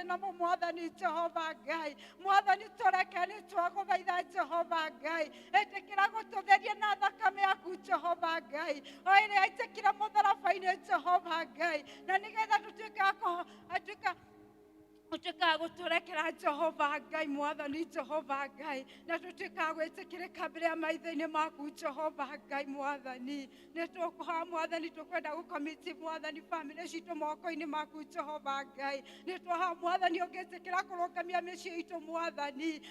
Namo Mwathani Jehova Ngai, Mwathani tũreke, nĩ twagũthaitha Jehova Ngai, ĩtĩkĩra gũtũtheria na thakame yaku Jehova Ngai, o ĩrĩa ĩtĩkĩra mũtharaba-inĩ Jehova Ngai, na nĩgetha tũtuĩke a atuĩka ũtuĩkaga gũtũrekera Jehova Ngai, Mwathani Jehova Ngai, na tũtuĩkaga gwĩtĩkĩrĩka mbere ya maitho-inĩ maku Jehova Ngai. Mwathani, nĩ tũkũhoya Mwathani, tũkwenda gũcommit Mwathani bamĩrĩ citũ moko-inĩ maku Jehova Ngai. Nĩ twahoya Mwathani, ũngĩtĩkĩra kũrũngamia mĩciĩ itũ Mwathani,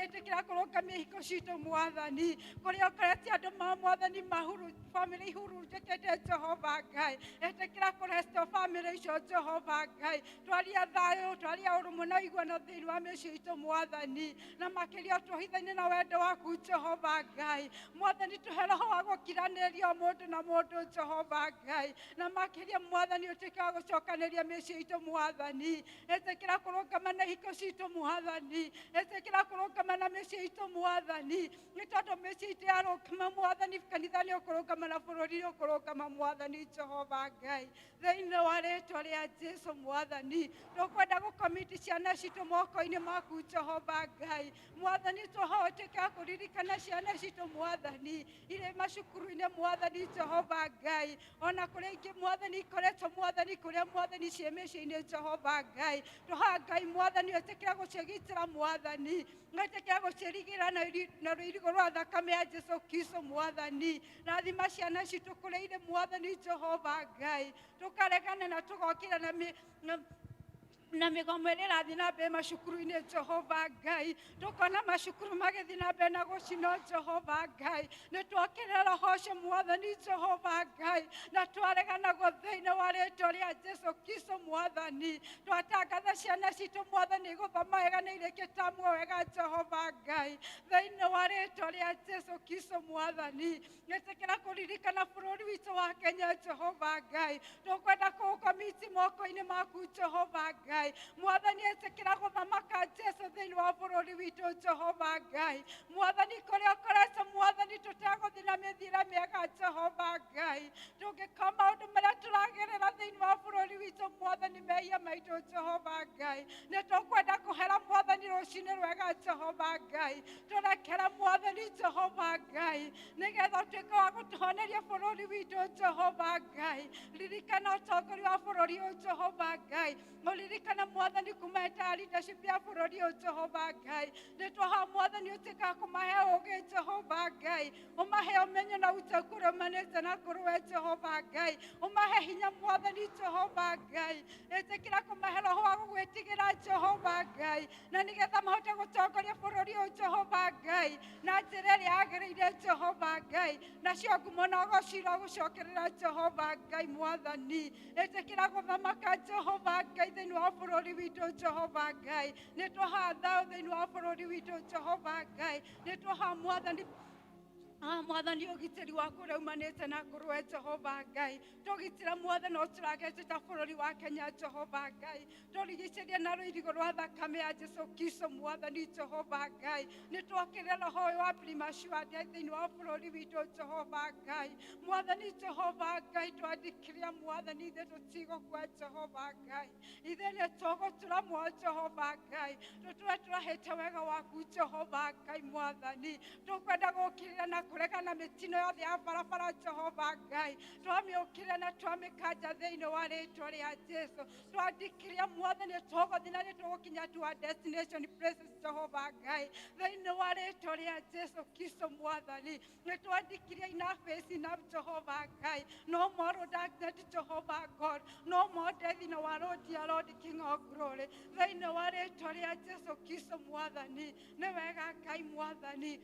ĩtĩkĩra kũrũngamia ihiko citũ Mwathani, kũrĩa ũkorete andũ ma Mwathani mahuru bamĩrĩ ihurunjĩkĩte Jehova Ngai, ĩtĩkĩra kũrestore bamĩrĩ icio Jehova Ngai. Twaria thayũ, twaria ũrũmwe na ũiguano thĩinĩ wa mĩciĩ itũ Mwathani, na makĩria tũhithaine na wendo waku Jehova Ngai. Mwathani, tũhe roho wa gũkiranĩria o mũndũ na mũndũ Jehova Ngai, na makĩria Mwathani ũtuĩke wa gũcokanĩria mĩciĩ itũ Mwathani. Ĩtĩkĩra kũrũngama na ihiko citũ Mwathani, ĩtĩkĩra kũrũngama na mĩciĩ itũ Mwathani, nĩ tondũ mĩciĩ itũ yarũngama Mwathani, kanitha nĩ ũkũrũngama na bũrũri nĩ ũkũrũngama Mwathani Jehova Ngai, thĩinĩ wa rĩtwa rĩa Jesu. Mwathani, tũkwenda gũcommit ciana citũ moko-inĩ maku Jehova Ngai. Mwathani, tũhoe wa kũririkana ciana citũ Mwathani irĩ macukuru-inĩ Mwathani Jehova Ngai, ona kũrĩa ingĩ Mwathani ikoretwo Mwathani, kũrĩa Mwathani ciĩ mĩciĩ-inĩ Jehova Ngai. Tũhoya Ngai Mwathani ũtĩkĩra gũciĩgitĩra Mwathani, ũtĩkĩra gũciĩrigĩra na rũirigo rwa thakame ya Jesu Kristo. Mwathani, rathima ciana citũ kũrĩa irĩ Mwathani Jehova Ngai. Tũkaregana na tũgokĩra na mĩgomo ĩrĩa ĩrathiĩ na mbere macukuru-inĩ Jehova Ngai. Tũkona macukuru magĩthiĩ na mbere na gũcinwo Jehova Ngai, nĩ twokĩrĩra roho ũcio Mwathani Jehova Ngai, na twarega naguo thĩinĩ wa rĩtwa rĩa Jesu Kristo. Mwathani, twatangatha ciana citũ Mwathani gũthoma wega na irĩkĩte muoyo wega Jehova Ngai, thĩinĩ wa rĩtwa rĩa Jesu Kristo. Mwathani, gĩtĩkĩra kũririkana bũrũri witũ wa Kenya Jehova Ngai. Tũkwenda kũũcommit moko-inĩ maku Jehova Ngai. Mwathani, ĩtĩkĩra gũthamaka Jesu thĩinĩ wa bũrũri witũ Jehova Ngai. Mwathani, kũrĩa ũkoretwo Mwathani tũtegũthiĩ na mĩthiĩre mĩega Jehova Ngai, tũngĩka maũndũ marĩa tũragerera thĩinĩ wa bũrũri witũ Mwathani, mehia maitũ Jehova Ngai, nĩ tũkwenda kũhera Mwathani rũcinĩ rwega Jehova Ngai. Tũrekere Mwathani Jehova Ngai, nĩgetha ũtuĩke wa gũtũhoneria bũrũri witũ Jehova Ngai. Ririkana ũtongoria wa bũrũri ũyũ Jehova Ngai, mũririkana Mwathani kuma entire leadership ya bũrũri ũyũ Jehova Ngai. Nĩ twahoya Mwathani ũtuĩke wa kũmahe ũũgĩ Jehova Ngai, ũmahe ũmenyo na ũtaũku ũrĩa umanĩte na kũrĩ we Jehova Ngai, ũmahe hinya Mwathani Jehova Ngai. Ĩtĩkĩra kũmahe roho wa gũgwĩtigĩra Jehova Ngai, na nĩgetha mahote gũtongoria bũrũri ũyũ Jehova Ngai na njĩra ĩrĩa yagĩrĩire Jehova Ngai, nacio ngumo na ũgoci gũcokerera Jehova Ngai. Mwathani, ĩtĩkĩra gũthamaka Jehova Ngai thĩinĩ wa bũrũri witũ Jehova Ngai. Nĩ twahoya thayũ thĩinĩ wa bũrũri witũ Jehova Ngai. Nĩ twahoya Mwathani, Mwathani, ũgitĩri waku ũrĩa umanĩte na kũrĩ Jehova Ngai, tũgitĩra Mwathani o tũragete ta bũrũri wa Kenya Jehova Ngai, tũrigicĩrie na rũirigo rwa thakame ya Jesu Kristo. Mwathani Jehova Ngai, nĩ twokĩrĩra roho ũyũ wa premature death thĩinĩ wa bũrũri witũ Jehova Ngai. Mwathani Jehova Ngai, twandĩkĩria Mwathani ithuĩ tũtigũkua Jehova Ngai, ithuĩ nĩ tũgũtũra muoyo Jehova Ngai, tũtũre tũrahĩte wega waku Jehova Ngai. Mwathani, tũkwenda gũkĩrĩra na kũregana mĩtino yothe ya barabara Jehova Ngai, twamĩũkĩrĩra na twamĩkanja thĩinĩ wa rĩtwa rĩa Jesu. Twandĩkĩria Mwathani tũgũthiĩ na nĩ tũgũkinya to our destination places Jehova Ngai, thĩinĩ wa rĩtwa rĩa Jesu Kristo. Mwathani, nĩ twandĩkirie enough is enough Jehova Ngai. No more road accident Jehova God, no more death in our road, dear Lord King of Glory, thĩinĩ wa rĩtwa rĩa Jesu Kristo. Mwathani, nĩ wega Ngai. Mwathani,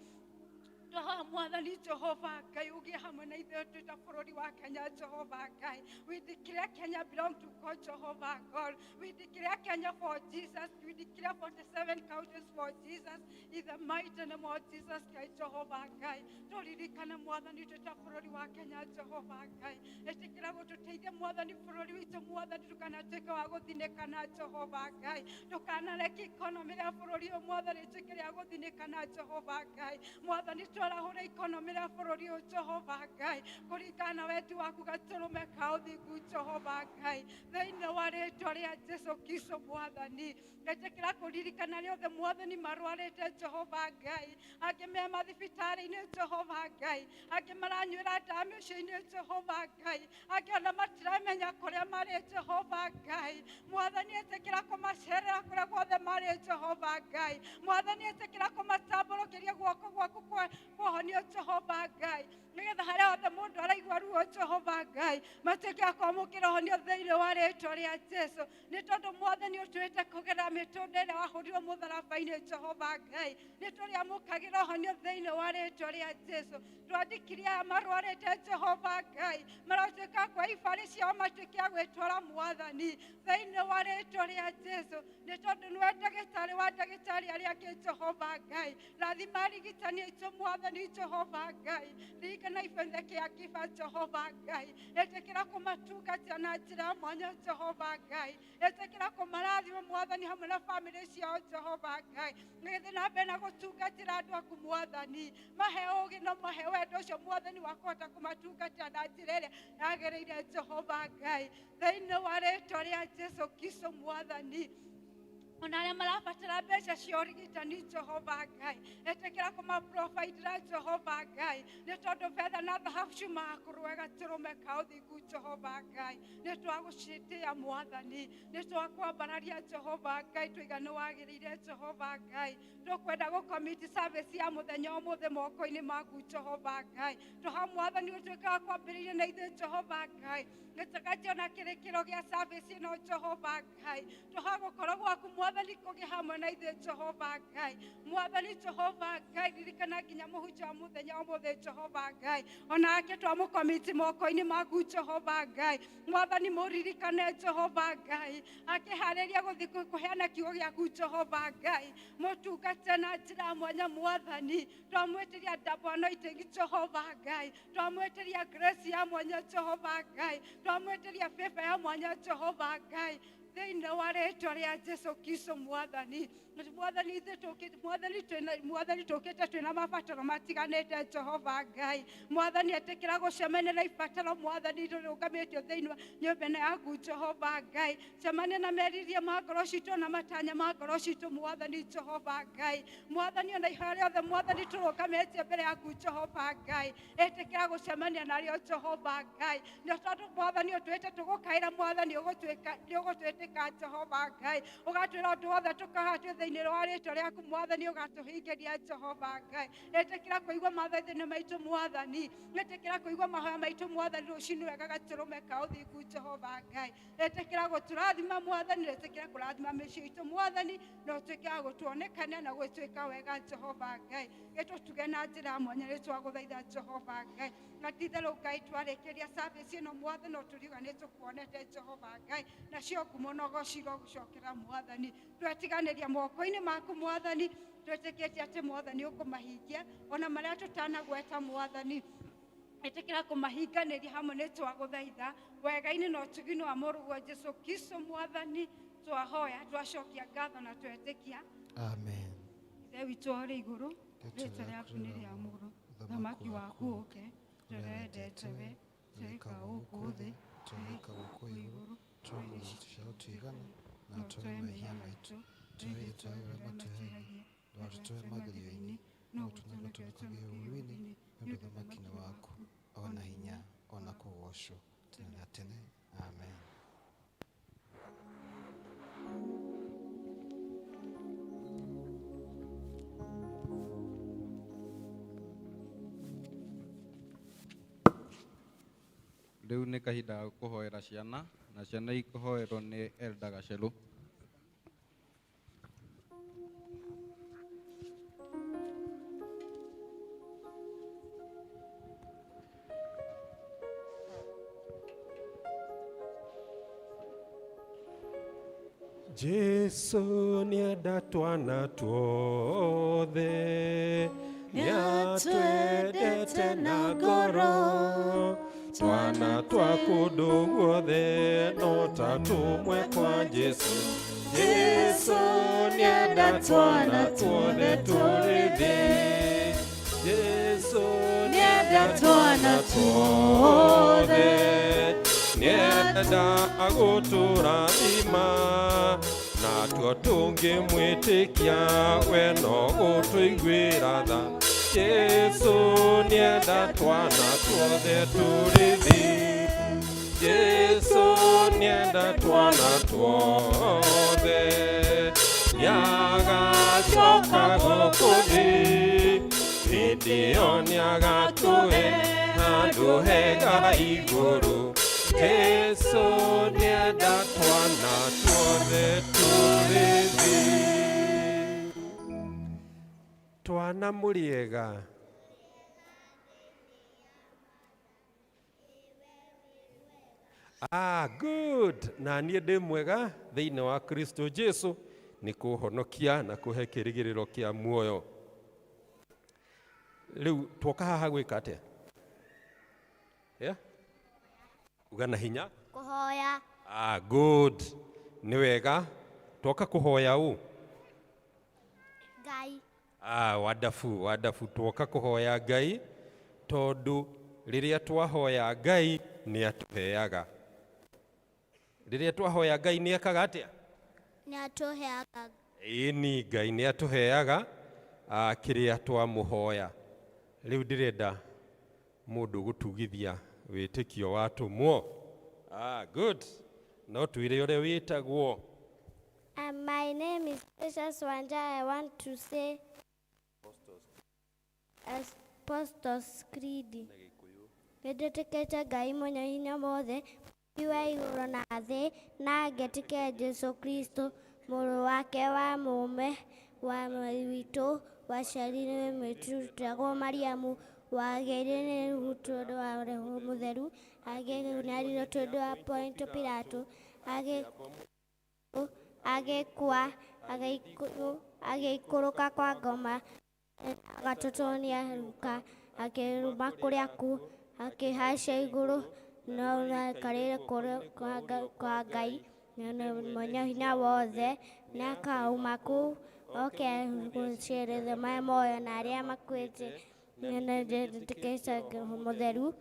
twahoya Mwathani Jehova Ngai ũgĩe hamwe na ithuĩ twĩ ta bũrũri wa Kenya Jehova Ngai. We declare Kenya belong to God, Jehovah God. We declare Kenya for Jesus. We declare 47 counties for Jesus in the mighty name of Jesus Christ. Jehovah Ngai, tũririkane Mwathani twĩ ta bũrũri wa Kenya Jehova Ngai. Ĩtĩkĩra gũtũteithia Mwathani bũrũri witũ Mwathani, ndũkanatuĩke wa gũthinĩkana Jehova Ngai, ndũkanareke economy ya bũrũri ũyũ Mwathani ĩtuĩke rĩa gũthinĩkana Jehova Ngai. Mwathani, Twarahũra ikonomĩ rĩa bũrũri ũyũ Jehova Ngai, kũringana na wendi waku gatũrũme ka ũthingu Jehova Ngai, thĩinĩ wa rĩtwa rĩa Jesu Kristo Mwathani. Ĩtĩkĩra kũririkana arĩa othe Mwathani marwarĩte Jehova Ngai, angĩ me mathibitarĩ-inĩ Jehova Ngai, angĩ maranyuĩra ndawa mĩciĩ-inĩ Jehova Ngai, angĩ ona matiramenya kũrĩa marĩ Jehova Ngai. Mwathani ĩtĩkĩra kũmacerera kũrĩa guothe marĩ Jehova Ngai. Mwathani ĩtĩkĩra kũmatambũrũkĩria guoko gwaku kwa kũhonio Jehova Ngai, nĩgetha harĩa hothe mũndũ araigua ruo Jehova Ngai, matuĩke a kwamũkĩra ũhonio thĩinĩ wa rĩtwa rĩa Jesu. Nĩ tondũ Mwathani ũtuĩte kũgerera mĩtũnda ĩrĩa wahũrirwo mũtharaba-inĩ Jehova Ngai, nĩ tũrĩamũkagĩra ũhonio thĩinĩ wa rĩtwa rĩa Jesu. Twandĩkire aya marwarĩte Jehova Ngai, maratuĩka kwa ibarĩ ciao matuĩke a gwĩtwara Mwathani thĩinĩ wa rĩtwa rĩa Jesu. Nĩ tondũ nĩwe ndagĩtarĩ wa ndagĩtarĩ arĩa angĩ Jehova Ngai, rathima arigitani aitũ Mwathani Jehova Ngai, ririkana ibenthe kĩa kĩba Jehova Ngai, ĩtĩkĩra kũmatungatĩra na njĩra ya mwanya Jehova Ngai, ĩtĩkĩra kũmarathima Mwathani hamwe na bamĩrĩ ciao Jehova Ngai, gĩthiĩ na mbere na gũtungatĩra andũ aku Mwathani, mahe ũũgĩ na mahe wendo ũcio Mwathani wa kũhota kũmatungatĩra na njĩra ĩrĩa yagĩrĩire Jehova Ngai, thĩinĩ wa rĩtwa rĩa Jesu Kristo Mwathani. Ona arĩa marabatara mbeca cia ũrigitani Jehova Ngai, ĩtĩkĩra kũmaprovidera Jehova Ngai, nĩ tondũ betha na thahabu ciumaga kũrĩ gatũrũme ka ũthingu Jehova Ngai. Nĩ twagũcĩtĩa Mwathani, nĩ twakwambararia Jehova Ngai, tũiga nĩ wagĩrĩire Jehova Ngai. Tũkwenda gũkomiti service ya mũthenya ũmũthĩ moko-inĩ maku Jehova Ngai. Tũha Mwathani ũtuĩke wa kwambĩrĩria na ithuĩ Jehova Ngai, gĩtakajiona kĩrĩkĩro gĩa service ĩno Jehova Ngai. Tũha gũkorwo gwaku Mwathani kũgĩ hamwe na ithuĩ Jehova Ngai. Mwathani Jehova Ngai, ririkana nginya mũhunjia wa mũthenya ũmũthĩ Jehova Ngai, onake twamũkomiti moko-inĩ maku Jehova Ngai. Mwathani mũririkane Jehova Ngai, akĩharĩria gũthiĩ kũheana kiugo gĩaku Jehova Ngai, mũtungate na njĩra mwanya Mwathani. Twamwĩtĩria double anointing Jehova Ngai, twamwĩtĩria grace ya mwanya Jehova Ngai, twamwĩtĩria favor ya mwanya Jehova Ngai, thĩinĩ wa rĩtwa rĩa Jesu Kristo Mwathani. Mwathani ithuĩ tũkĩte, Mwathani twĩna, Mwathani tũkĩte twĩna mabataro matiganĩte Jehova Ngai. Mwathani ĩtĩkĩra gũcemania na ibataro Mwathani rũrũgamĩtio thĩinĩ wa nyũmba ĩno yaku Jehova Ngai. Cemania na meriria ma ngoro citũ na matanya ma ngoro citũ Mwathani Jehova Ngai. Mwathani ona ihoya rĩothe Mwathani tũrũgamĩtie mbere yaku Jehova Ngai, ĩtĩkĩra gũcemania narĩo Jehova Ngai. Nĩ tondũ Mwathani ũtwĩte tũgũkaĩra Mwathani nĩ ũgũtwĩtĩka Jehova Ngai, ũgatwĩra ũndũ wothe tũkaha twĩ thĩinĩ wa rĩtwa rĩaku Mwathani, ũgatũhingĩria Jehova Ngai. Ĩtĩkĩra kũigua mathaithano maitũ Mwathani, ĩtĩkĩra kũigua mahoya maitũ Mwathani rũcinĩ wega gatũrũme ka ũthingu Jehova Ngai. Ĩtĩkĩra gũtũrathima Mwathani, ĩtĩkĩra kũrathima mĩciĩ itũ Mwathani, na ũtuĩke wa gũtuonekania na gwĩtuĩka wega Jehova Ngai. Gĩtũtuge na njĩra ya mwanya nĩ twagũthaitha Jehova Ngai. Na ti-itherũ Ngai twarĩkĩria service ĩno Mwathani, no tũriuga nĩ tũkuonete Jehova Ngai, nacio ngumo na ũgoci irogũcokera Mwathani. Twetiganĩria moko-inĩ maku Mwathani, twĩtĩkĩtie atĩ Mwathani ũkũmahingia ona marĩa tũtanagweta Mwathani. Ĩtĩkĩra kũmahinganĩria hamwe nĩ twagũthaitha wega-inĩ na ũtugi-inĩ wa mũrũguo Jesu Kristo Mwathani. Twahoya twacokia ngatho na twetĩkia. Amen. Ithe witũ ũrĩ igũrũ, rĩtwa rĩaku nĩ rĩamũrwo, ũthamaki waku ũũke, ũrĩa wendete we twĩka gũkũ thĩ twĩka gũkũ igũrũ. Tũhe irio cia ũtũigana na tũhe mehia maitũ, tũhe tũhe ũrĩa matũheagia, ndũgatũtware magerio-inĩ, no ũtũhonokie tũkĩgĩe ũũru-inĩ, nĩ ũndũ ũthamaki nĩ waku, ona hinya, ona kũgoocwo tene na tene. Amen. Rĩu nĩ kahinda ga kũhoera ciana, na ciana ikũhoerwo nĩ Elda Gacerũ. Jesu nĩenda twana tuothe, nĩatwendete na ngoro, twana twa kũndũ guothe no ta tũmwe kwa Jesu. Jesu nĩenda twana tuothe tũrĩ thĩ, Jesu Nĩenda twana tuothe. Nĩenda gũtũrathima natuo tũngĩmwĩtĩkia we no gũtũiguĩra tha. Jesu nĩenda twana tuothe tũrĩ thĩ. Jesu nĩenda twana tuothe. Nĩagacoka gũkũ thĩ, hĩndĩ ĩyo nĩagatũhe handũ hega igũrũ. Jesu nĩenda twana tuothe tũrĩ thĩ. Twana mũrĩega? Ah, good. Na niĩ ndĩ mwega thĩinĩ wa Kristo Jesu nĩ kũhonokia na kũhe kĩrĩgĩrĩro kĩa muoyo. Rĩu twoka haha gwĩka atĩa? Yeah? Uga na hinya. Kũhoya. Ah, good. Nĩ wega. Twoka kũhoya ũ? Ngai. Ah, wonderful, wonderful. Twoka kũhoya Ngai tondũ rĩrĩa twahoya Ngai nĩ atũheaga. Rĩrĩa twahoya Ngai nĩ ekaga atĩa? Nĩ atũheaga. Ĩni, Ngai nĩ atũheaga kĩrĩa twamũhoya. Rĩu ndĩrenda mũndũ gũtugithia wĩtĩkio wa atũmwo. Ah, good. No twĩre ũrĩa wĩtagwo. My name is Precious Wanja. I want to say Apostles Creed. Nĩndĩtĩkĩtie Ngai Mwene-Hinya wothe, Mũũmbi wa igũrũ na thĩ, na ngetĩkia Jesũ Kristo, Mũrũ wake wa mũmwe wa Mwathi witũ, waciarirwo nĩ mũirĩtu wĩtagwo Mariamu, wagĩire na ihu tondũ wa Roho Mũtheru, akĩnyarirwo tondũ wa Pontio Pilato, agĩkua, agĩikũrũka kwa ngoma, gatatũ nĩarũka, akĩruma kũrĩa kuo, akĩhaica igũrũ, no aikarĩire kũrĩa kwa Ngai Mwene-Hinya wothe, nĩakauma kũu oke gũciirithia marĩa muoyo na arĩa makuĩte. Nĩndĩtĩkĩtie Roho Mũtheru,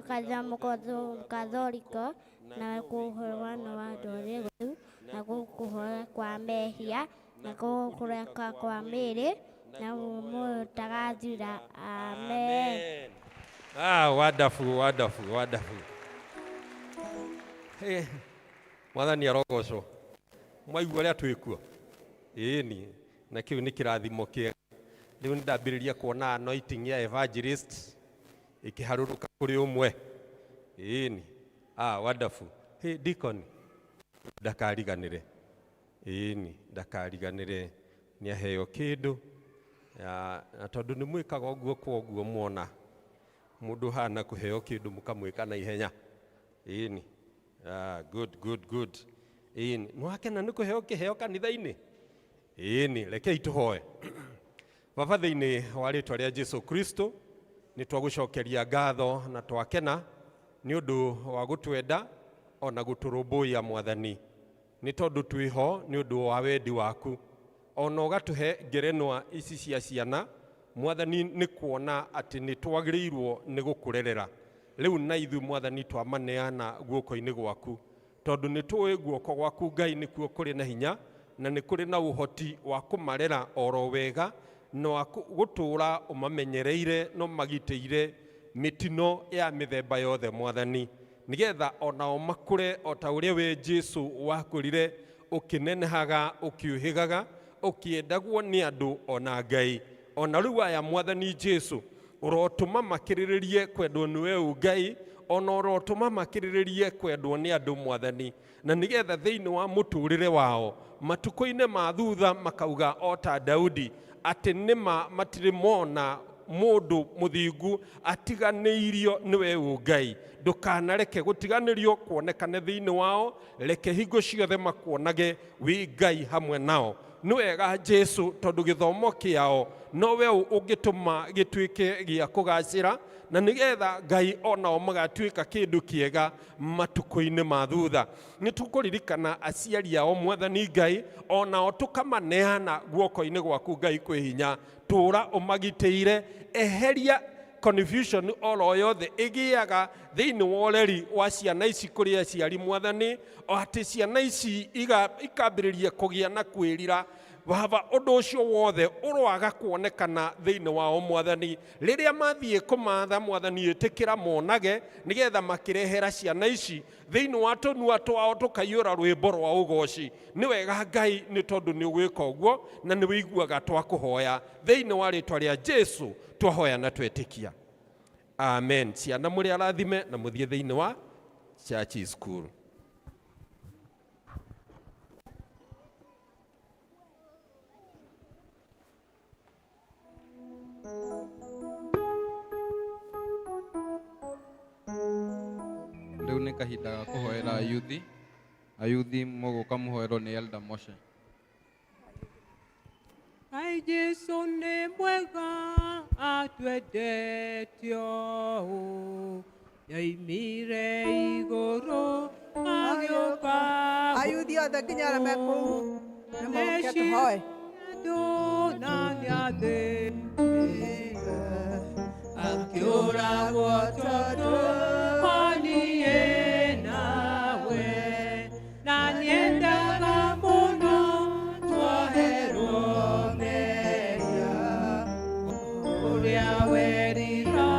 kanitha Mũkathoriko, na kũhorano wa andũ arĩa atheru, na kũhora kwa mehia, na kũreka kwa mĩĩrĩ, na muoyo ũtagathira. Amen. Ah, wonderful, wonderful, wonderful. Hey, Mwathani arogocwo. Mwaigua ũrĩa twĩkuo? Ĩni, na kĩu nĩ kĩrathimo kĩega. Rĩu nĩndambĩrĩria kuona anointing ya evangelist ĩkĩharũrũka kũrĩ ũmwe. Ĩni. Ah, wonderful. Hey, deacon, ndakariganĩre. Ĩni, ndakariganĩre nĩ aheo kĩndũ. Na tondũ nĩ mwĩkaga ũguo kwa ũguo mwona mũndũ hana kũheo kĩndũ mũkamwĩka na ihenya. Ĩni. Ah, good, good, good. Ĩni, nĩwakena nĩ kũheo kĩheo kanitha-inĩ? Ĩni, rekei tũhoe. Baba, thĩinĩ wa rĩtwa rĩa Jesu Kristo nĩ twagũcokeria ngatho na twakena nĩ ũndũ wa gũtwenda ona gũtũrũmbũiya Mwathani, nĩ tondũ twĩho nĩ ũndũ wa wendi waku, ona ũgatũhe ngerenwa ici cia ciana Mwathani, nĩ kuona atĩ nĩ twagĩrĩirwo nĩ gũkũrerera rĩu na ithuĩ Mwathani twamaneana guoko-inĩ gwaku, tondũ nĩ tũĩ guoko gwaku Ngai nĩkuo kũrĩ na hinya na nĩ kũrĩ na ũhoti wa kũmarera oro wega na wa gũtũũra ũmamenyereire na ũmagitĩire mĩtino ya mĩthemba yothe Mwathani, nĩgetha onao makũre o ta ũrĩa we Jesu wakũrire, ũkĩnenehaga, ũkĩũhĩgaga, ũkĩendagwo nĩ andũ ona Ngai. Ona rĩu aya Mwathani Jesu ũrotũma makĩrĩrĩrie kwendwo nĩ we Ngai, ona ũrotũma makĩrĩrĩrie kwendwo nĩ andũ Mwathani, na nĩgetha thĩinĩ wa mũtũrĩre wao matukũ-inĩ ma thutha makauga o ta Daudi atĩ nĩma matirĩ mona mũndũ mũthingu atiganĩirio nĩwe Ngai. Ndũkanareke gũtiganĩrio kuonekane thĩinĩ wao, reke hingo ciothe makuonage wĩ Ngai hamwe nao. Nĩ wega Jesu, tondũ gĩthomo kĩao Nowe ũngĩtũma gĩtuĩke gĩa kũgacĩra, na nĩgetha Ngai onao magatuĩka kĩndũ kĩega matukũ-inĩ ma thutha. Nĩ tũkũririkana aciari ao Mwathani Ngai, onao tũkamaneana guoko-inĩ gwaku Ngai kwĩ hinya. Tũra ũmagitĩire, eheria confusion oro yothe ĩgĩaga thĩinĩ wa ũreri wa ciana ici kũrĩ aciari Mwathani, o atĩ ciana ici ikambĩrĩria kũgĩa na kwĩrira. Baba, ũndũ ũcio wothe ũroaga kuonekana thĩinĩ wao Mwathani. Rĩrĩa mathiĩ kũmatha Mwathani, ĩtĩkĩra monage, nĩgetha makĩrehera ciana ici thĩinĩ wa tũnua twao tũkaiyũra rwĩmbo rwa ũgoci. Nĩ wega Ngai, nĩ tondũ nĩ ũgwĩka ũguo na nĩ wĩiguaga twakũhoya. Thĩinĩ wa rĩtwa rĩa Jesu twahoya na twetĩkia, amen. Ciana mũrĩ arathime na mũthiĩ thĩinĩ wa church school. Rĩu nĩ kahinda ga kũhoera ayuthi. Ayuthi mũgũka mũhoerwo nĩ Elder Moshe. Ai Jesu nĩ mwega, atwendete ũũ, nĩoimire igũrũ agĩũka. Ayuthi othe nginya arĩa me kũu nĩ moke tũhoe. Andũ na nĩathĩnire, akĩũragwo tondũ wa niĩ nawe, na nĩendaga mũno twoherwo mehia. Ũrĩa werira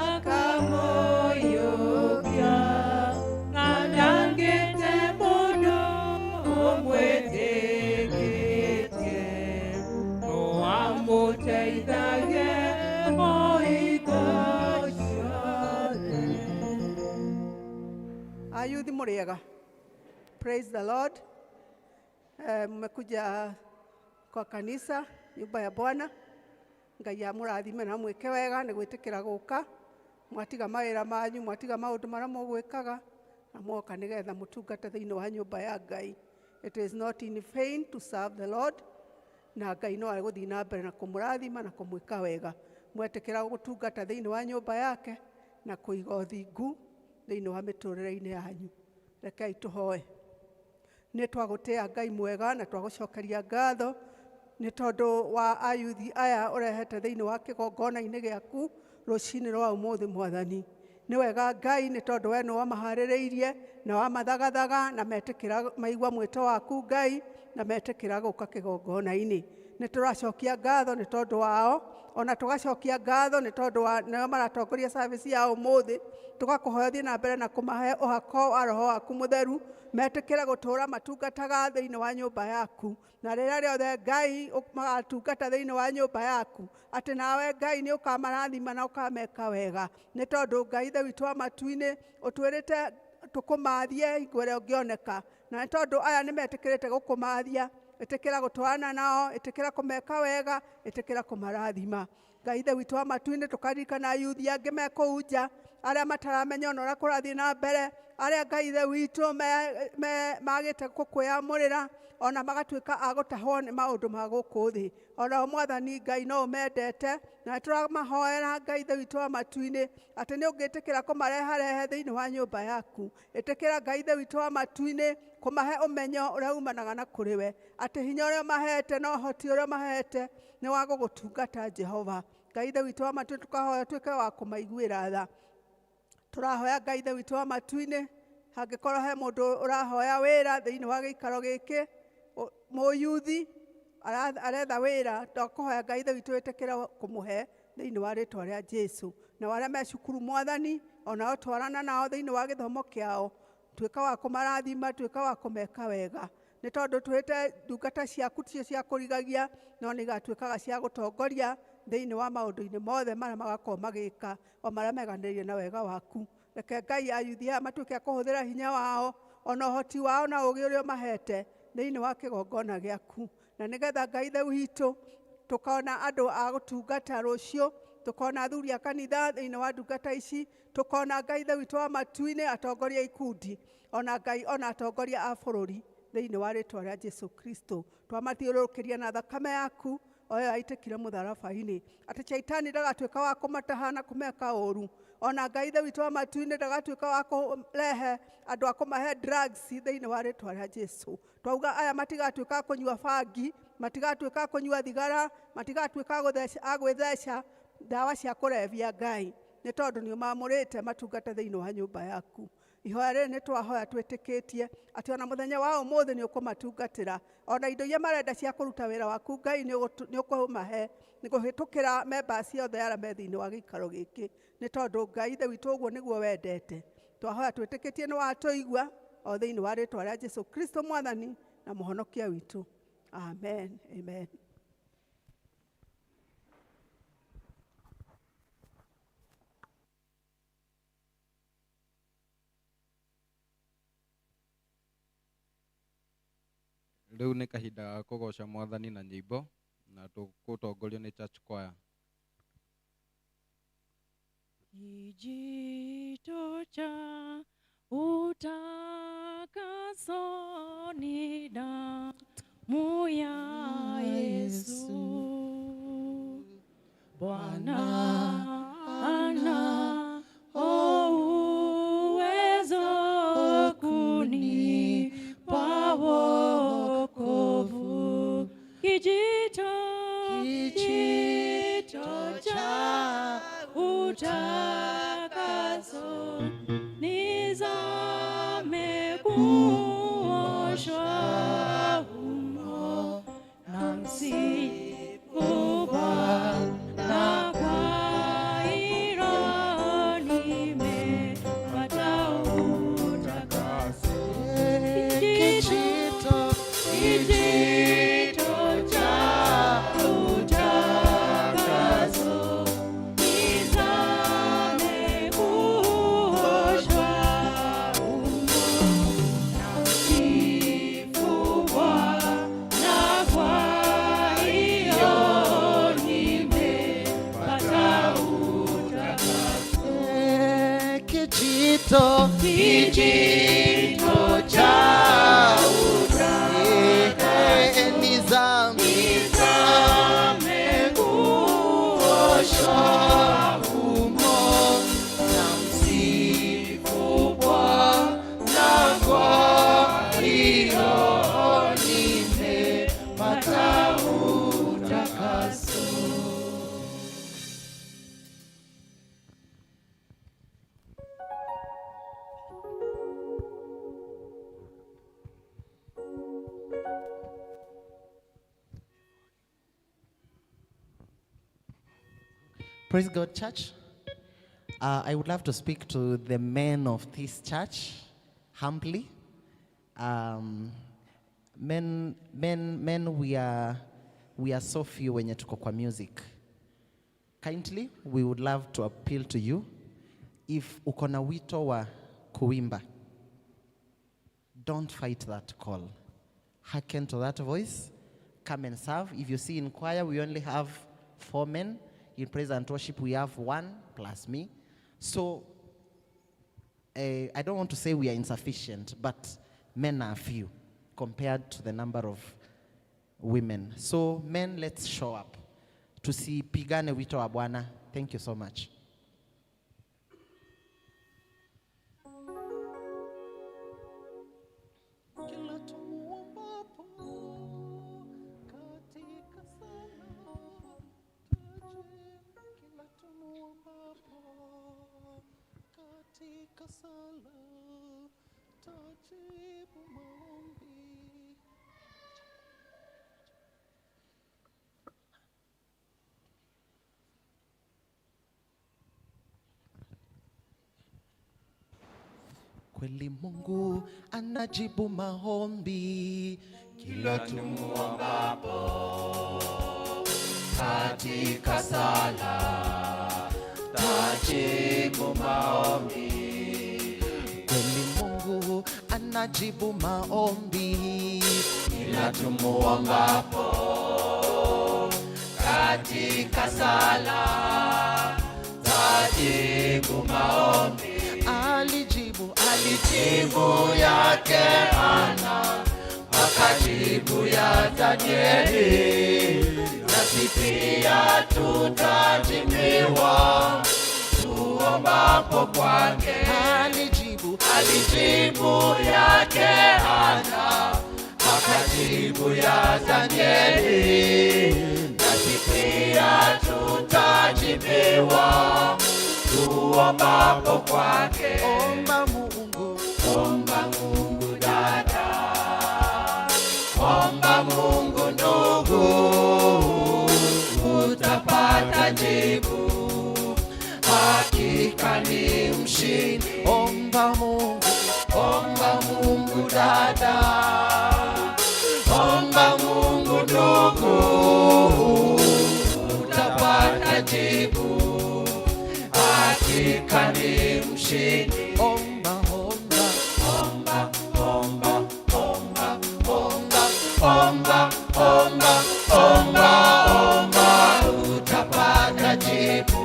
akamũiyũkia, na ndangĩte mũndũ ũmwĩtĩkĩtie, no amũteithagie o hingo ciothe. Ayuthi mũrĩega. Praise the Lord. Mmekuja kwa kanisa, nyumba ya Bwana. Ngai amũrathime na mwĩke wega nĩ gwĩtĩkĩra gũka. Mwatiga mawĩra manyu, mwatiga maũndũ marĩa mũgwĩkaga, na mwoka nĩgetha mũtungate thĩinĩ wa nyũmba ya Ngai. It is not in vain to serve the Lord, na Ngai no agũthiĩ na mbere na kũmũrathima na kũmwĩka wega. Mwetĩkĩra gũtungata thĩinĩ wa nyũmba yake na kũiga ũthingu thĩinĩ wa mĩtũrĩre-inĩ yanyu. Rekei tũhoe. Nĩ twagũtĩa Ngai mwega na twagũcokeria ngatho nĩ tondũ wa ayuthi aya ũrehete thĩinĩ wa kĩgongona-inĩ gĩaku rũcinĩ rwa ũmũthĩ Mwathani. Nĩ wega Ngai, nĩ tondũ we nĩ wamaharĩrĩirie na wamathagathaga na metĩkĩra, maigua mwĩto waku Ngai, na metĩkĩra gũka kĩgongona-inĩ. Nĩ tũracokia ngatho nĩ tondũ wao, ona tũgacokia ngatho nĩ tondũ wa nĩo maratongoria service ya ũmũthĩ. Tũgakũhoya ũthiĩ na mbere na kũmahe ũhako wa Roho waku Mũtheru, metĩkĩre gũtũũra matungataga thĩinĩ wa nyũmba yaku, na rĩrĩa rĩothe Ngai magatungata thĩinĩ wa nyũmba yaku, atĩ nawe Ngai nĩ ũkamarathima na ũkameka wega, nĩ tondũ Ngai Ithe witũ wa matu-inĩ ũtwĩrĩte tũkũmathie hingo ĩrĩa ũngĩoneka, na nĩ tondũ aya nĩ metĩkĩrĩte gũkũmathia, ĩtĩkĩra gũtwarana nao, ĩtĩkĩra kũmeka wega, ĩtĩkĩra kũmarathima. Ngai Ithe witũ wa matu-inĩ, tũkaririkana ayuthi angĩ me kũu nja, arĩa mataramenya ona ũrĩa kũrathiĩ na mbere, arĩa Ngai Ithe witũ magĩte gũkwĩyamũrĩra, ona magatuĩka a gũtahwo nĩ maũndũ ma gũkũ thĩ. Onao Mwathani Ngai no ũmendete, na nĩtũramahoera Ngai Ithe witũ wa matu-inĩ atĩ nĩ ũngĩtĩkĩra kũmareharehe thĩinĩ wa nyũmba yaku. Ĩtĩkĩra Ngai Ithe witũ wa matu-inĩ kũmahe ũmenyo ũrĩa umanaga na kũrĩ we, atĩ hinya ũrĩa ũmahete na ũhoti ũrĩa ũmahete nĩ wa gũgũtungata Jehova. Ngai Ithe witũ wa matu-inĩ, tũkahoya ũtuĩke wa kũmaiguĩra tha. Tũrahoya Ngai Ithe witũ wa matu-inĩ, hangĩkorwo he mũndũ ũrahoya wĩra thĩinĩ wa gĩikaro gĩkĩ, mũyuthi aretha wĩra, ndakũhoya Ngai Ithe witũ wĩtĩkĩre kũmũhe thĩinĩ wa rĩtwa rĩa Jesu. Na arĩa me cukuru Mwathani, onao twarana nao thĩinĩ wa gĩthomo kĩao, tuĩka wa kũmarathima, tuĩka wa kũmeka wega, nĩ tondũ twĩte ndungata ciaku ticio cia kũrigagia, no nĩ igatuĩkaga cia gũtongoria thĩinĩ wa maũndũ-inĩ mothe marĩa magakorwo magĩka, o marĩa meganĩrĩire na wega waku. Reke Ngai ayuthi aya matuĩke a kũhũthĩra hinya wao ona ũhoti wao na ũũgĩ ũrĩa ũmahete thĩinĩ wa kĩgongona gĩaku, na nĩgetha Ngai Ithe witũ tũkona andũ a gũtungata rũciũ, tũkona athuri a kanitha thĩinĩ wa ndungata ici, tũkona Ngai Ithe witũ wa matu-inĩ atongoria ikundi, ona Ngai ona atongoria a bũrũri, thĩinĩ wa rĩtwa rĩa Jesu Kristo. Twamathiũrũrũkĩria na thakame yaku. O ĩyo yaitĩkire mũtharaba-inĩ, atĩ Shaitani ndagatuĩka wa kũmataha na kũmeka ũru. Ona Ngai Ithe witũ wa matu-inĩ ndagatuĩka wa kũrehe andũ a kũmahe drugs thĩinĩ wa rĩtwa rĩa Jesu. Twauga aya matigatuĩka a kũnyua bangi, matigatuĩka a kũnyua thigara, matigatuĩka a gwĩtheca ndawa cia kũrebia Ngai, nĩ tondũ nĩ ũmamũrĩte matungata thĩinĩ wa nyũmba yaku. Ihoya rĩrĩ nĩ twahoya twĩtĩkĩtie atĩ ona mũthenya wa ũmũthĩ nĩ ũkũmatungatĩra, ona indo iria marenda cia kũruta wĩra waku Ngai nĩ ũkũmahe nĩ kũhĩtũkĩra members othe arĩa me thĩinĩ wa gĩikaro gĩkĩ, nĩ tondũ Ngai Ithe witũ ũguo nĩguo wendete. Twahoya twĩtĩkĩtie nĩ watũigua o thĩinĩ wa rĩtwa rĩa Jesu Kristo Mwathani na Mũhonokia witũ. Amen, amen. Rĩu nĩ kahinda ga kũgoca Mwathani na nyĩmbo na tũgũtongorio nĩ church choir. Kijito cha utakaso ni damu ya Yesu. Bwana ana uwezo kunipa wokovu. Kijito, kijito cha utakaso nizame kuoshwa humo na msifu Bwana, kwa hilo nimepata utakaso. Kijito, kijito cha utakaso nizame kuoshwa humo na msifu Bwana, kwa hiyo nimepata utakaso. Kijito, kijito cha utakaso nizame, nizame kuoshwa humo na msifu Bwana, kwa hiyo nimepata utakaso. Praise God, church. I would love to speak to the men of this church humbly. Men, we are so few wenye tuko kwa music. Kindly, we would love to appeal to you. If uko na wito wa kuimba, don't fight that call. Hearken to that voice. Come and serve. If you see in choir, we only have 4 men. In praise and worship, we have 1 plus me. So, I don't want to say we are insufficient, but men are few compared to the number of women. So, men, let's show up. Tusipigane wito wa Bwana. Thank you so much. Kila tumuombapo katika sala, kila tumuombapo katika sala, tajibu maombi. Kweli Mungu anajibu maombi kila tumuombapo katika sala, tajibu maombi. Kweli Mungu anajibu maombi kila tumuombapo katika sala, tajibu maombi. Alijibu, alijibu yake Hana, akajibu ya Danieli, na Nasi pia tutajibiwa tuombapo kwake. Alijibu, alijibu yake Hana, akajibu ya Danieli. Nasi pia tutajibiwa tuombapo kwake. Omba Mungu, omba Mungu dada, omba Mungu ndugu, utapata jibu, hakika ni mshindi. Omba Mungu, omba Mungu dada, omba Mungu ndugu, utapata jibu, hakika ni mshindi. Omba, omba, omba, omba, omba, omba, omba, omba, omba, omba, utapata jibu,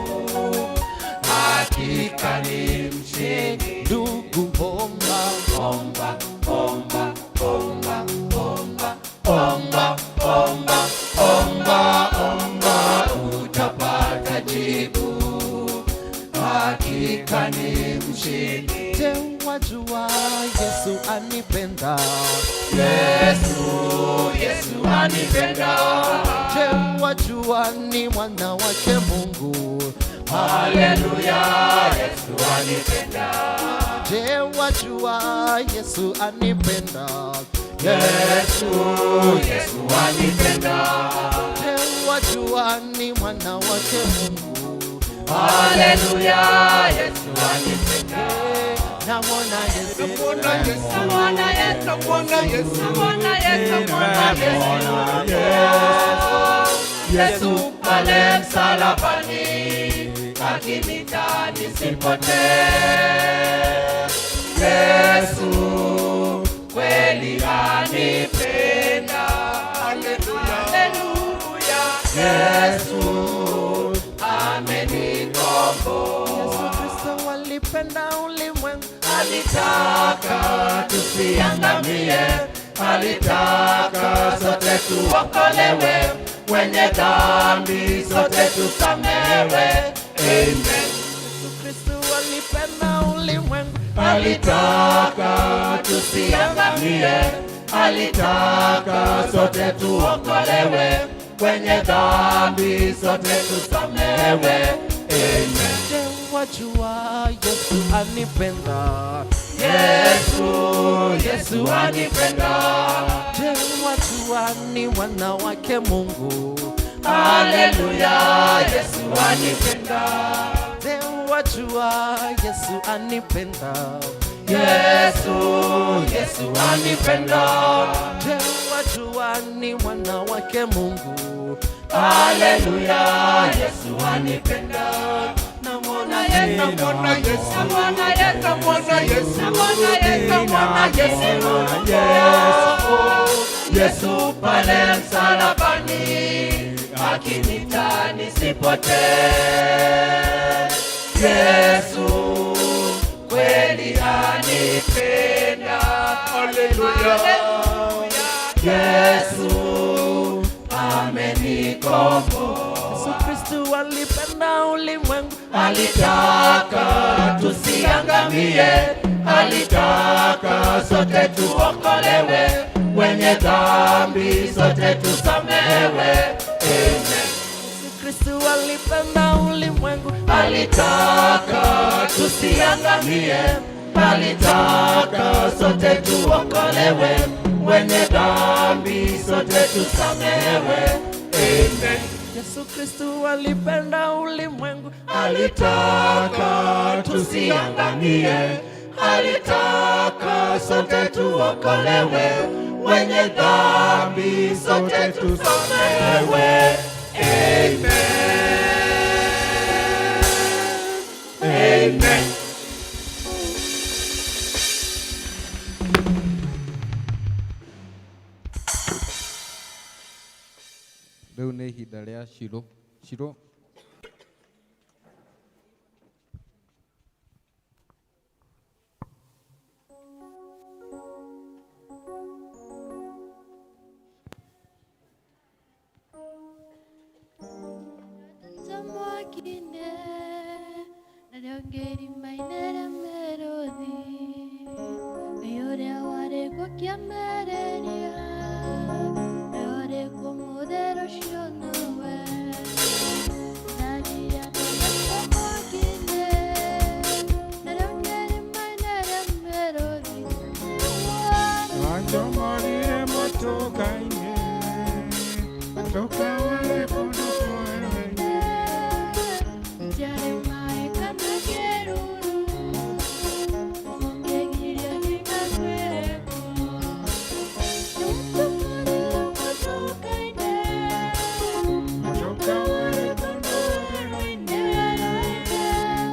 hakika ni mshindi. Ndugu, omba, omba, omba, omba, omba, omba, omba, omba, omba, utapata jibu, hakika ni mshindi. Je, wajua Yesu anipenda? Yesu, Yesu anipenda. Je, wajua ni mwana wake Mungu? Haleluya, Yesu anipenda. Je, wajua Yesu anipenda? Yesu, Yesu anipenda. Je, wajua ni mwana wake Mungu? Haleluya, Yesu anipenda. Namwona Yesu, Namwona Yesu, namwona Yesu, namwona Yesu, namwona Yesu, namwona Yesu. Yesu pale msalabani, akiniita nisipotee. Yesu kweli anipenda. Haleluya, haleluya. Yesu amenikomboa. Yesu Kristo alipenda ulimwengu, alitaka tusiangamie, alitaka sote tuokolewe, wenye dhambi sote tusamewe. Amen. Yesu Kristo alipenda ulimwengu, alitaka tusiangamie, alitaka sote tuokolewe, wenye dhambi sote tusamewe. Amen. Je, wajua Yesu anipenda? Yesu, Yesu anipenda. Je, wajua ni mwana wake Mungu? Haleluya, Yesu anipenda. Je, wajua Yesu anipenda? Yesu, Yesu anipenda. Je, wajua ni mwana wake Mungu? Haleluya, Yesu anipenda. Namwona Yesu, namwona Yesu, namwona Yesu, namwona Yesu, namwona Yesu, namwona Yesu, Yesu pale msalabani, akiniita nisipotee. Yesu kweli anipenda. Haleluya, Yesu amenikomboa. Yesu Kristo alipenda ulimwengu, alitaka tusiangamie, alitaka sote tuokolewe, wenye dhambi sote tusamehewe. Amen. Yesu Kristo alipenda ulimwengu, alitaka tusiangamie, alitaka sote tuokolewe, wenye dhambi sote tusamehewe. Amen. Yesu Kristo alipenda ulimwengu, alitaka tusiangamie, alitaka sote tuokolewe, wenye dhambi sote tusamehewe. Amen. Amen. Rĩu nĩ ihinda rĩa Shiro. Shiro. mwaki-inĩ, narĩo ngĩrima-inĩ rĩa mĩrũthi. Ngai ũrĩa warĩ kuo kĩambĩrĩria, nĩwe ũrĩ kuo mũthĩ rũciũ nowe. Ndaririe thondekwo mwaki-inĩ, narĩo ngĩrima-inĩ rĩa mĩrũthi. Wanjomorire motoka-inĩ, motoka warĩ kũndũ kwerũ-inĩ. Gũtiarĩ maĩ kana kĩruru, ũngĩgiria gĩgakwĩre kuo. Nĩwatũmũrire motoka-inĩ, Motoka warĩ kũndũ kwerũ-inĩ.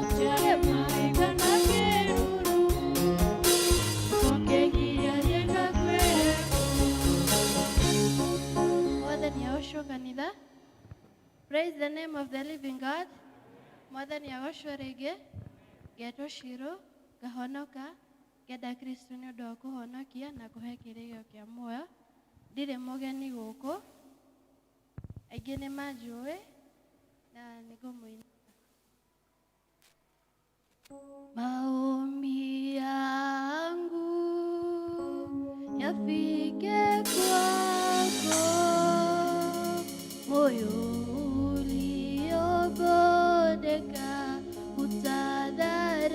gũtiarĩ maĩ kana kĩruru, ũngĩgiria gĩgakwĩre kuo. Mwathani agocwo kanitha. Praise the name of the living God. Mwathani agocwo rĩngĩ. Ngetwo Shiro, ngahonoka, ngenda Kristo nĩ ũndũ wa kũhonokia na kũhe kĩrĩgĩrĩro kĩa muoyo. Ndirĩ mũgeni gũkũ, aingĩ nĩ manjũĩ na nĩngũmũinĩra. Maombi yangu yafike kwako, moyo uliobondeka utadharau.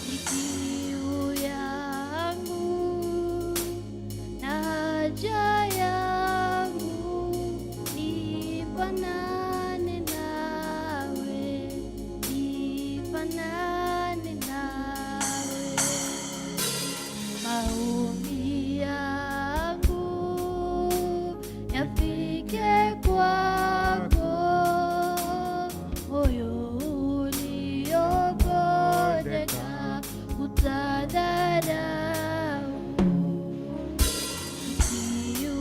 Ni kiu yangu na haja yangu, nifanane nawe, nifanane nawe. Maombi yangu yafike kwako, moyo uliobondeka utadharau. Kiu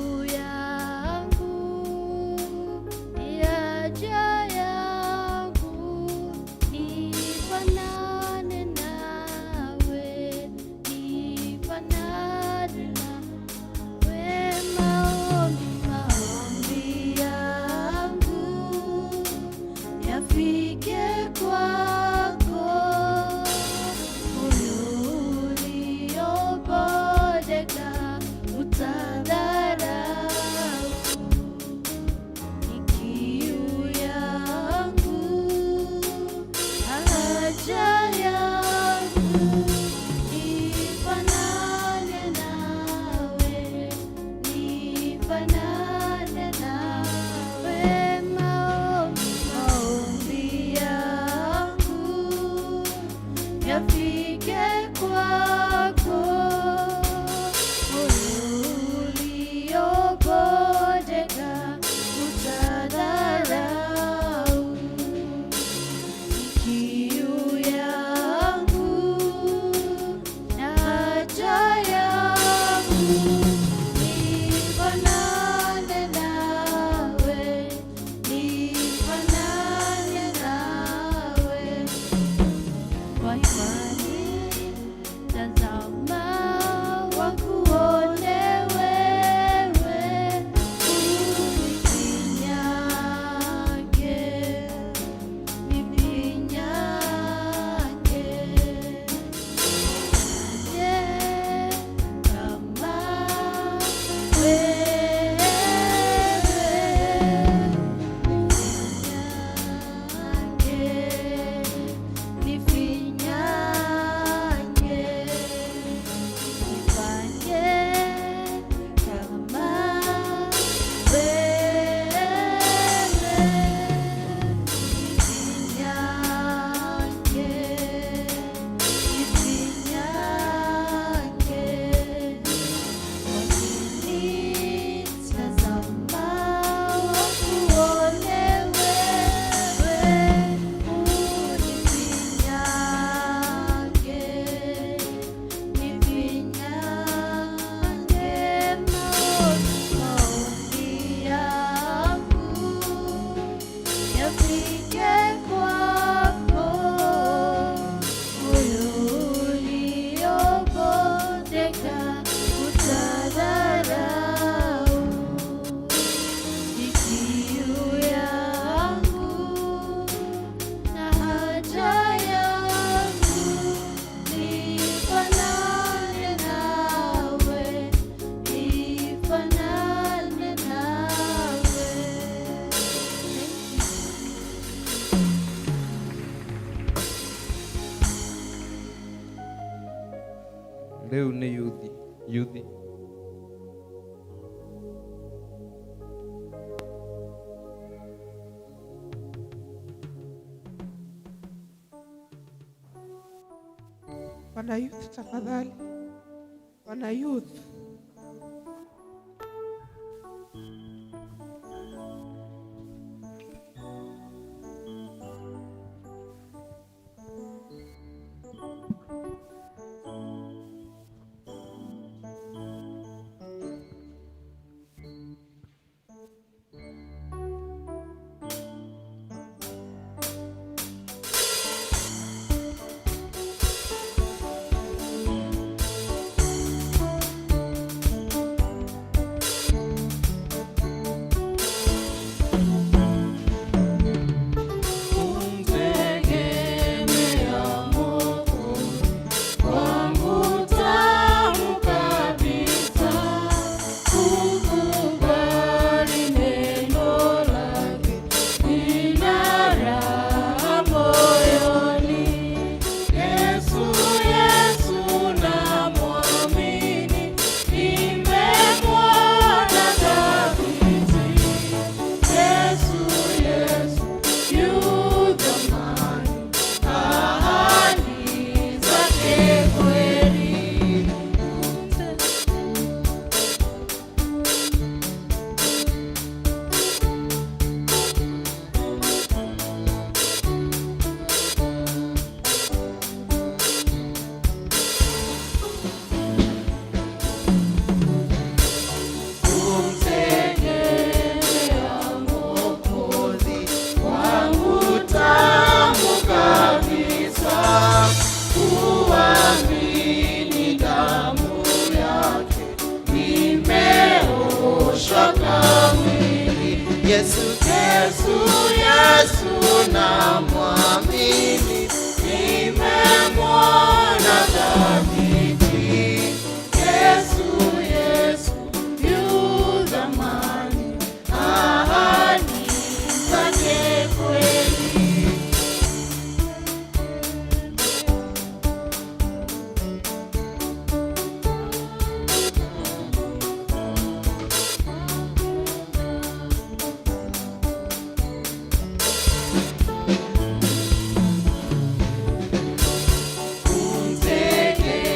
Rĩu nĩ yuthi yuthi. Wana youth tafadhali, wana youth. Kumtegemea Mwokozi kwangu tamu kabisa, kukubali neno lake nina raha moyoni. Yesu, Yesu namwamini, nimemwona thabiti. Yesu, Yesu yu thamani, ahadi zake kweli. Kumtegemea Mwokozi kwangu tamu kabisa, kuamini damu yake nimeoshwa kamili. Yesu, Yesu, Yesu namwamini, nimemwona thabiti. Yesu, Yesu yu thamani, ahadi zake kweli. Kumtegemea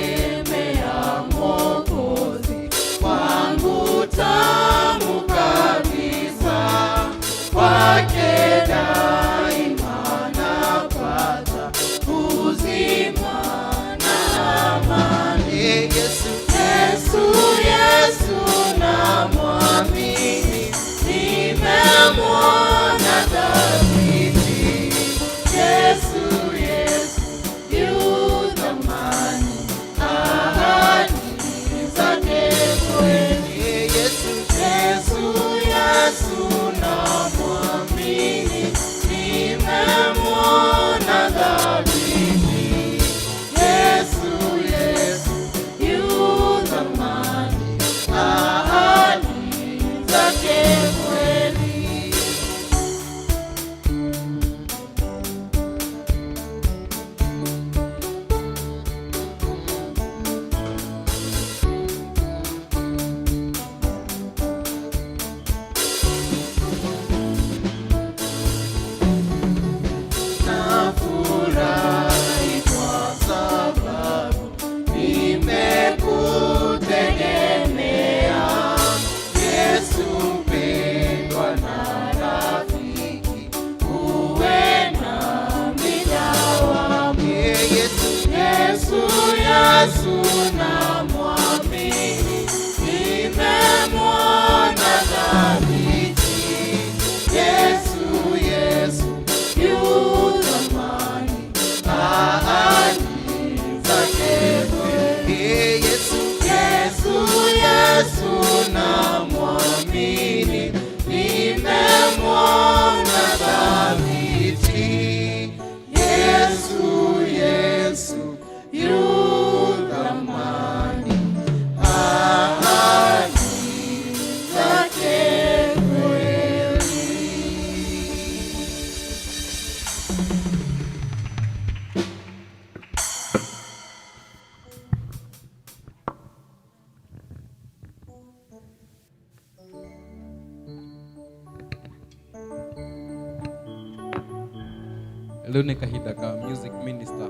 Rĩu nĩ kahinda ka music minister.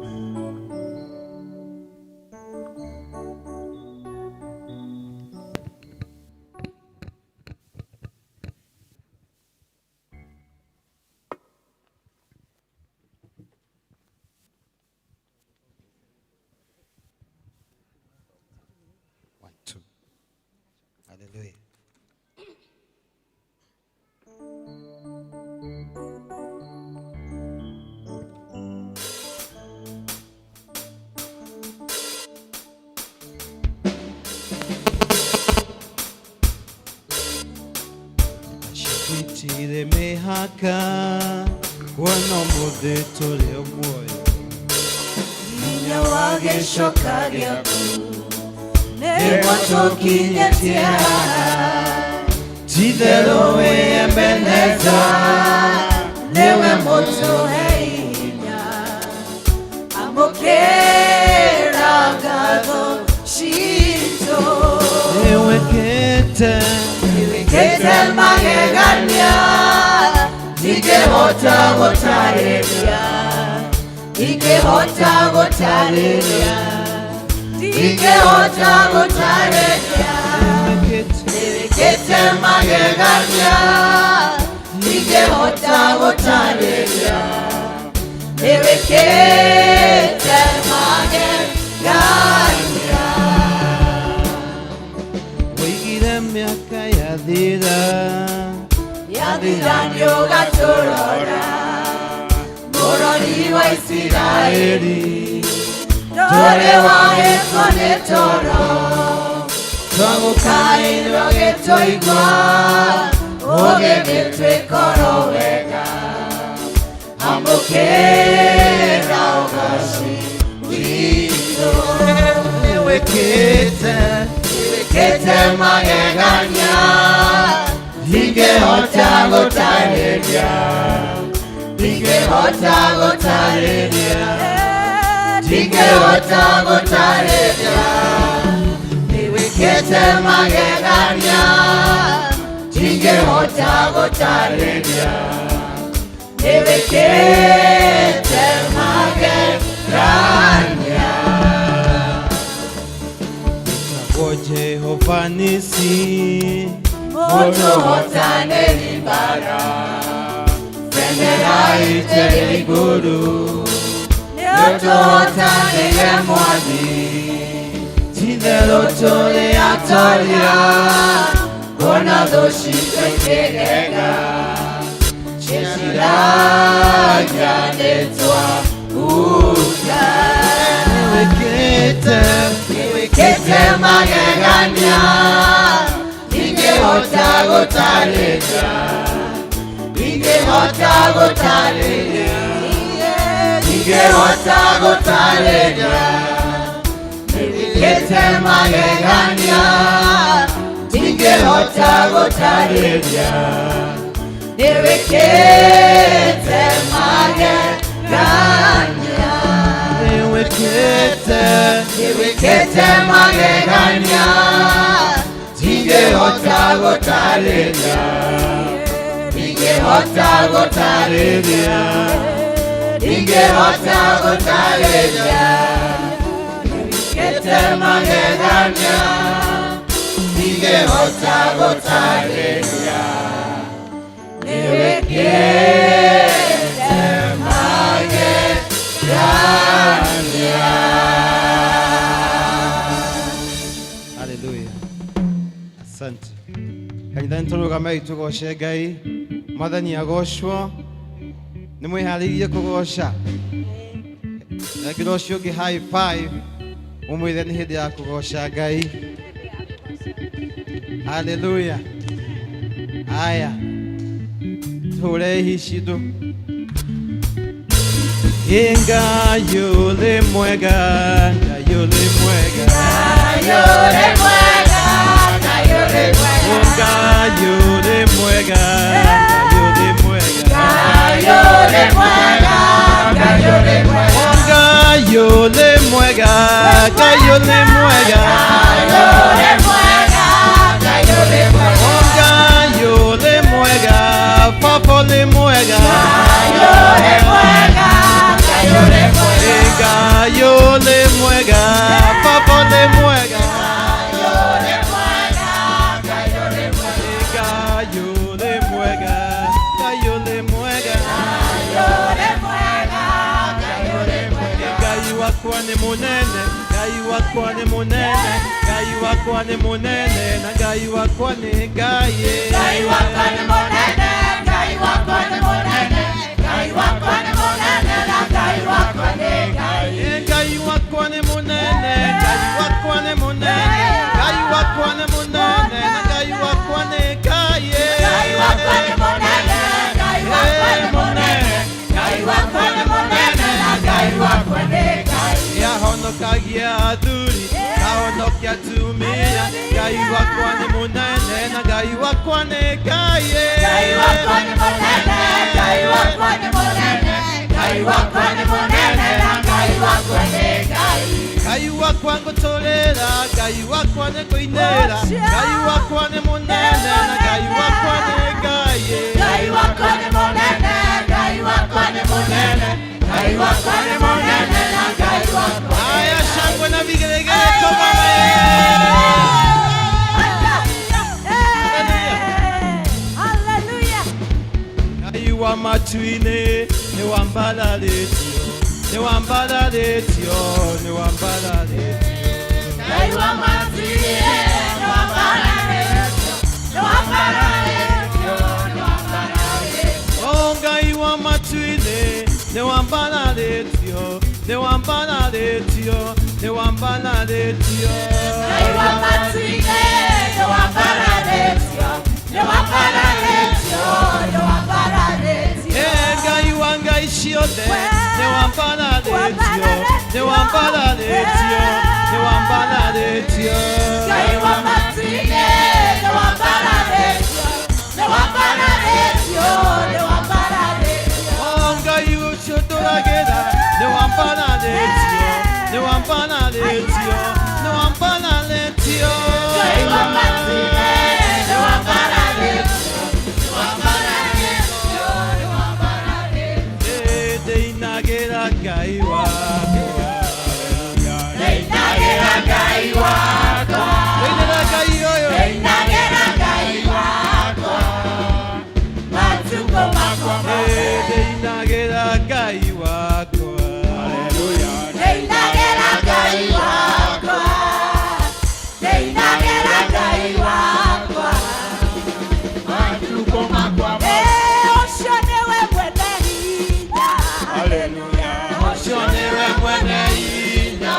One, two. Hallelujah. Tire mĩhaka kuona ũmũthĩ tũrĩ o muoyo. Hinya wa gĩcoka gĩaku nĩguo tũkinyĩtie haha. Ti-itherũ wĩ Ebeneza, nĩwe mũtũhe hinya. Amũkĩra ngatho citũ. Nĩwĩkĩte Nĩwĩkĩte magegania ndingĩhota gũtarĩria, ndingĩhota gũtarĩria, ndingĩhota gũtarĩria. Nĩwĩkĩte magegania ndingĩhota gũtarĩria, nĩwĩkĩte magegania. Woigire mĩaka yathira, yathira nĩũgatũrora, mũrori wa Isiraeli, ndũrĩ wahĩtwo nĩ toro, twagũkaĩrwo gĩtũigua, ũgĩgĩtwĩkoro wega. Amũkĩra ũgoci witũ. Nĩwĩkĩte Nĩwĩkĩte magegania ndingĩhota gũtarĩria, ndingĩhota gũtarĩria, ndingĩhota gũtarĩria. Nĩwĩkĩte magegania ndingĩhota gũtarĩria, nĩwĩkĩte magegania. Wĩtagwo Jehova Nisi, mũtũhotanĩri mbara, bendera itũ ĩrĩ igũrũ, nĩũtũhotanĩire Mwathi. Ti-itherũ tũrĩ atoria, kuona thũ citũ ikĩgega, cieciragia nĩtwahuta. Nĩwĩkĩte Nĩwĩkĩte magegania ndingĩhota gũtarĩria, ndingĩhota gũtarĩria, ndingĩhota gũtarĩria. Nĩwĩkĩte magegania ndingĩhota gũtarĩria, nĩwĩkĩte magegania. Nĩwĩkĩte Nĩwĩkĩte magegania ndingĩhota gũtarĩria, ndingĩhota gũtarĩria, ndingĩhota gũtarĩria. Nĩwĩkĩte magegania ndingĩhota gũtarĩria, nĩwĩkĩte magegania. Haleluya. Asante. Kanitha nĩtũrũgamei tũgoce Ngai. Mwathani agocwo. Nĩ mwĩharĩirie kũgoca? Nengera ũcio ũngĩ high five, ũmwĩre nĩ hĩndĩ ya kũgoca Ngai. Haleluya. Aya, tũhũre ihi citũ. Ngai ũrĩ mwega, Ngai ũrĩ mwega. Ngai ũrĩ mwega, Ngai ũrĩ mwega. Ngai ũrĩ mwega, Ngai ũrĩ mwega. Ngai ũrĩ mwega, Ngai ũrĩ mwega. Ngai ũrĩ mwega, Ngai ũrĩ mwega. Ngai ũrĩ mwega, Ngai ũrĩ mwega. Ngai ũrĩ mwega, Baba ũrĩ mwega. Ngai ũrĩ mwega, Wakwa nĩ mũnene, Ngai wakwa nĩ mũnene, na Ngai wakwa nĩ Ngai. Ngai wakwa nĩ mũnene, Ngai wakwa nĩ mũnene, Ngai wakwa nĩ mũnene, na Ngai wakwa nĩ Ngai. Ngai wakwa nĩ mũnene, Ngai wakwa nĩ mũnene, Ngai wakwa nĩ mũnene, na Ngai wakwa nĩ Ngai. Ngai wakwa nĩ mũnene, Ngai wakwa nĩ mũnene, Ngai wakwa nĩ mũnene, na Ngai wakwa nĩ Ngai. Ahonokagia athuri, ahonokia atumia, Ngai wakwa nĩ mũnene, na Ngai wakwa nĩ Ngai. Ngai wakwa nĩ mũnene, Ngai wakwa nĩ mũnene, Ngai wakwa nĩ mũnene, na Ngai wakwa nĩ Ngai. Ngai wakwa ngũtũrĩra, Ngai wakwa nĩ ngũinĩra, Ngai wakwa nĩ mũnene, na Ngai wakwa nĩ Ngai. Ngai wakwa nĩ mũnene, Ngai wakwa nĩ mũnene, Ngai wakwa nĩ mũnene, na Ngai wakwa. Aya, shangwe na vigelegele kwa Bwana. Hallelujah. Ngai wa matu-inĩ nĩ wambararĩtio, nĩ wambararĩtio, nĩ wambararĩtio. Ngai wa matu-inĩ nĩ wambararĩtio, nĩ wambararĩtio, nĩ wambararĩtio. Oh, Ngai wa matu-inĩ nĩ wambararĩtio, nĩ wambararĩtio, nĩ wambararĩtio. Ngai wa matu-inĩ nĩ wambararĩtio, nĩ wambararĩtio, nĩ wambararĩtio. Eh, Ngai wa ngai ciothe nĩ wambararĩtio, nĩ wambararĩtio, nĩ wambararĩtio. Ngai wa matu-inĩ nĩ wambararĩtio, nĩ wambararĩtio, nĩ wambararĩtio. Oh, Ngai ũcio ndũragĩra nĩ wambararĩtio, nĩ wambararĩtio, nĩ wambararĩtio. Ngai wa matu-inĩ nĩ wambararĩtio, nĩ wambararĩtio, nĩ wambararĩtio. Eh, ndĩinagĩra Ngai wakwa. Ndĩinagĩra Ngai wakwa. Ndĩinĩra Ngai ũyũ. Ndĩinagĩra Ngai wakwa. Matukũ makwa Eh, ndĩinagĩra Ngai wakwa. Ndĩinagĩra Ngai wakwa. Ndĩinagĩra Ngai wakwa. Matukũ makwa. Eh, ũcio nĩwe mwene hinya. Ũcio nĩwe mwene hinya.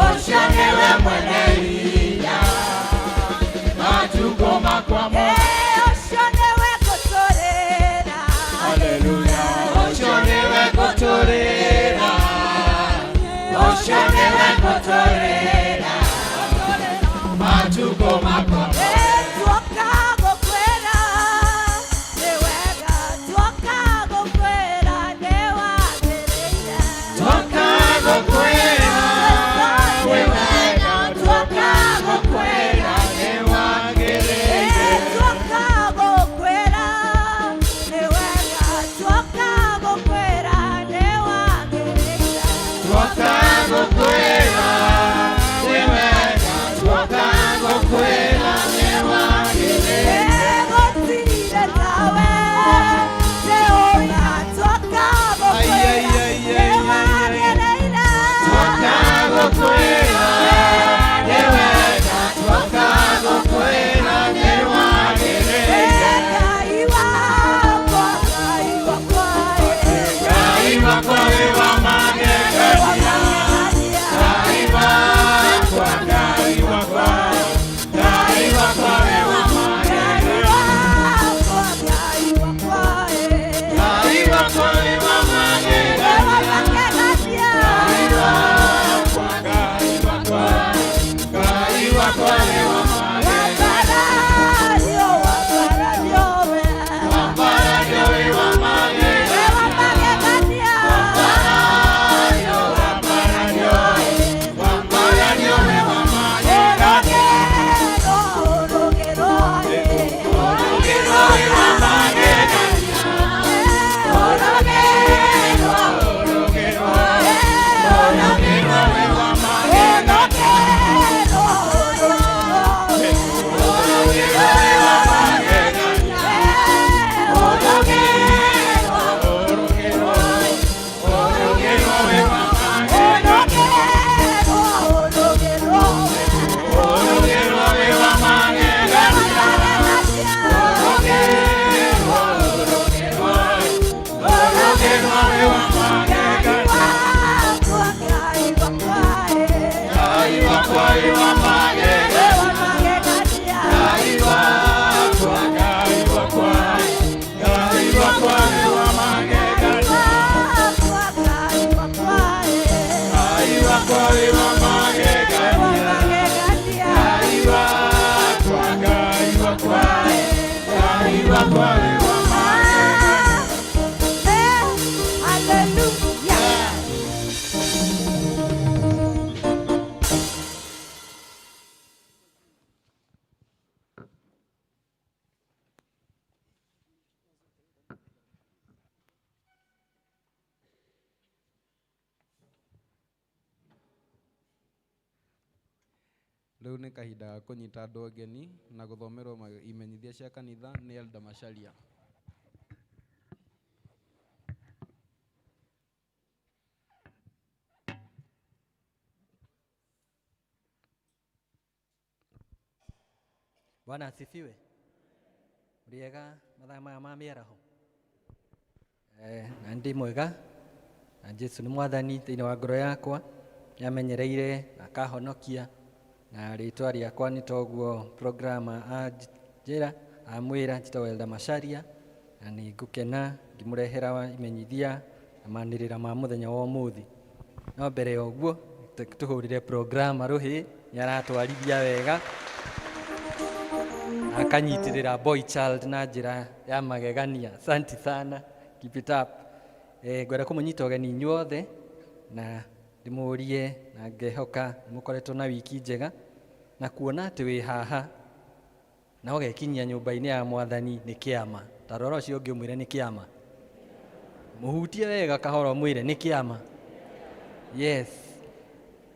Ũcio nĩwe mwene hinya. Matukũ makwa Eh, ũcio nĩwe ngũtũrĩra. Ũcio nĩwe ngũtũrĩra. Ũcio nĩwe ngũtũrĩra. Matukũ makwa. Eh, tuoka gũkwĩra nĩ wega, tuoka gũkwĩra nĩ wagĩrĩire. Tuoka gũkwĩra nĩ wega, tuoka gũkwĩra nĩ wagĩrĩire. wakwa, Ngai wakwa wĩ wa magegania. Hallelujah. Rĩu nĩ kahinda ga kũnyita andũ ageni na gũthomerwo imenyithia cia kanitha nĩ Elder Macharia. Bwana asifiwe. Muriega mathaa maya ma mĩaraho. Na ndĩ mwega na Jesu nĩ mwathani thĩinĩ wa ngoro yakwa, nĩamenyereire na akahonokia, na rĩtwa rĩakwa nĩ toguo programa anjĩra amwĩra njĩtagwo Elder Macharia, na nĩ ngũkena ngĩmũrehera imenyithia na manĩrĩra ma mũthenya wa ũmũthĩ. No mbere ya ũguo tũhũrĩre programa rũhĩ, nĩ aratwarithia wega akanyitĩrĩra boy child na njĩra ya magegania. Asante sana, keep it up. Ngwenda kũmũnyita ũgeni inyuothe na ndĩmũrie na ngehoka mũkoretwo na wiki njega, na kuona atĩ wĩ haha na ũgekinyia nyũmba-inĩ ya mwathani nĩ kĩama. Ta rora ũcio ũngĩ ũmwĩre nĩ kĩama, mũhutie wega kahora ũmwĩre nĩ kĩama. Yes,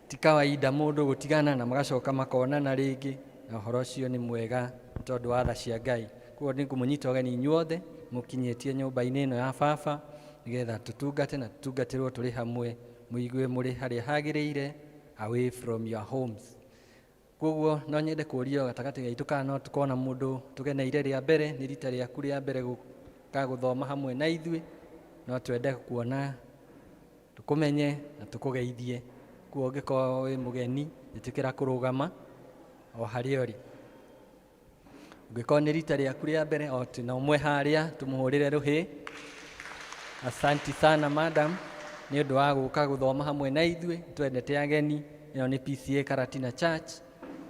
ti kawaida mũndũ gũtigana na magacoka makonana rĩngĩ, na ũhoro ũcio nĩ mwega nĩ tondũ wa tha cia Ngai. Koguo nĩ ngũmũnyita ũgeni inyuothe mũkinyĩtie nyũmba-inĩ ĩno ya baba, nĩgetha tũtungate na tũtungatĩrwo tũrĩ hamwe, mũigue mũrĩ harĩa hagĩrĩire, away from your homes. Koguo no nyende kũũria gatagatĩ gaitũ kana no tũkona mũndũ tũgeneire rĩa mbere, nĩ rita rĩaku rĩa mbere gũka gũthoma hamwe na ithuĩ, no twende kuona tũkũmenye na tũkũgeithie. Koguo ũngĩkorwo wĩ mũgeni, ĩtĩkĩra kũrũgama o harĩa ũrĩ. Ũngĩkorwo nĩ rita rĩaku rĩa mbere, o twĩna ũmwe harĩa, tũmũhũrĩre rũhĩ. Asanti sana madam, nĩ ũndũ wa gũka gũthoma hamwe na ithuĩ, twendete ageni. Ĩno nĩ PCA Karatina Church,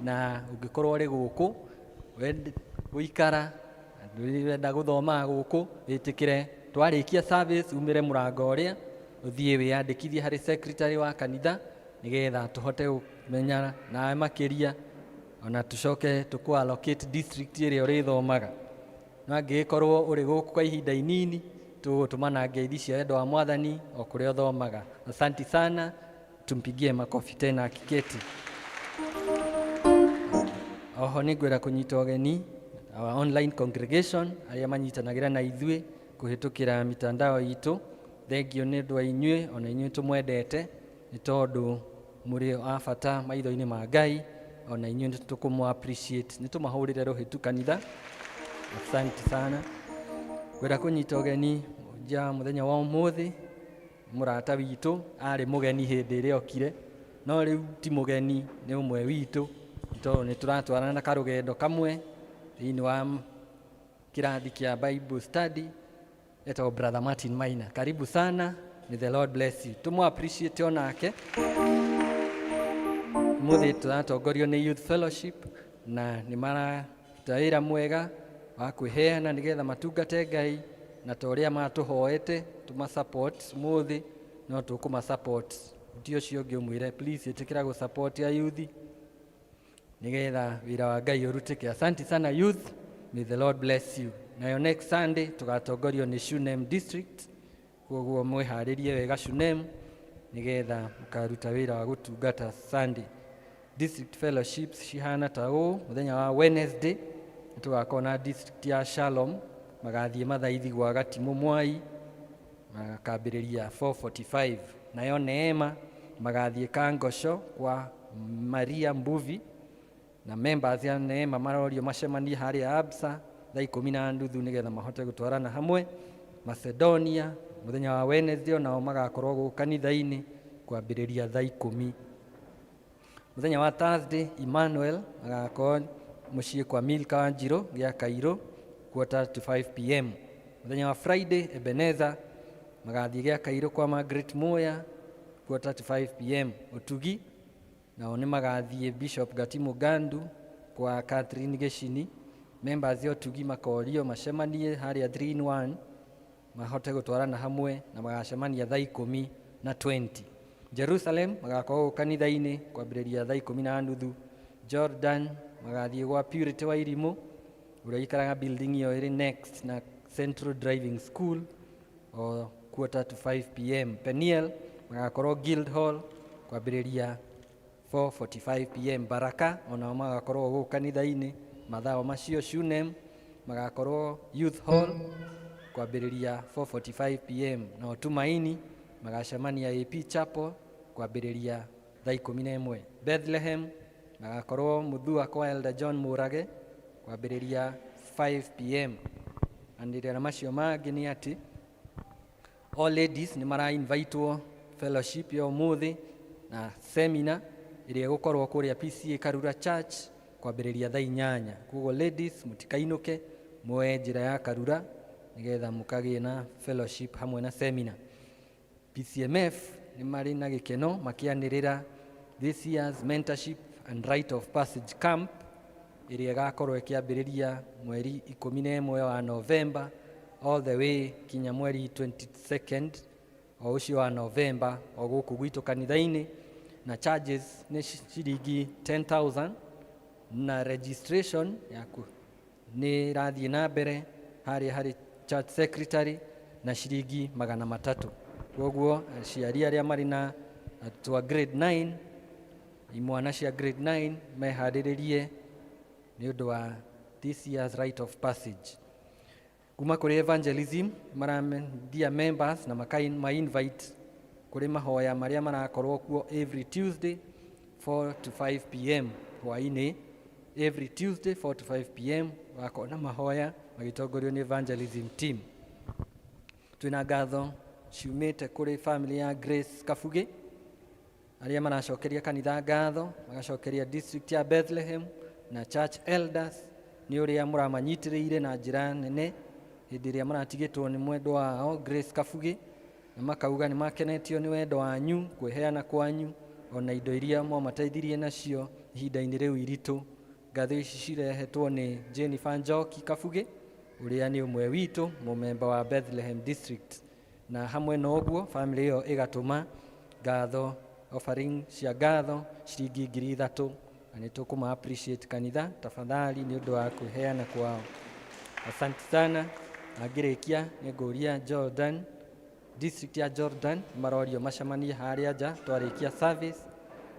na ũngĩkorwo ũrĩ gũkũ gũikara ndũrenda gũthoma gũkũ, wĩtĩkĩre twarĩkia service umĩre mũrango ũrĩa ũthiĩ wĩyandĩkithie harĩ secretary wa kanitha, nĩgetha tũhote kũmenya nawe makĩria, ona tũcoke tũkũ allocate district ĩrĩa ũrĩthomaga. No angĩgĩkorwo ũrĩ gũkũ kwa ihinda inini, tũgũtũmana ngeithi cia wendo wa mwathani o kũrĩa ũthomaga. Asanti sana, tumpigie makofi tena akiketi. Oho nĩ ngwenda kũnyita ũgeni our online congregation arĩa manyitanagĩra na ithuĩ kũhĩtũkĩra mitandao itũ. Thengio nĩ ũndũ wa inyuĩ, ona inyuĩ tũmwendete nĩ tondũ mũrĩ a bata maitho-inĩ ma Ngai, ona inyuĩ nĩ tũkũmũ appreciate. Nĩ tũmahũrĩre rũhĩ tu kanitha. Asante sana. Ngwenda kũnyita ũgeni ja mũthenya wa ũmũthĩ, mũrata witũ arĩ mũgeni hĩndĩ ĩrĩa okire, no rĩu ti mũgeni, nĩ ũmwe witũ, tondũ nĩ tũratwarana na karũgendo kamwe thĩinĩ wa kĩrathi kĩa Bible study. Etagwo Brother Martin Maina. Karibu sana, may the Lord bless you. Tũmũ appreciate onake. Ũmũthĩ tũratongorio nĩ Youth Fellowship na nĩ mararuta wĩra mwega wa kwĩheana nĩgetha matungate Ngai, na ta ũrĩa matũhoete tũma support ũmũthĩ, no tũkũma support. Ti ũcio ũngĩ ũmwĩre please ĩtĩkĩra gũ support ya youth nĩgetha wĩra wa Ngai ũrutĩke. Asante sana youth, may the Lord bless you. Nayo next Sunday tũgatongorio nĩ Shunem District, koguo mwĩharĩrie wega Shunem nĩgetha mũkaruta wĩra wa gũtungata Sunday. District fellowships cihana ta ũũ, mũthenya wa Wednesday nĩtũgakorwo na district ya Shalom, magathiĩ mathaithi gwa Gatimũ Mwai, makambĩrĩria 4:45. Nayo Neema magathiĩ Kangoco kwa Maria Mbuvi, na members ya Neema marorio macemanie harĩa Absa thaa 10:30 nĩgetha mahote gũtwarana hamwe. Macedonia mũthenya wa Wednesday onao magakorwo gũkũ kanitha-inĩ kwambĩrĩria thaa 10. Mũthenya wa Thursday Emmanuel magakorwo mũciĩ kwa Milka Wanjiru gĩa Kairũ 4:45 p.m. Mũthenya wa Friday Ebenezer magathiĩ gĩa Kairũ kwa Margaret Moya 4:45 p.m. Ũtugi nao nĩ magathiĩ Bishop Gatimu Gandu kwa Catherine Gĩcini Members ya ũtugi makorio macemanie harĩa 3 in 1 mahote gũtwarana hamwe na magacemania thaa ikũmi na 20. Jerusalem magakorwo kanitha-inĩ kwambĩrĩria thaa ikũmi na nuthu. Jordan magathiĩ gwa Purity wa Irimũ ũrĩa ũikaraga building ĩyo ĩrĩ next na Central Driving School o 4:45 pm. Peniel magakorwo Guild Hall kwambĩrĩria 4:45 pm. Baraka onao magakorwo gũkũ kanitha-inĩ mathaa o macio. Shunem magakorwo Youth Hall kwambĩrĩria 4:45 pm. Nao Tumaini magacemania AP Chapel kwambĩrĩria thaa ikũmi na ĩmwe. Bethlehem magakorwo Muthua kwa Elder John Murage kwambĩrĩria 5 pm. Anĩrĩra macio mangĩ nĩ atĩ all ladies nĩ mara-invitwo fellowship ya ũmũthĩ na seminar ĩrĩa ĩgũkorwo kũrĩa PCA Karura Church kwambĩrĩria thaa inyanya. Koguo ladies mũtikainũke, muoe njĩra ya Karura nĩgetha mũkagĩe na fellowship hamwe na seminar. PCMF nĩ marĩ na gĩkeno makĩanĩrĩra this year's mentorship and rite of passage camp ĩrĩa ĩgakorwo ĩkĩambĩrĩria mweri 11 wa November all the way kinya mweri 22nd o ũcio wa November o gũkũ gwitũ kanitha-inĩ, na charges nĩ ciringi 10,000 na registration yaku nĩ ĩrathiĩ na mbere harĩa harĩ church secretary na ciringi 300. Koguo aciari arĩa marĩ na arutwo a grade 9, imwana cia grade 9, meharĩrĩrie nĩ ũndũ wa this year's rite of passage. Kuma kũrĩ evangelism maramendia members na maka ma-invite kũrĩ mahoya marĩa marakorwo kuo every Tuesday 4 to 5 pm hwaĩ-inĩ. Every Tuesday 4 to 5 pm wakorwo na mahoya magĩtongorio nĩ evangelism team. Twĩna ngatho ciumĩte kũrĩ family ya Grace Kabugi arĩa maracokeria kanitha ngatho, magacokeria district ya Bethlehem na church elders nĩ ũrĩa mũramanyitĩrĩire na njĩra nene hĩndĩ ĩrĩa maratigĩtwo nĩ mwendwa wao Grace Kabugi, na makauga nĩ makenetio nĩ wendo wanyu, kwĩheana kwanyu, ona indo iria mwamateithirie nacio ihinda-inĩ rĩu iritũ. Ngatho ici cirehetwo nĩ Jennifer Njoki Kabugi ũrĩa nĩ ũmwe witũ mũmemba wa Bethlehem district, na hamwe na ũguo family ĩyo ĩgatũma ngatho, offering cia ngatho ciringi 3,000, na nĩ tũkũma appreciate kanitha tafadhali nĩ ũndũ wa kwĩheana kwao. Asante sana. Na ngĩrĩkia nĩ ngũria Jordan district ya Jordan marorio macemanie harĩa nja twarĩkia service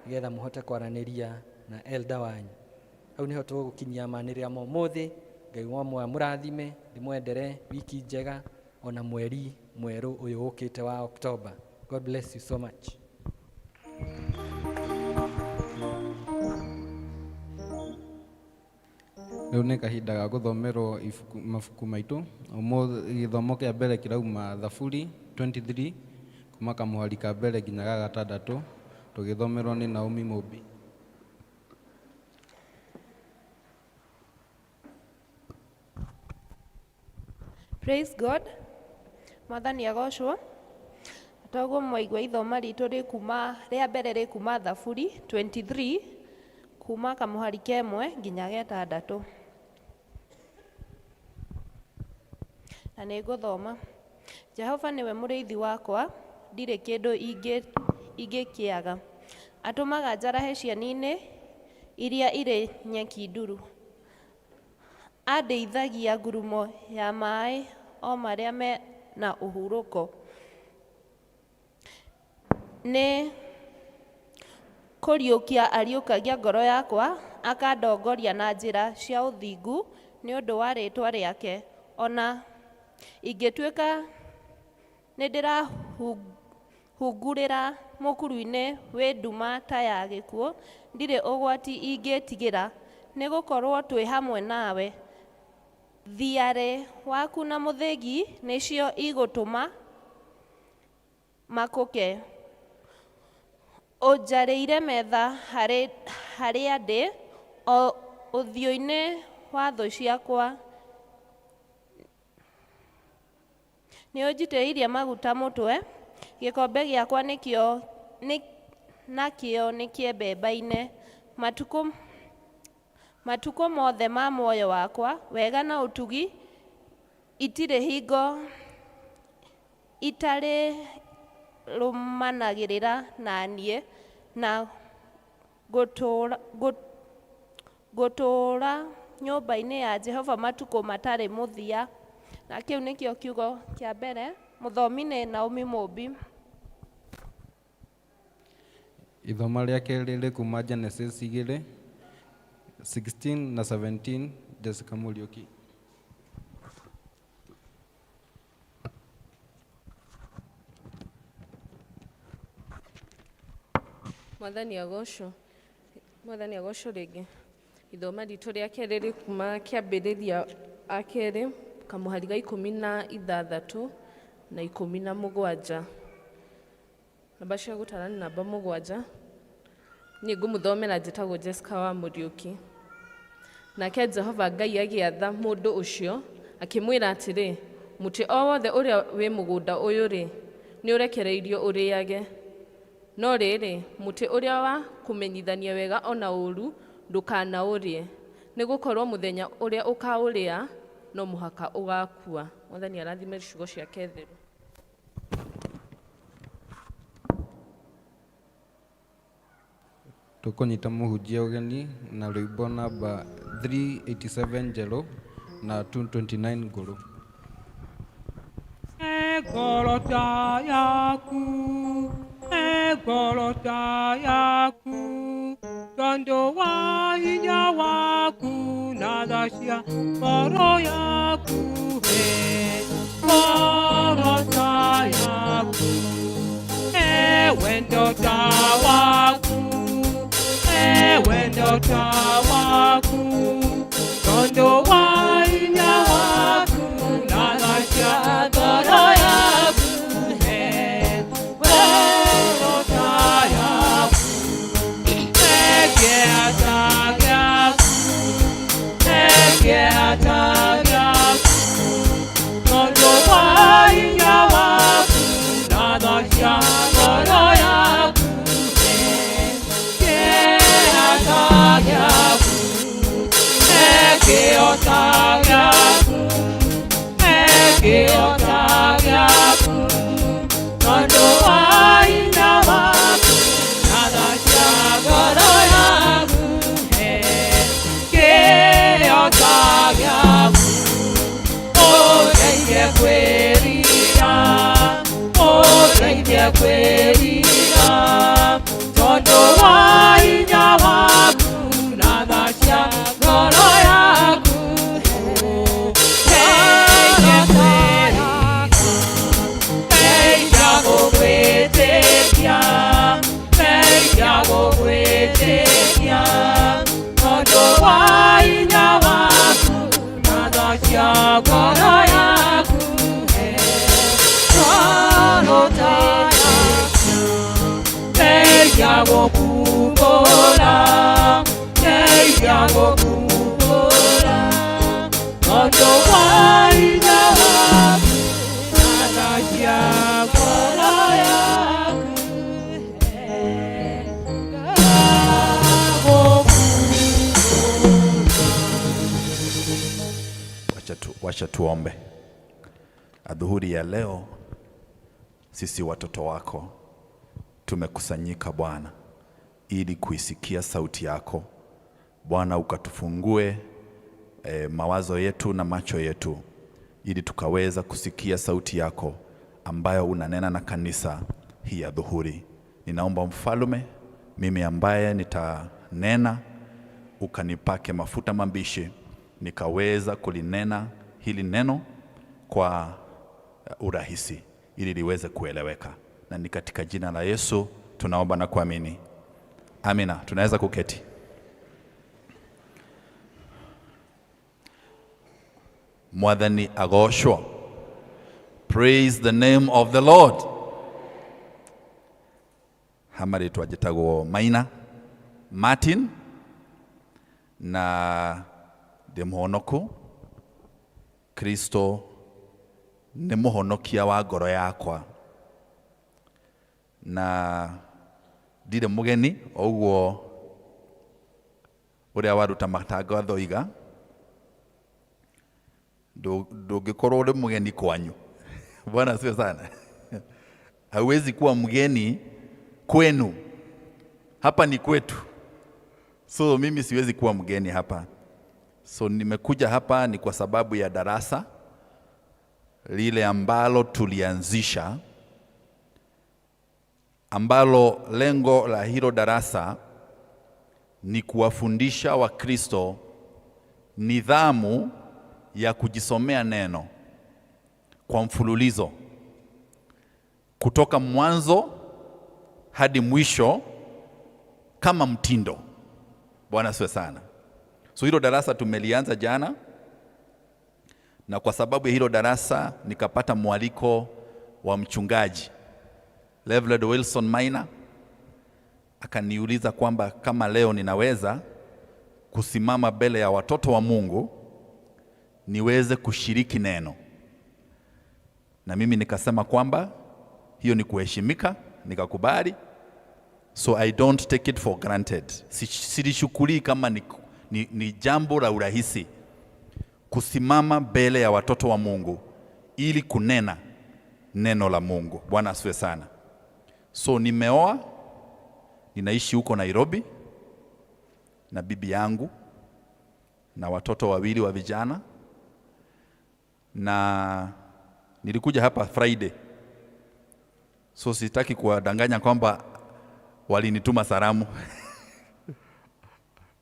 nĩgetha mũhote kwaranĩria na elder wanyu. Hau nĩho tũgũkinyia manĩrĩra ma ũmũthĩ. Ngai wa mũrathime, ndĩmwendere wiki njega ona mweri mwerũ ũyũ ũkĩte wa October. God bless you so much. Rĩu nĩ kahinda ga gũthomerwo ibuku, mabuku maitũ. Ũmũthĩ gĩthomo kĩa mbere kĩrauma Thaburi 23 kuma kamũhari ka mbere nginya ga gatandatũ, tũgĩthomerwo nĩ Naomi Mũmbi. Praise God. Mwathani agocwo. Toguo mwaigua ithoma ritũ rĩkuma rĩa mbere rĩkuma Thaburi 23 kuma kamũhari kemwe nginya getandatũ. Na nĩ ngũthoma. Jehova nĩwe mũrĩithi wakwa, ndirĩ kĩndũ ingĩkĩaga. Atũmaga njarahe ciani-inĩ iria irĩ nyeki nduru. Andĩithagia ngurumo ya maĩ o marĩa me na ũhurũko. Nĩ kũriũkia ariũkagia ngoro yakwa, akandongoria na njĩra cia ũthingu nĩ ũndũ wa rĩĩtwa rĩake. Ona ingĩtuĩka nĩ ndĩrahungurĩra mũkuru-inĩ wĩ nduma ta ya gĩkuũ, ndirĩ ũgwati ingĩtigĩra, nĩ gũkorwo twĩ hamwe nawe. Thiarĩ waku na mũthĩgi nĩcio igũtũma makũke. Ũnjarĩire metha harĩa ndĩ, o ũthiũ-inĩ wa thũ ciakwa. Nĩ ũnjitĩrĩirie maguta mũtwe, gĩkombe gĩakwa nakĩo nĩkĩembembaine. Matukũ mothe ma muoyo wakwa, wega na ũtugi itirĩ hingo itarĩrũmanagĩrĩra na niĩ, na ngũtũũra nyũmba-inĩ ya Jehova matukũ matarĩ mũthia. Na kĩu nĩkĩo kiugo kĩa mbere. Mũthomi nĩ Naomi Mũmbi. Ithoma rĩa kerĩ rĩ kuma Genesis 2 16 na 17 Jessica Mũriũki. Mwathani agocwo. Mwathani agocwo rĩngĩ. Ithoma ritũ rĩa kerĩ rĩ kuma kĩambĩrĩria a kerĩ kamũhari ga 16 na 17. Namba cia gũtara nĩ namba 7. Niĩ ngũmũthomera njĩtagwo Jessica wa Mũriũki. Nake Jehova Ngai agĩatha mũndũ ũcio, akĩmwĩra atĩrĩ, mũtĩ o wothe ũrĩa wĩ mũgũnda ũyũ-rĩ, nĩũrekereirio ũrĩage. No rĩrĩ, mũtĩ ũrĩa wa kũmenyithania wega o na ũũru ndũkanaũrĩe, nĩ gũkorũo mũthenya ũrĩa ũkaũrĩa no mũhaka ũgakua. Mwathani arathime ciugo ciake theru. Tũkũnyita mũhunjia ũgeni na rwĩmbo namba 387 njerũ na 229 ngũrũ. Ngoro ta yaku, ngoro ta yaku, tondũ wa hinya waku na tha cia ngoro yaku, ngoro ta yaku, wendo ta waku, wendo ta waku, tondũ wa hinya waku na tha cia ngoro yaku, ngoro ta yaku, kĩata gĩaku, kĩata gĩaku, tondũ wa hinya waku na tha cia ngoro yaku, kĩata gĩaku, kĩota gĩaku, kĩota gĩaku, tondũ wa hinya waku na tha cia ngoro yaku, kĩota gĩaku, ũndeithie kwĩrira, ũndeithie kwĩrira, tondũ wa hinya waku na tha cia ngoro yaku, ndeithie kwĩrira, ndeithia gũgwĩtĩkia, ndeithia gũgwĩtĩkia, tondũ wa hinya waku na tha cia ngoro yaku, ngoro ta yaku, ndeithia gũkumbũra, ndeithia gũkumbũra, tondũ wa hinya waku na tha cia ngoro yaku, Wacha tuombe. Adhuhuri ya leo sisi watoto wako tumekusanyika Bwana ili kuisikia sauti yako Bwana, ukatufungue mawazo yetu na macho yetu ili tukaweza kusikia sauti yako ambayo unanena na kanisa hii ya dhuhuri. Ninaomba Mfalme, mimi ambaye nitanena ukanipake mafuta mabishi nikaweza kulinena hili neno kwa urahisi ili liweze kueleweka, na ni katika jina la Yesu tunaomba na kuamini, amina. Tunaweza kuketi. Mwathani agoocwo. Praise the name of the Lord. Hama rĩtwa njĩtagwo Maina Martin na ndĩ mũhonoku. Kristo nĩ mũhonokia wa ngoro yakwa na ndirĩ mũgeni, o ũguo Ũrĩa waruta matangatho iga ndũngĩkorwo ũrĩ mũgeni kwanyu. Bwana asifiwe sana. Hauwezi kuwa mgeni kwenu, hapa ni kwetu, so mimi siwezi kuwa mgeni hapa. So nimekuja hapa ni kwa sababu ya darasa lile ambalo tulianzisha, ambalo lengo la hilo darasa ni kuwafundisha Wakristo nidhamu ya kujisomea neno kwa mfululizo kutoka mwanzo hadi mwisho kama mtindo. Bwana asifiwe sana. So hilo darasa tumelianza jana, na kwa sababu ya hilo darasa nikapata mwaliko wa mchungaji Reverend Wilson Maina, akaniuliza kwamba kama leo ninaweza kusimama mbele ya watoto wa Mungu niweze kushiriki neno, na mimi nikasema kwamba hiyo ni kuheshimika, nikakubali. So I don't take it for granted. Silishukulii kama ni jambo la urahisi kusimama mbele ya watoto wa Mungu ili kunena neno la Mungu. Bwana asifiwe sana. So nimeoa, ninaishi huko Nairobi na bibi yangu na watoto wawili wa vijana, na nilikuja hapa Friday. So sitaki kuwadanganya kwamba walinituma salamu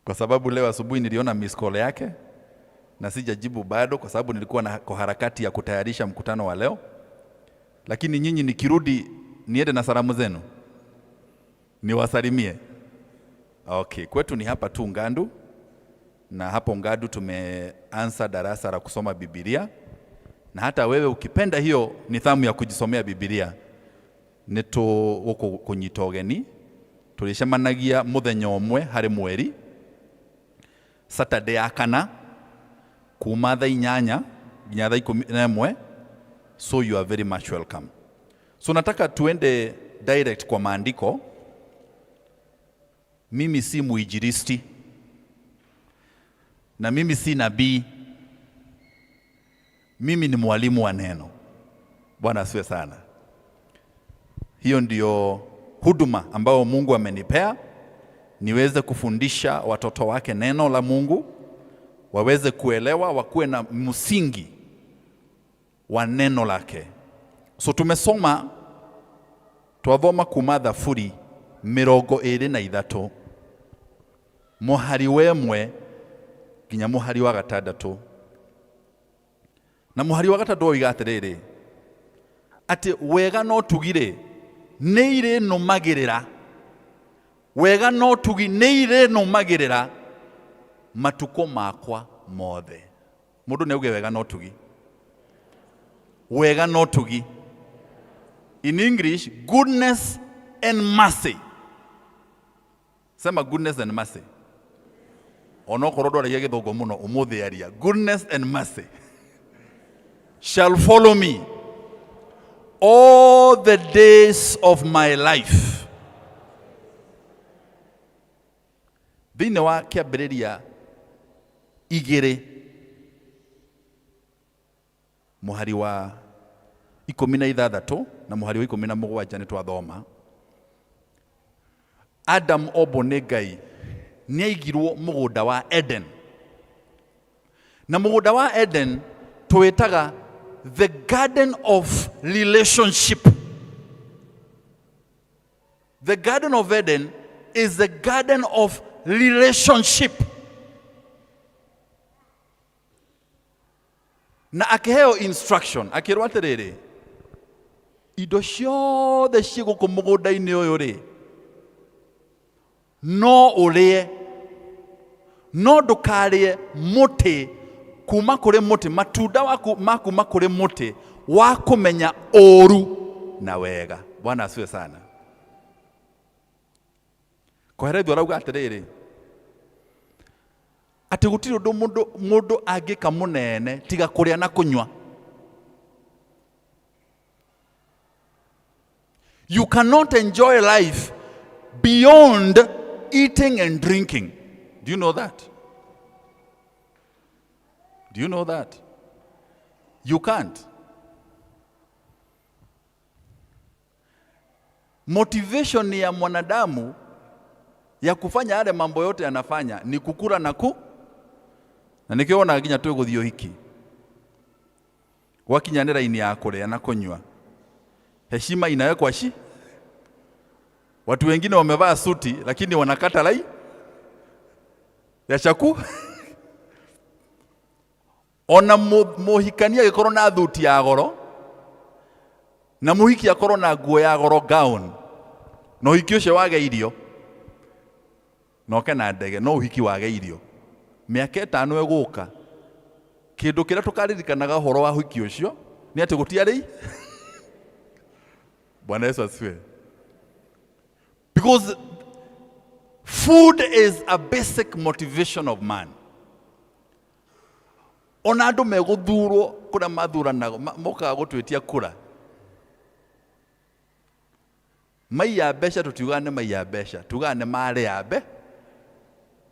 kwa sababu leo asubuhi niliona miss call yake na sijajibu bado, kwa sababu nilikuwa na kwa harakati ya kutayarisha mkutano wa leo. Lakini nyinyi nikirudi niende na salamu zenu niwasalimie. Okay, kwetu ni hapa tu Ngandu, na hapo Ngandu tumeanza darasa la kusoma Biblia, na hata wewe ukipenda hiyo nidhamu ya kujisomea Biblia nĩ tũgũkũnyita ũgeni. Tũrĩcemanagia mũthenya ũmwe harĩ mweri, Saturday ya kana, kuma thaa 8 nginya thaa 11. So you are very much welcome. So nataka tuende direct kwa maandiko. Mimi si muinjilisti na mimi si nabii, mimi ni mwalimu wa neno. Bwana asifiwe sana. Hiyo ndio huduma ambayo Mungu amenipea, niweze kufundisha watoto wake neno la Mungu, waweze kuelewa, wakuwe na msingi wa neno lake. So tumesoma, twathoma kuma Thaburi 23 muhari wa 1 nginya muhari wa 6. Na muhari wa 6 oiga atiriri, ati wega no tugire nĩ irĩnũmagĩrĩra, wega no tugi nĩ irĩnũmagĩrĩra matukũ makwa mothe. Mũndũ nĩ auge wega no tugi, wega no tugi. In English, goodness and mercy. Sema goodness and mercy. Onokorwo ndwaragia gĩthũngũ mũno, ũmũthĩ aria. Goodness and mercy shall follow me all the days of my life. Thĩinĩ wa kĩambĩrĩria 2 mũhari wa 16 na mũhari wa 17 nĩ twathoma. Adam ombwo nĩ Ngai nĩ aigirwo mũgũnda wa Eden, na mũgũnda wa Eden twĩtaga the garden of relationship. The garden of Eden is the garden of relationship. Na akĩheo instruction, akĩrwo atĩrĩrĩ, indo ciothe ciĩ gũkũ mũgũnda-inĩ ũyũ rĩ, no ũrĩe, no ndũkarĩe mũtĩ kuma kũrĩ mũtĩ, matunda waku ma kuma kũrĩ mũtĩ wa kũmenya ũũru na wega. Bwana asifiwe sana. Koherethu arauga atĩrĩrĩ, atĩ gũtirĩ ũndũ mũndũ angĩka mũnene tiga kũrĩa na kũnyua. You cannot enjoy life beyond eating and drinking. Do you know that? Do you know that? You can't. Motivation ya mwanadamu ya kufanya yale mambo yote anafanya ni kukula na ku na nikio ona nginya twĩgũthiĩ ũhiki gwakinya nĩ raini ya kũrĩa na kũnyua, heshima inawekwa shi. Watu wengine wamevaa suti lakini wanakata lai ya chaku ona mũhikania agĩkorwo na thuti ya goro na mũhiki akorwo na nguo ya goro gown, na ũhiki ũcio wage irio na oke na ndege, no ũhiki wage irio mĩaka ĩtano ĩgũka, kĩndũ kĩrĩa tũkaririkanaga ũhoro wa ũhiki ũcio nĩ atĩ gũtiarĩ. Bwana Yesu asifiwe. Because food is a basic motivation of man. Ona andũ megũthurwo kũrĩa mathuranago, mokaga gũtwĩtia kura, maiya mbeca, tũtiugaga nĩ maiya mbeca, tugaga nĩ marĩa mbe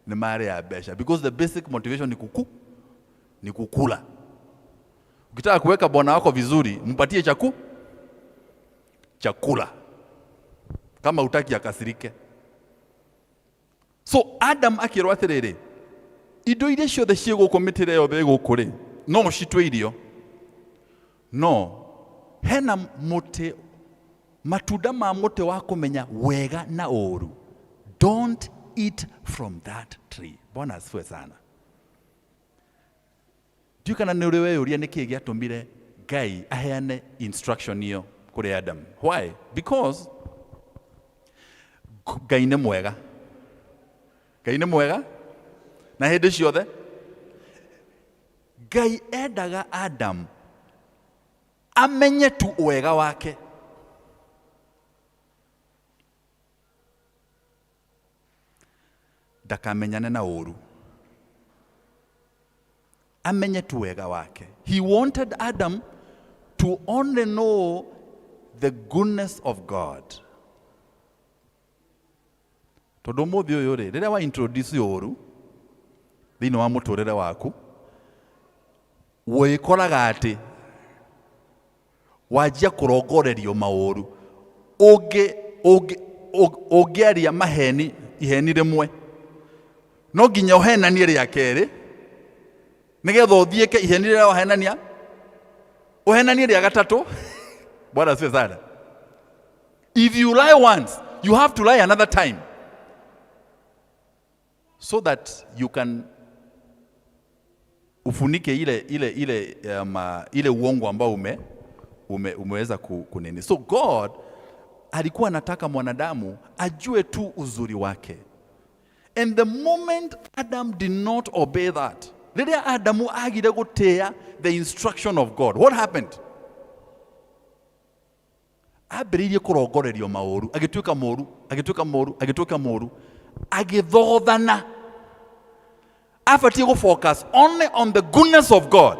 nĩ marĩa mbeca, because the basic motivation ni kuku ni kukula. Ukitaka kuweka bwana wako vizuri, mpatie chakula, kama utaki akasirike. So Adam akĩrwo atĩrĩrĩ, indo iria ciothe ciĩ gũkũ, mĩtĩ ĩrĩa yothe ĩ gũkũ rĩ, no ũcitue irio, no hena mũtĩ, matunda ma mũtĩ wa kũmenya wega na ũũru, don't eat from that tree. Bwana asifiwe sana. Ndiũĩ kana nĩ ũrĩ weyũria nĩkĩĩ gĩatũmire Ngai aheane instruction ĩyo kũrĩ Adam. Why? Because Ngai nĩ mwega, Ngai nĩ mwega na hĩndĩ ciothe. Ngai endaga Adam amenye tu wega wake. Ndakamenyane na ũũru, amenye tu wega wake. He wanted Adam to only know the goodness of God. Tondũ ũmũthĩ ũyũ rĩ, rĩrĩa wa introduce ũũru thĩinĩ wa mũtũrĩre waku, wĩkoraga atĩ wanjia kũrongorerio maũru. Ũngĩaria maheni iheni rĩmwe, no nginya ũhenanie rĩa kerĩ nĩgetha ũthiĩke iheni rĩrĩa wahenania, ũhenanie rĩa gatatũ. Bwana asifiwe sana. If you lie once, you have to lie another time so that you can ufunike ile uongo ambao umeweza kunini. So God alikuwa anataka mwanadamu ajue tu uzuri wake. And the moment Adam did not obey that, rĩrĩa Adamu agire gũtĩĩa the instruction of God, what happened? Ambĩrĩirie kũrongorerio maũru, agĩtuĩka mũũru, agĩtuĩka mũũru, agĩtuĩka mũũru, agĩthothana. Abatiĩ gũ focus only on the goodness of God,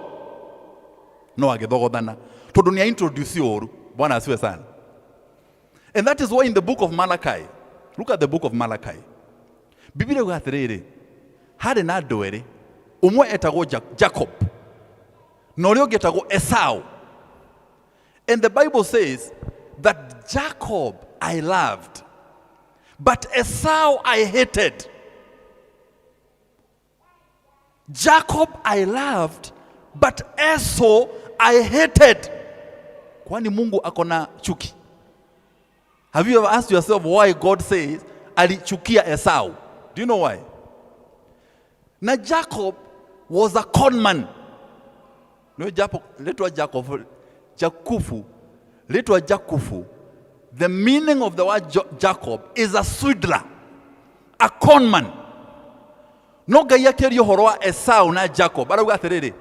no agĩthogothana tondũ nĩ introduce ũũru. Bwana asifiwe sana. And that is why in the book of Malachi, look at the book of Malachi, Biblia yuga atĩrĩrĩ, harĩ na andũ erĩ, ũmwe etagwo Jacob na ũrĩa ũngĩ etagwo Esau. And the Bible says that Jacob I loved, but Esau I hated. Jacob I loved, but Esau I hated. Kwani Mungu ako na chuki? Have you ever asked yourself why God says alichukia Esau? Do you know why? Na Jacob was a con man. No, Jacob, litwa Jacob, Jakufu, litwa Jakufu. The meaning of the word Jacob is a swindler, a con man. No Ngai akĩaria ũhoro wa Esau na Jacob, arauga atĩrĩrĩ,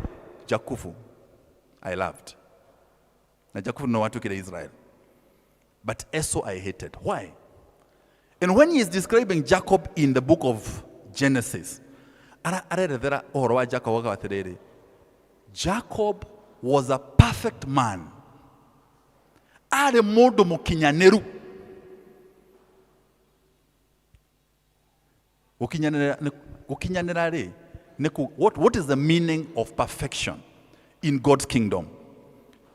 Jakufu I loved. Na Jakufu no watuĩkire Israel. But Esau I hated. Why? And when he is describing Jacob in the book of Genesis, arerethera ũhoro wa Jacob akauga atĩrĩrĩ, Jacob was a perfect man. Arĩ mũndũ mũkinyanĩru. Gũkinyanĩra Gũkinyanĩra rĩ, nĩ ku, what is the meaning of perfection in God's kingdom?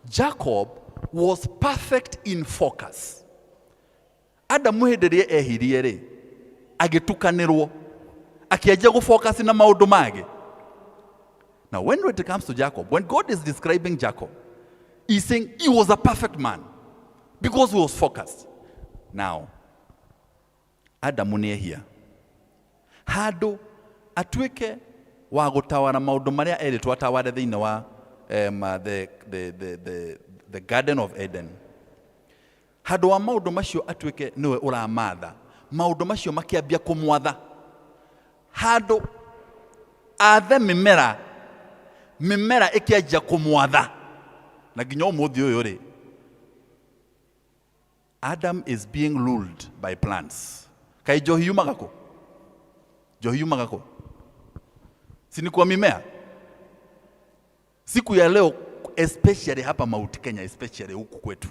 Jacob was perfect in focus. Adamu hĩndĩ ĩrĩa ehirie rĩ, agĩtukanĩrwo, akĩanjia gũfocus na maũndũ mangĩ. Now when it comes to Jacob, when God is describing Jacob, he's saying he was a perfect man because he was focused. Now, Adamu nĩ ehia. Handũ atuĩke wa gũtawara maũndũ marĩa erĩtwo ataware thĩinĩ wa the Garden of Eden. Handũ wa maũndũ macio atuĩke nĩwe ũramatha, maũndũ macio makĩambia kũmwatha. Handũ athe mĩmera, mĩmera ĩkĩanjia kũmwatha. Na nginya ũmũthĩ ũyũ rĩ, Adam is being ruled by plants. Kaĩ njohi yumaga kũ? Njohi yumaga kũ? Si ni kwa mimea? Siku ya leo especially hapa Mount Kenya, especially huku kwetu,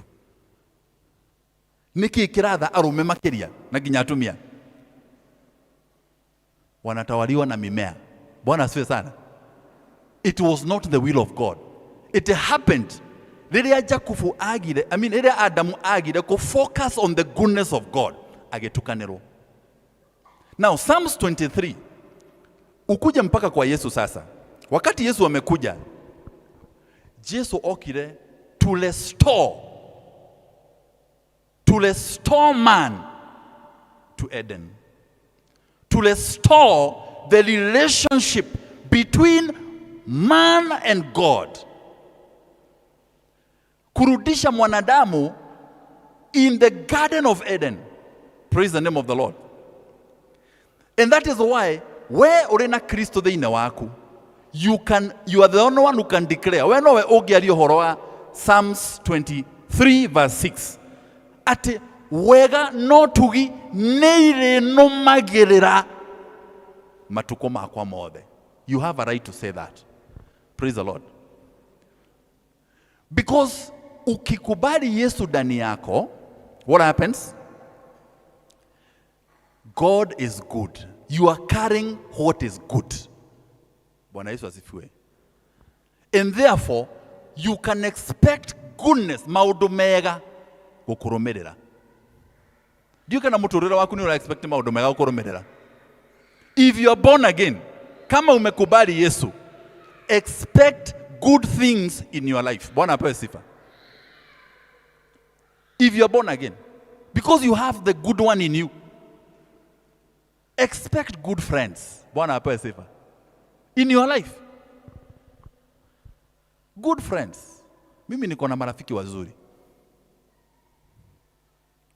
nĩkĩ kĩratha arũme makĩria na nginya atumia? Wanatawaliwa na mimea. Bwana asifiwe sana. It was not the will of God. It happened rĩrĩa Jakubu agire, I mean, rĩrĩa Adamu agire kũ focus on the goodness of God, agĩtukanĩrwo. Now Psalms 23 ukuja mpaka kwa Yesu sasa. Wakati Yesu amekuja, Jesu okire to restore man to Eden, to restore the relationship between man and God, kurudisha mwanadamu in the Garden of Eden. Praise the name of the Lord. And that is why we ũrĩ na Kristo thĩinĩ waku, you are the only one who can declare. We nowe ũngĩaria ũhoro wa Psalms 23 verse 6 atĩ wega no tugi nĩ irĩnũmagĩrĩra matukũ makwa mothe. You have a right to say that. Praise the Lord. Because ukikubali Yesu ndani yako, what happens? God is good. You are carrying what is good. Bwana Yesu asifiwe. And therefore, you can expect goodness, maũndũ mega gũkũrũmĩrĩra. Ndiũĩ kana mũtũrĩre waku nĩ ũra expect maũndũ mega gũkũrũmĩrĩra. If you are born again, kama umekubali Yesu, expect good things in your life. Bwana apewe sifa. If you are born again, because you have the good one in you, expect good friends. Bwana apewe sifa. In your life. Good friends. Mimi niko na marafiki wazuri.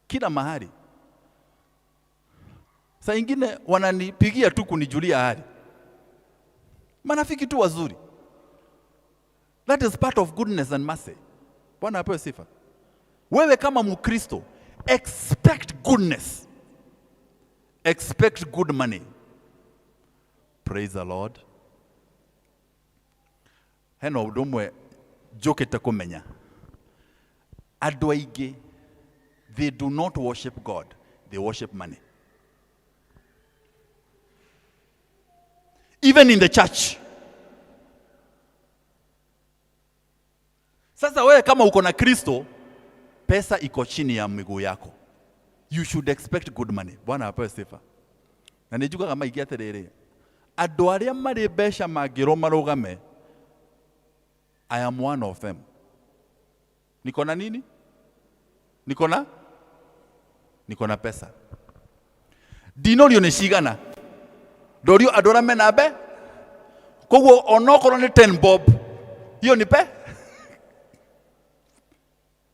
Kila mahali. Saa ingine wananipigia tu kunijulia hali. Marafiki tu wazuri. That is part of goodness and mercy. Bwana apewe sifa. Wewe kama Mkristo, expect goodness. Expect good money. Praise the Lord. Hena ũndũ ũmwe njũkĩte kũmenya. Andũ aingĩ, they do not worship God, they worship money. Even in the church. Sasa wewe kama uko na Kristo, pesa iko chini ya miguu yako. You should expect good money. Bwana apewe sifa. Na nĩnjugaga maingĩ atĩrĩrĩ, andũ arĩa marĩ mbeca mangĩrwo marũgame, I am one of them. Niko na nini? Niko na? Niko na pesa. Ndinorio nĩ cigana. Ndorio andũ arĩa mena mbe. Koguo onokorwo nĩ 10 bob, hiyo ni pe?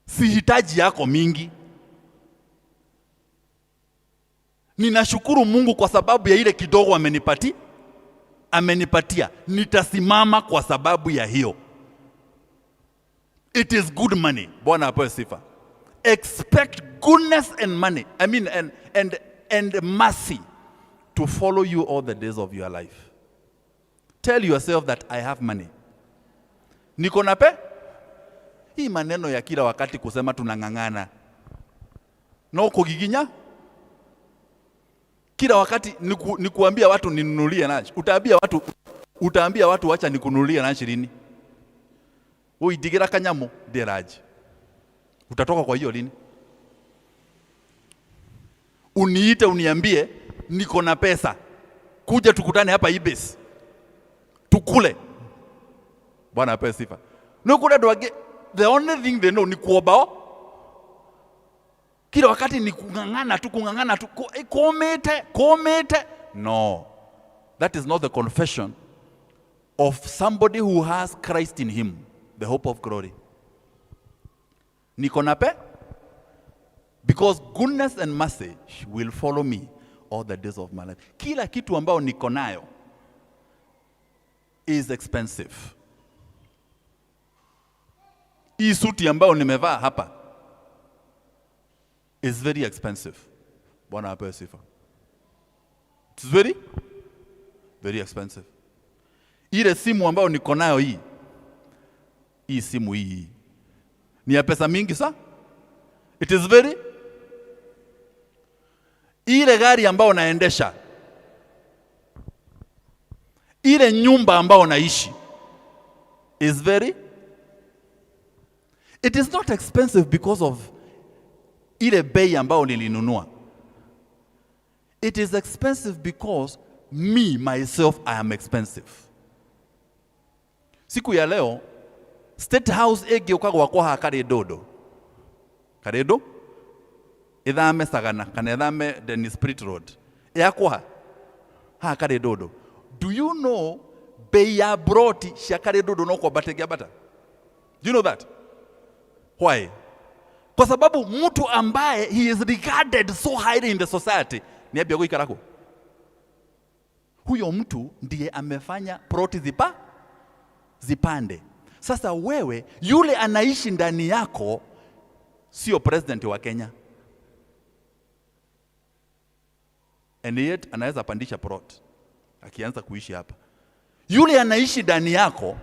Sihitaji yako mingi. Ninashukuru Mungu kwa sababu ya ile kidogo amenipatia. Nitasimama kwa sababu ya hiyo. It is good money. Bwana apewe sifa. Expect goodness and money. I mean, and mercy to follow you all the days of your life. Tell yourself that I have money. Niko na pe? Hii maneno ya kila wakati kusema tunang'ang'ana. No kugiginya? Kila wakati ni kuambia watu ninunulie lunch. Utaambia watu wacha nikununulie lunch lini? Wewe idigira kanyamu ndie lunch. Utatoka kwa hiyo lini? Uniite uniambie niko na pesa, kuja tukutane hapa Ibis tukule. Bwana apewe sifa. Nukuna andũ angĩ, the only thing they know ni kuombao. Kila wakati ni kung'ang'ana tu, kung'ang'ana tu, komete, komete. No, that is not the confession of somebody who has Christ in him, the hope of glory. Niko na pe? Because goodness and mercy will follow me all the days of my life. Kila kitu ambao niko nayo is expensive. Hii suti ambayo nimevaa hapa is very expensive. Bwana apewe sifa. It's very, very expensive. Ile simu ambayo niko nayo hii, hii simu hii ni ya pesa mingi sa? It is very. Ile gari ambayo naendesha, ile nyumba ambayo naishi is very. It is not expensive because of ile bei ambayo nilinunua. It is expensive because me myself I am expensive. Siku ya leo State House ĩngĩũka gwakwa haha Karĩndũndũ, Karĩndũ ĩthame Sagana kana ĩthame Dennis Pritt Road, yakwa haha Karĩndũndũ. Do you know bei ya broti cia Karĩndũndũ no kwambata ĩngĩambata? Do you know that? Why? Kwa sababu mtu ambaye he is regarded so highly in the society ni ambia gũikara kũ? Huyo mtu ndiye amefanya ploti zipande. Sasa wewe yule anaishi ndani yako sio president wa Kenya, and yet anaweza pandisha plot akianza kuishi hapa. Yule anaishi ndani yako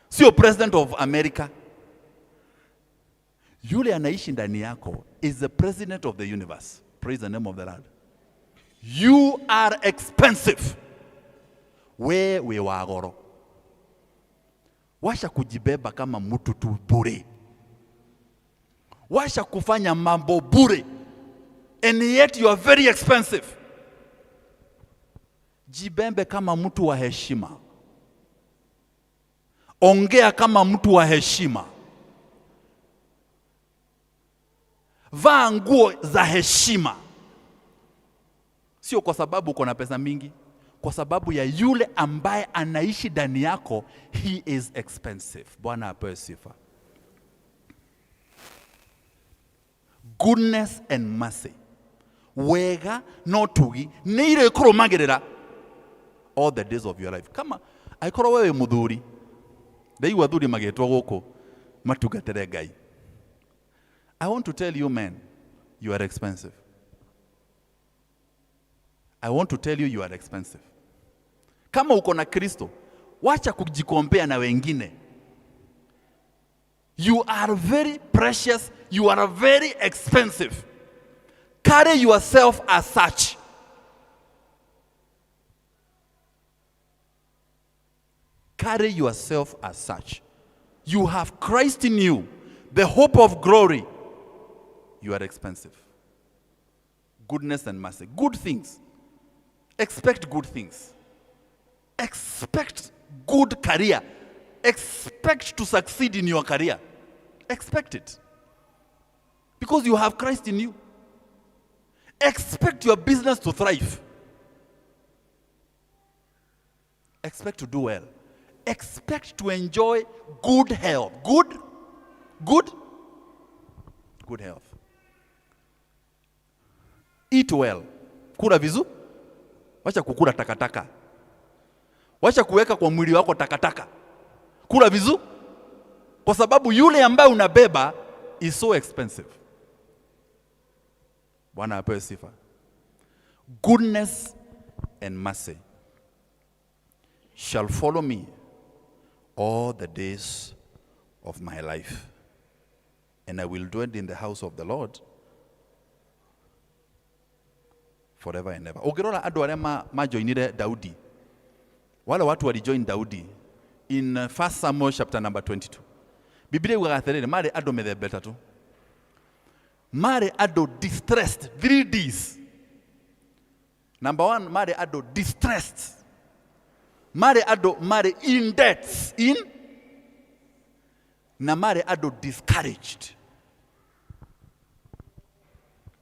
sio president of America. Yule anaishi ndani yako is the president of the universe. Praise the name of the Lord. You are expensive. Wewe wa goro. Washa kujibeba kama mtu tu bure. Washa kufanya mambo bure. And yet you are very expensive. Jibembe kama mtu wa heshima. Ongea kama mtu wa heshima. Vaa nguo za heshima. Sio kwa sababu uko na pesa mingi, kwa sababu ya yule ambaye anaishi ndani yako, he is expensive. Bwana apewe sifa. Goodness and mercy, wega no tugi nĩ irĩkũrũmagĩrĩra all the days of your life. Kama angĩkorwo wewe mũthuri, ndaigua athuri magĩtwo gũkũ matungatĩre Ngai. I want to tell you men, you are expensive. I want to tell you you are expensive. Kama uko na Kristo, wacha kujikompea na wengine. You are very precious, you are very expensive. Carry yourself as such. Carry yourself as such. You have Christ in you, the hope of glory. You are expensive. Goodness and mercy. Good things. Expect good things. Expect good career. Expect to succeed in your career. Expect it. Because you have Christ in you. Expect your business to thrive. Expect to do well. Expect to enjoy good health. Good, good, good health. Eat well. Kula vizuri. Wacha kukula takataka. Wacha kuweka kwa mwili wako takataka. Kula vizuri. Kwa sababu yule ambaye unabeba is so expensive. Bwana apewe sifa. Goodness and mercy shall follow me all the days of my life, and I will dwell in the house of the Lord Forever and ever. Ũngĩrora andũ arĩa majoinire Daudi, wale watu walijoin Daudi in 1 Samuel chapter number 22. Biblia yugaga atĩrĩrĩ, marĩ andũ mĩthemba ĩtatũ. Marĩ andũ distressed, 3 Ds. Number one, marĩ andũ distressed. Marĩ andũ marĩ in debts, in na marĩ andũ discouraged.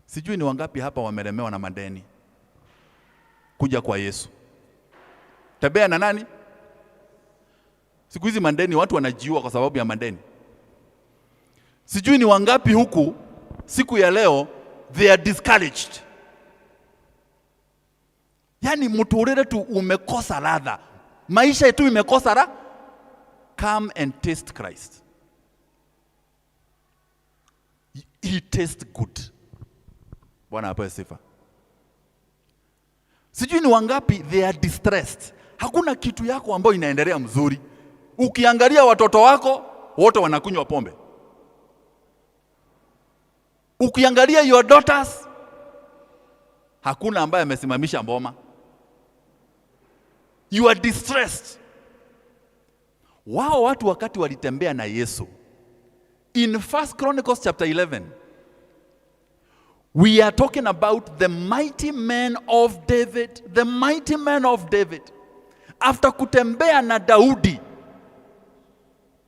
Sijui ni wangapi hapa wamelemewa na madeni kuja kwa Yesu. Tembea na nani? Siku hizi madeni, watu wanajiua kwa sababu ya madeni. Sijui ni wangapi huku siku ya leo they are discouraged. Yaani mturire tu umekosa ladha, maisha tu imekosa ra. Come and taste Christ. He tastes good. Bwana apewe sifa. Sijui ni wangapi they are distressed. Hakuna kitu yako ambayo inaendelea mzuri. Ukiangalia watoto wako wote wanakunywa pombe. Ukiangalia your daughters, hakuna ambaye amesimamisha mboma. You are distressed. Wao watu wakati walitembea na Yesu in 1 Chronicles chapter 11, we are talking about the mighty men of David, the mighty men of David. After kutembea na Daudi,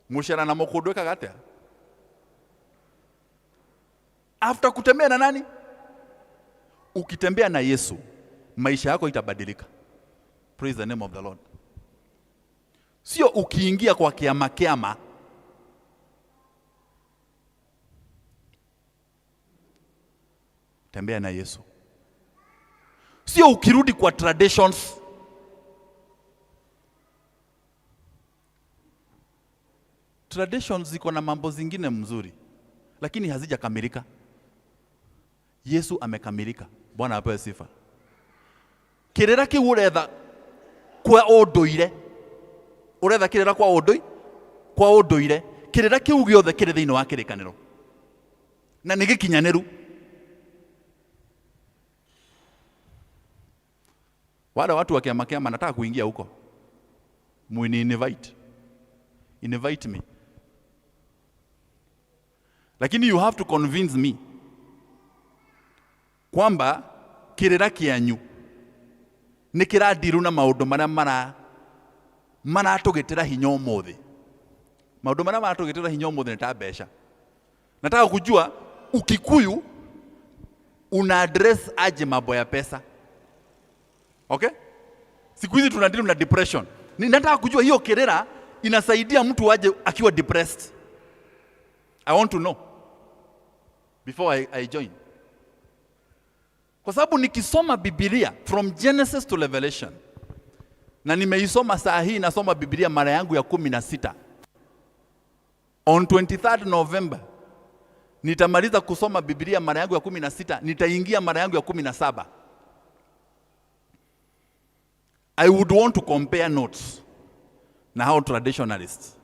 mushara na mukundu ekaga atia? After kutembea na nani? Ukitembea na Yesu, maisha yako itabadilika. Praise the name of the Lord. Sio ukiingia kwa kiama kiama. Tembea na Yesu. Sio ukirudi kwa traditions. Traditions ziko na mambo zingine mzuri, lakini hazijakamilika. Yesu amekamilika. Bwana apewe sifa. Kirira kiu uretha kwa unduire, uretha kirira kwa undui, kwa unduire, kirira kiu giothe kiri thiini wa kirikaniro na ni gikinyaniru. Wale watu wa kiama kiama nataka kuingia huko, mwini invite, invite me, lakini you have to convince me kwamba kirira kianyu ni kiradiru na maundu maria maratugitira hinya umuthi. Maundu maria maratugitira hinya umuthi ni ta mbeca. Nataka kujua Ukikuyu una address aje mambo ya pesa. Okay? Siku hizi tunadeal na depression. Nataka kujua hiyo kirira inasaidia mtu aje akiwa depressed. I want to know before I join. Kwa sababu nikisoma Biblia from Genesis to Revelation, na nimeisoma saa hii, nasoma Biblia mara yangu ya 16. On 23rd November nitamaliza kusoma Biblia mara yangu ya 16, nitaingia mara yangu ya 17. I would want to compare notes na how traditionalists.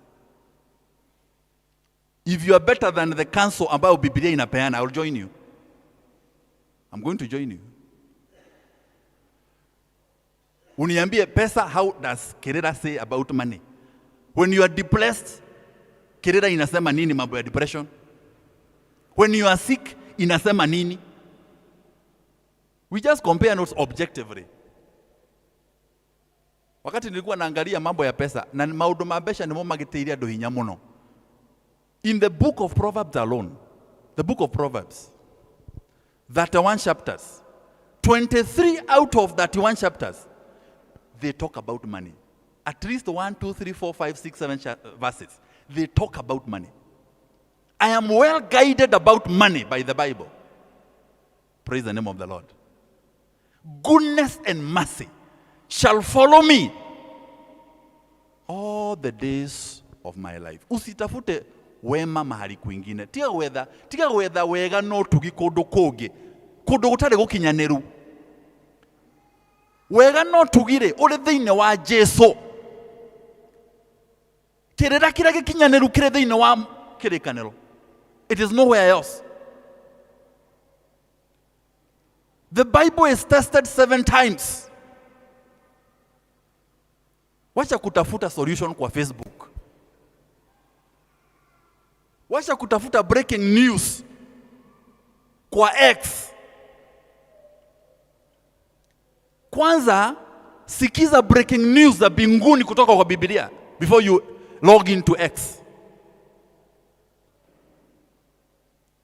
If you are better than the council ambayo Biblia inapeana, I will join you. I'm going to join you. Uniambie pesa, how does Kirira say about money? When you are depressed, Kirira inasema nini mambo ya depression? When you are sick, inasema nini? We just compare notes objectively. Wakati nilikuwa naangalia mambo ya pesa, na maundu ma mbeca nimo magiteirie andu hinya muno. In the book of Proverbs alone, the book of Proverbs, 31 chapters, 23 out of 31 chapters, they talk about money. At least 1, 2, 3, 4, 5, 6, 7 verses. They talk about money. I am well guided about money by the Bible. Praise the name of the Lord. Goodness and mercy shall follow me all the days of my life. Usitafute wema mahali kwingine. Tiga gwetha, tiga gwetha wega no tugi kundu kungi. Kundu gutari gukinyaniru. Wega no tugire uri thiini wa Jesu. Kirira kiria gikinyaniru kiri thiini wa kirikaniro. It is nowhere else. The Bible is tested seven times. Wacha kutafuta solution kwa Facebook. Wacha kutafuta breaking news kwa X. Kwanza sikiza breaking news za mbinguni kutoka kwa Biblia before you log into X.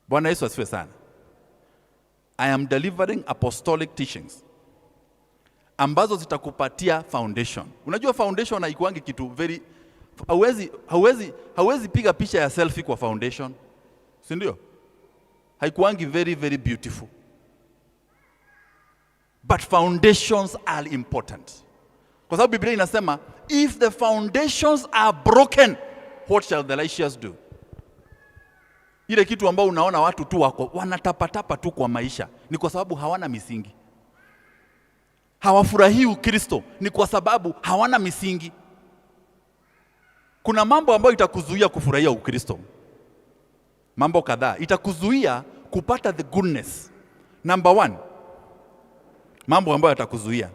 Bwana Yesu asifiwe sana. I am delivering apostolic teachings ambazo zitakupatia foundation. Unajua foundation haikuangi kitu very hauwezi piga picha ya selfie kwa foundation, si ndio? Haikuangi very very beautiful, but foundations are important, kwa sababu Biblia inasema if the foundations are broken what shall the righteous do? Ile kitu ambao unaona watu tu wako wanatapatapa tu kwa maisha ni kwa sababu hawana misingi. Hawafurahii Ukristo ni kwa sababu hawana misingi. Kuna mambo ambayo itakuzuia kufurahia Ukristo, mambo kadhaa itakuzuia kupata the goodness. Number one, mambo ambayo yatakuzuia,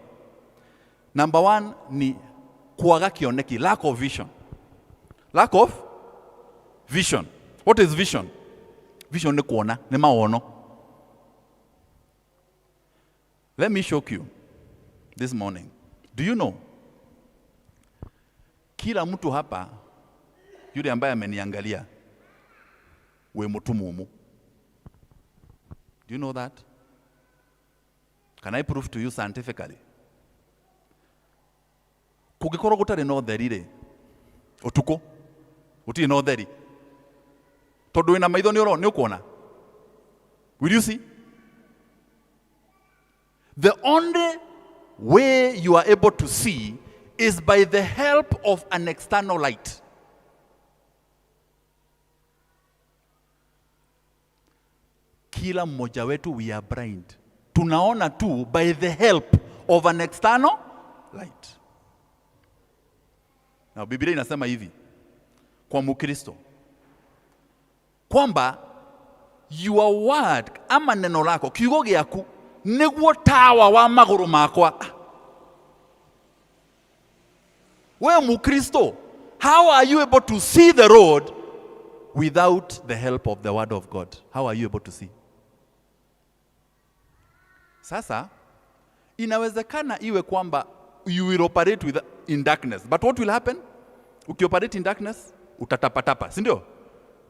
number one ni kuaga kioneki, lack of vision. Lack of vision. What is vision? Vision ni kuona, ni maono. Let me shock you this morning. Do you know, kila mtu hapa yule ambaye ameniangalia we mutumumu. Do you know that? Can I prove to you scientifically? Kũngĩkorwo gũtarĩ na ũtheri rĩ, ũtukũ gũtirĩ na ũtheri, tondũ wĩna maitho nĩ ũro- nĩ ũkuona. Will you see? The only way you are able to see is by the help of an external light. Kila mmoja wetu we are blind. Tunaona tu by the help of an external light. Na Biblia inasema hivi kwa Mkristo kwamba your word ama neno lako kiugo gĩaku nĩguo tawa wa magũrũ makwa. We Mkristo, how are you able to see the road without the help of the word of God? How are you able to see? Sasa inawezekana iwe kwamba you will operate with, in darkness, but what will happen ukioperate in darkness? Utatapatapa, si ndio?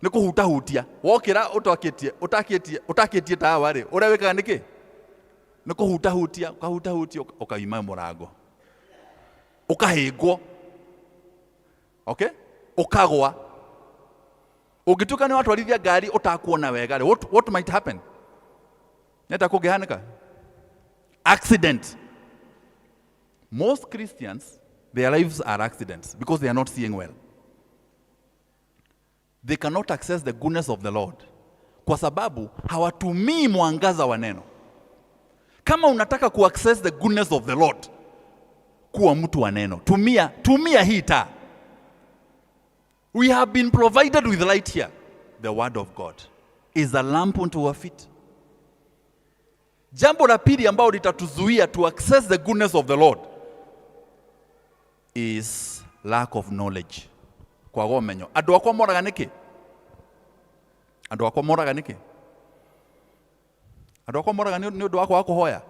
Nĩ kũhutahutia wokĩra ũtakĩtie ũtakĩtie ũtakĩtie tawa rĩ, ũrĩa wĩkaga nĩkĩ? Nĩ kũhutahutia, ũkahutahutia ũkauma mũrango, ũkahĩngwo, okay, ũkagwa. Ũngĩtuĩka nĩ watwarithia ngari ũtakuona wega rĩ, what might happen? Nĩ kũngĩhanĩka accident. Most Christians, their lives are accidents because they are not seeing well. They cannot access the goodness of the Lord kwa sababu hawatumii mwangaza wa neno. Kama unataka ku access the goodness of the Lord, kuwa mtu wa neno. Tumia hii taa. We have been provided with light here. The word of God is a lamp unto our feet. Jambo la pili ambalo litatuzuia to access the goodness of the Lord is lack of knowledge. Kwaga ũmenyo. Andũ akwa moraga nĩkĩ? Andũ akwa moraga nĩkĩ? Andũ akwa moraga nĩ ũndũ wa kwaga kũhoya.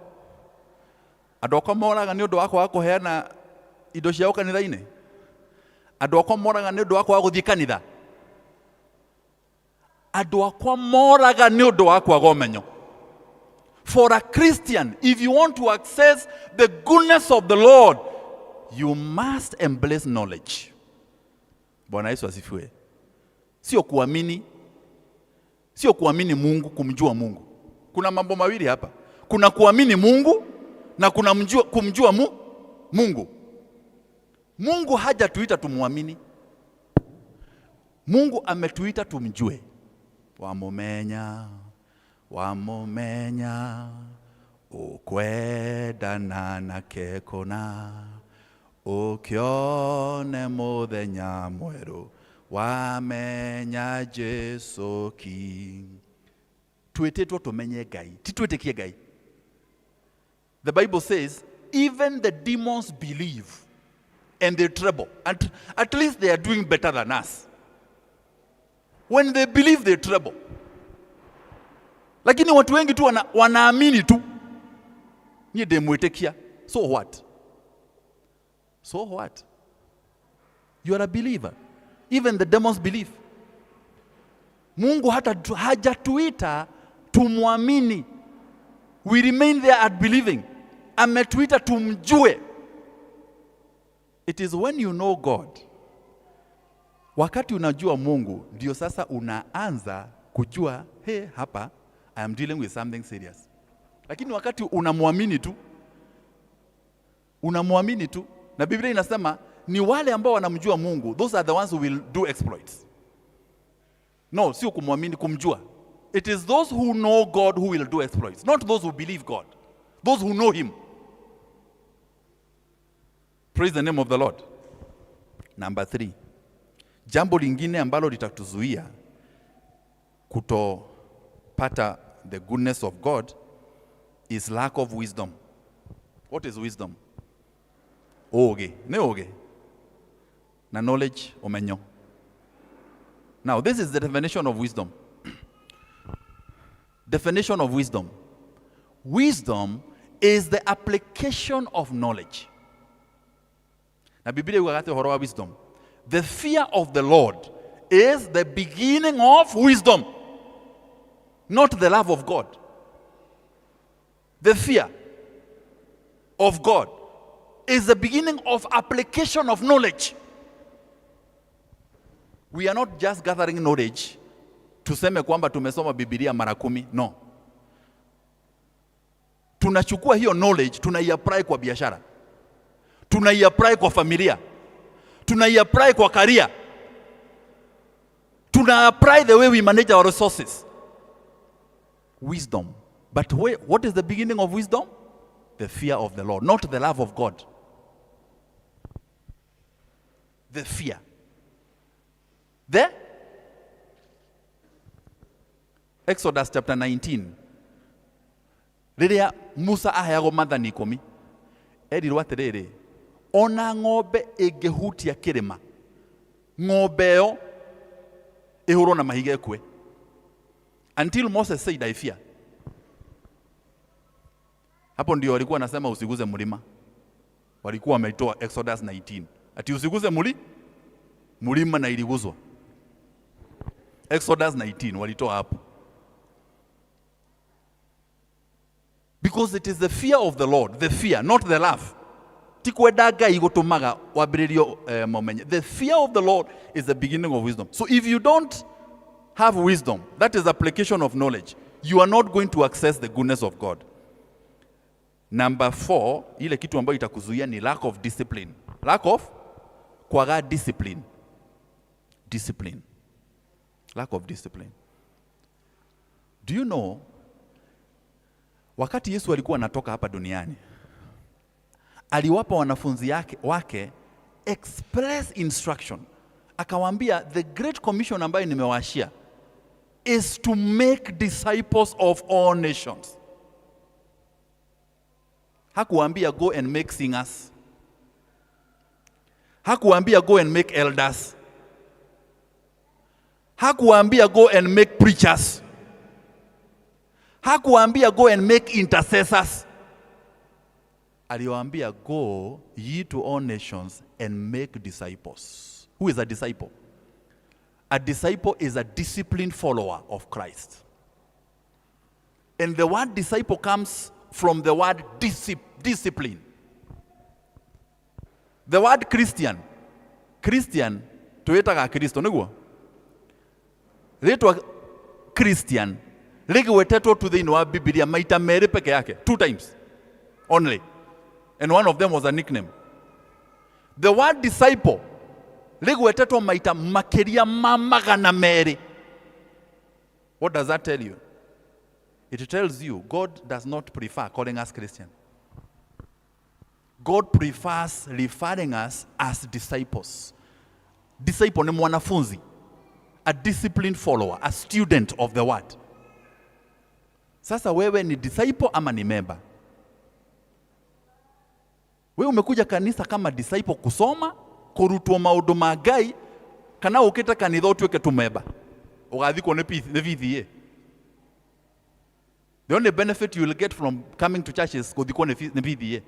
Andũ akwa moraga nĩ ũndũ wa kwaga kũheana indo ciao kanitha-inĩ. Andũ akwa moraga nĩ ũndũ wa kwaga gũthiĩ kanitha. Andũ akwa moraga nĩ ũndũ wa kwaga ũmenyo. For a Christian, if you want to access the goodness of the Lord, you must embrace knowledge. Bwana Yesu asifiwe. Sio kuamini, sio kuamini Mungu, kumjua Mungu. Kuna mambo mawili hapa. Kuna kuamini Mungu na kuna kumjua Mungu. Mungu hajatuita tumuamini. Mungu ametuita tumjue. Wamumenya, wamumenya, ukwendana nake kũna, ũkĩone mũthenya mwerũ, wamenya Jesu ki. Twĩtĩtwo tũmenye Ngai, ti twĩtĩkie Ngai. The Bible says even the demons believe and they tremble. At least they are doing better than us. When they believe they tremble. Lakini watu wengi tu wanaamini tu. Niĩ ndĩmwĩtĩkia. So what? So what? You are a believer. Even the demons believe. Mungu hata hajatuita tumwamini. We remain there at believing. Ametuita tumjue. It is when you know God. Wakati unajua Mungu, ndio sasa unaanza kujua, hey, hapa I am dealing with something serious. Lakini wakati unamwamini tu, unamwamini tu, na Biblia inasema ni wale ambao wanamjua Mungu, those are the ones who will do exploits. No, sio kumwamini, kumjua. It is those who know God who will do exploits, not those who believe God. Those who know him. Praise the name of the Lord. Number 3. Jambo lingine ambalo litatuzuia kutopata the goodness of God is lack of wisdom. What is wisdom? Oge. Ne oge. Na knowledge omenyo. Now, this is the definition of wisdom. Definition of wisdom. Wisdom is the application of knowledge. Na Biblia yugaga atĩ ũhoro wa wisdom. The fear of the Lord is the beginning of wisdom, not the love of God. The fear of God is the beginning of application of knowledge. We are not just gathering knowledge tuseme kwamba tumesoma Biblia mara 10. No. Tunachukua hiyo knowledge, tunaiapply kwa biashara. Tunaiapply kwa familia. Tunaiapply kwa career. Tuna-apply the way we manage our resources. Wisdom. But what is the beginning of wisdom? The fear of the Lord, not the love of God. The fear. The Exodus chapter 19. Rĩrĩa Musa aheagwo maathani 10, erirwo atĩrĩrĩ, ona ng'ombe ĩngĩhutia kĩrĩma, ng'ombe ĩyo ĩhũrwo na mahiga ĩkue. Until Moses said, I fear. Hapo ndio walikuwa wanasema usiguze mlima. Walikuwa wameitoa Exodus 19. Ati usiguze mlima na iliguzwa. Exodus 19 walitoa hapo. Because it is the fear of the Lord, the fear, not the love. Ti kwenda Ngai gũtũmaga wambĩrĩrio momenye. The fear of the Lord is the beginning of wisdom. So if you don't have wisdom, that is application of knowledge, you are not going to access the goodness of God. Number 4, ile kitu ambayo itakuzuia ni lack of discipline. Lack of kwaga discipline. Discipline. Lack of discipline. Do you know, wakati Yesu alikuwa anatoka hapa duniani, aliwapa wanafunzi wake express instruction. Akawaambia, the great commission ambayo nimewashia is to make disciples of all nations. Hakuwaambia go and make singers. Hakuwaambia go and make elders. Hakuwaambia go and make preachers. Hakuwaambia go and make intercessors. Aliwaambia go ye to all nations and make disciples. Who is a disciple? A disciple is a disciplined follower of Christ. And the word disciple comes from the word discipline. The word Christian, Christian, tuwetaga Kristo, niguo? Rĩtwa Christian rĩgwetetwo tu thĩinĩ wa Biblia maita merĩ peke yake, 2 times only. And one of them was a nickname. The word disciple rĩgwetetwo maita makĩria ma magana merĩ. What does that tell you? It tells you God does not prefer calling us Christian. God prefers referring us as disciples. Disciple ni mwanafunzi, a disciplined follower, a student of the word. Sasa wewe ni disciple ama ni member? We umekuja kanisa kama disciple kusoma, kurutwo maundu ma Ngai, kana ukite kanitha utuike tumeba. Ugathikwo ni PTA. The only benefit you will get from coming to church is kuthikwo ni PTA.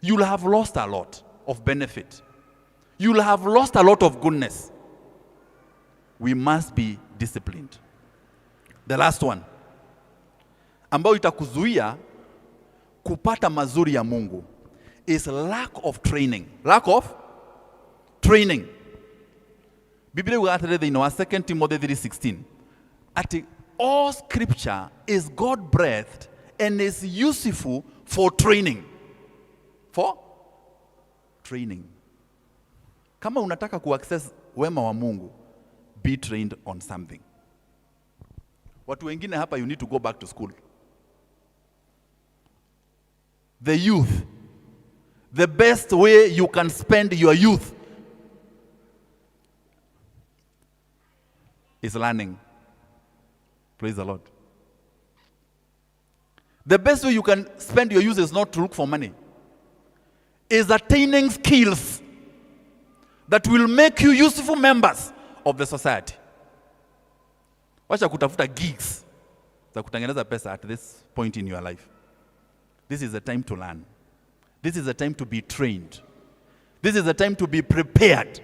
You'll have lost a lot of benefit. You'll have lost a lot of goodness. We must be disciplined. The last one, ambayo itakuzuia kupata mazuri ya Mungu, is lack of training. Lack of training. Biblia yugaga atĩrĩ thĩinĩ wa 2 Timothy 3:16 atĩ all scripture is God breathed and is useful for training. For training. Kama unataka kuaccess wema wa Mungu, be trained on something. Watu wengine hapa, you need to go back to school. The youth, the best way you can spend your youth is learning. Praise the Lord. The best way you can spend your youth is not to look for money, is attaining skills that will make you useful members of the society. Wacha kutafuta gigs za kutengeneza pesa at this point in your life. This is a time to learn. This is a time to be trained. This is a time to be prepared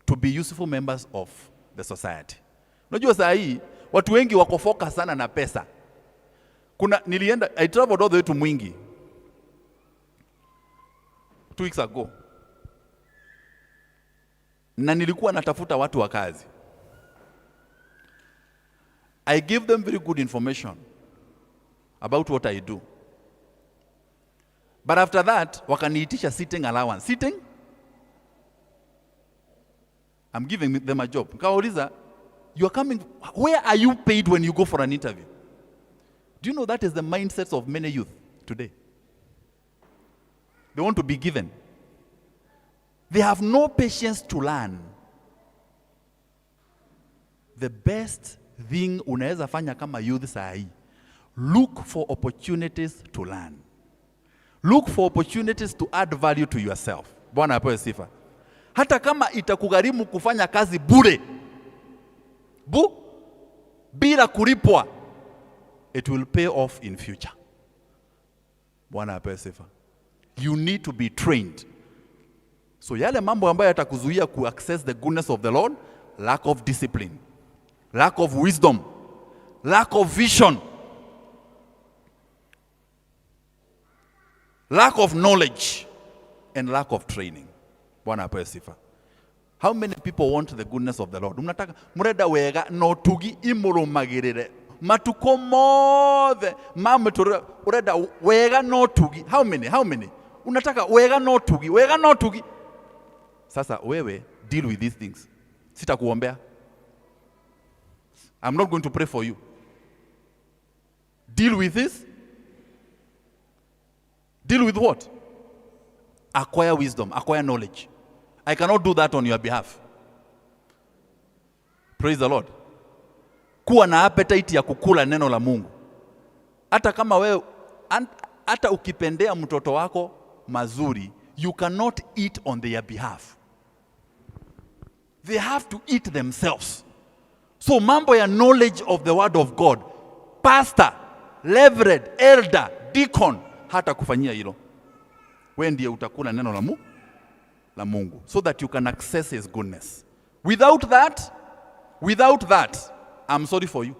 to be useful members of the society. Unajua saa hii watu wengi wako focus sana na pesa. Kuna nilienda, I traveled all the way to Mwingi 2 weeks ago. Na nilikuwa natafuta watu wa kazi. I give them very good information about what I do. But after that, wakaniitisha sitting allowance. Sitting? I'm giving them a job. Nikawauliza, you are coming, where are you paid when you go for an interview? Do you know that is the mindset of many youth today? They want to be given. They have no patience to learn. The best thing unaweza fanya kama youth saa hii, look for opportunities to learn. Look for opportunities to add value to yourself. Bwana apewe sifa. Hata kama itakugharimu kufanya kazi bure, bila kulipwa, it will pay off in future. Bwana apewe sifa. You need to be trained. So yale mambo ambayo yatakuzuia ku access the goodness of the Lord, lack of discipline, lack of wisdom, lack of vision, lack of knowledge, and lack of training. Bwana apewe sifa. How many people want the goodness of the Lord? Mnataka murenda wega no tugi imurumagirire matuko mothe ma muturire, urenda wega no tugi. How many? How many? Unataka wega no tugi, wega no tugi. Sasa wewe deal with these things. Sitakuombea. I'm not going to pray for you. Deal with this. Deal with what? Acquire wisdom, acquire knowledge. I cannot do that on your behalf. Praise the Lord. Kuwa na appetite ya kukula neno la Mungu. Hata kama wewe, hata ukipendea mtoto wako mazuri, you cannot eat on their behalf. They have to eat themselves. So mambo ya knowledge of the word of God, pastor, reverend, elder, deacon, hata kufanyia hilo. Wewe ndiye utakula neno la Mungu, so that you can access his goodness. Without that, I'm sorry for you.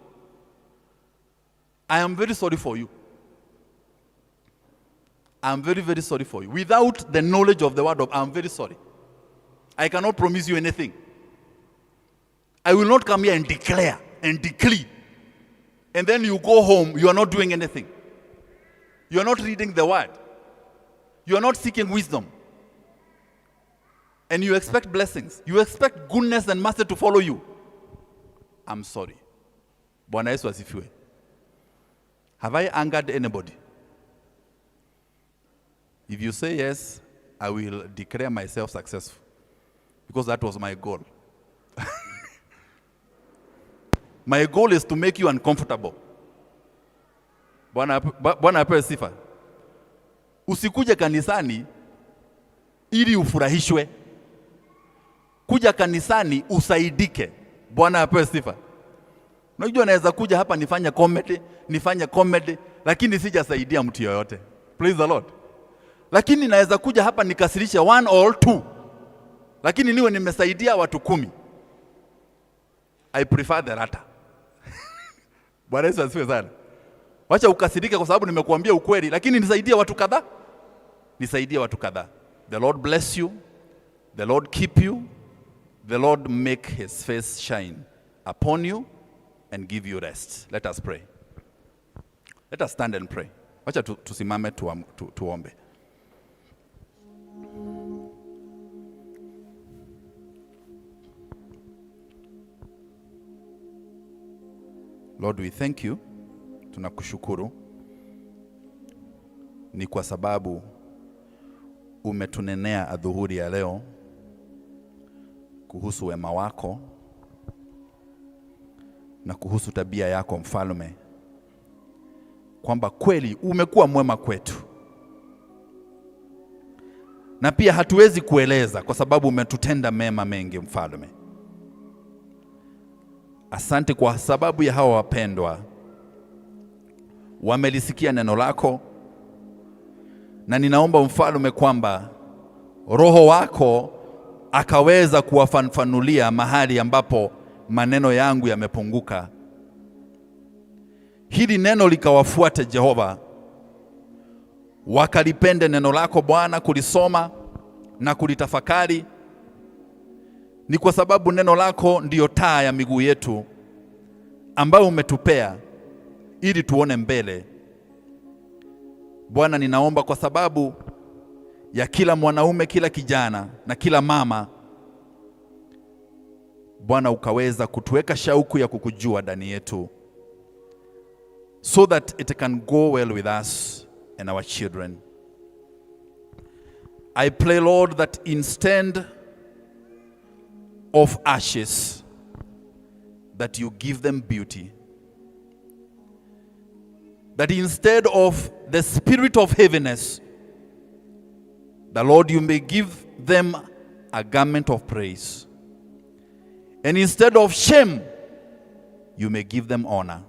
I am very sorry for you. I'm very, very sorry for you. Without the knowledge of the word of, I'm very sorry. I cannot promise you anything. I will not come here and declare and decree. And then you go home, you are not doing anything. You are not reading the word. You are not seeking wisdom. And you expect blessings. You expect goodness and mercy to follow you. I'm sorry. Bwana Yesu asifiwe. Have I angered anybody? If you say yes, I will declare myself successful. Because that was my goal. My goal is to make you uncomfortable. Bwana apewe sifa. Usikuje kanisani ili ufurahishwe. Kuja kanisani usaidike. Bwana apewe sifa. Unajua naweza kuja hapa nifanye comedy, nifanye comedy, lakini sijasaidia mtu yoyote. Praise the Lord. Lakini naweza kuja hapa nikasirishe one or two, lakini niwe nimesaidia watu 10. I prefer the latter. Bwana Yesu asifiwe sana. Wacha ukasirike kwa sababu nimekuambia ukweli, lakini nisaidie watu kadhaa. Nisaidie watu kadhaa. The Lord bless you. The Lord keep you. The Lord make his face shine upon you and give you rest. Let us pray. Let us stand and pray. Wacha tusimame tuombe. Lord, we thank you. Tunakushukuru ni kwa sababu umetunenea adhuhuri ya leo kuhusu wema wako na kuhusu tabia yako mfalme, kwamba kweli umekuwa mwema kwetu, na pia hatuwezi kueleza kwa sababu umetutenda mema mengi mfalme. Asante kwa sababu ya hawa wapendwa wamelisikia neno lako, na ninaomba mfalme kwamba Roho wako akaweza kuwafanfanulia mahali ambapo maneno yangu yamepunguka. Hili neno likawafuate Jehova, wakalipende neno lako Bwana, kulisoma na kulitafakari. Ni kwa sababu neno lako ndiyo taa ya miguu yetu ambayo umetupea ili tuone mbele. Bwana, ninaomba kwa sababu ya kila mwanaume, kila kijana na kila mama, Bwana, ukaweza kutuweka shauku ya kukujua ndani yetu, so that it can go well with us and our children. I pray, Lord, that instead of ashes, that you give them beauty. That instead of the spirit of heaviness, the Lord, you may give them a garment of praise. And instead of shame, you may give them honor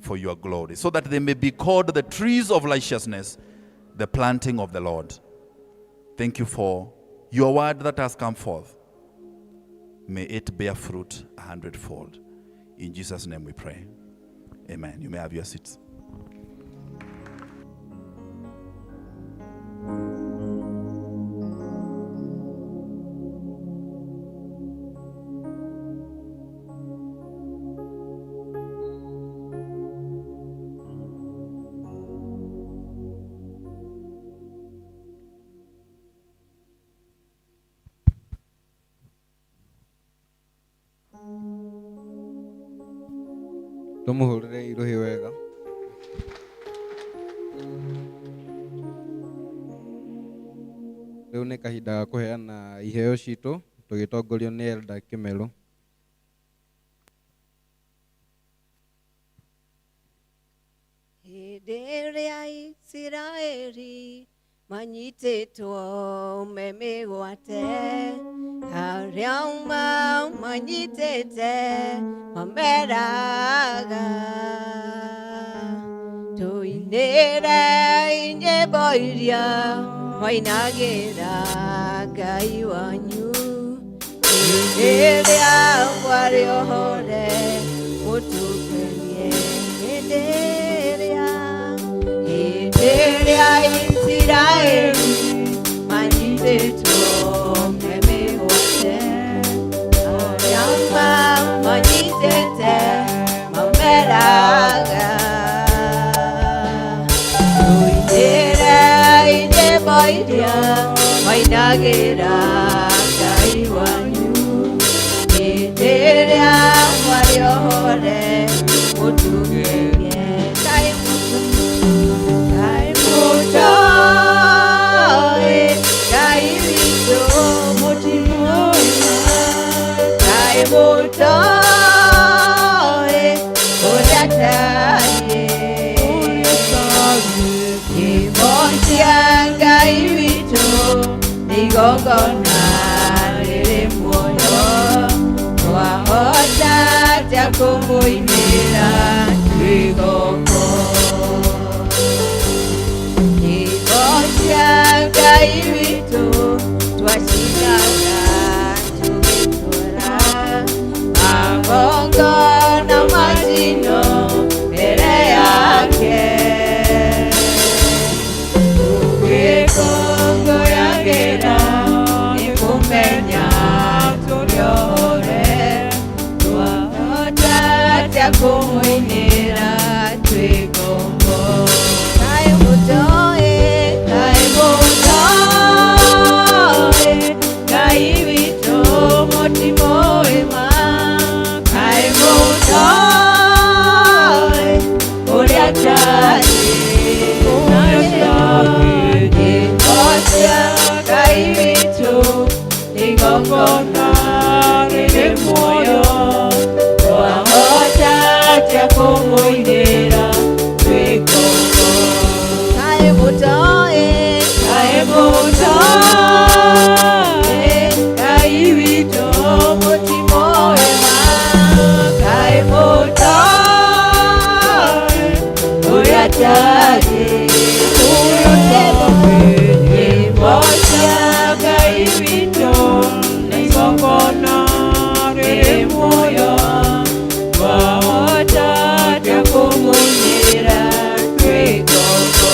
for your glory, so that they may be called the trees of righteousness, the planting of the Lord. Thank you for your word that has come forth. May it bear fruit 100-fold. In Jesus' name we pray. Amen. You may have your seats. Tumuhurire iruhi wega. Riu ni kahinda ga kuheana iheo citu tugitongorio ni Elder Kimeru. Hĩndĩ ĩrĩa Isiraeli manyitĩtwo me mĩgwate, arĩa manyitĩte mameraga, tũinĩre nyĩmbo iria mwainagĩra Ngai wanyu. Hĩndĩ ĩrĩa mwarĩ ohore mũtũkenie, hĩndĩ ĩrĩa Isiraeli manyitĩtwo me mĩgwate, arĩa manyitĩte mameraga, tũinĩre nyĩmbo iria mwainagĩra Ngai wanyu. Hĩndĩ ĩrĩa mwarĩ ohore mũtũkenie, Ngai mũtũĩ, Ngai witũ mũtimũĩ, Ngai mũtũĩ ũrĩa atariĩ, kĩmone Igongona rĩrĩ muoyo, twahota atĩa kũmũinĩra twĩ ngombo? Nyĩmbo cia Ngai witũ twacinaga tũgĩtwara magongona ma njino mbere yake. Tũgĩkũngũyagĩra nĩ kũmenya tũrĩ othe, twahota atĩa kũmũinĩra twĩ ngombo? Kaĩ mũtoĩ, kaĩ mũtoĩ, Ngai witũ mũtimũĩ ma. Kaĩ mũtoĩ ũrĩa atariĩ, nyĩmbo cia Ngai witũ igongona rĩrĩ muoyo, twahota atĩa kũmũinĩra twĩ ngombo? Kaĩ mũtoĩ, kaĩ mũtoĩ, Ngai witũ mũtimũĩ ma. Kaĩ mũtoĩ ũrĩa atariĩ, nyĩmbo cia Ngai witũ igongona rĩrĩ muoyo, twahota atĩa kũmũinĩra twĩ ngombo?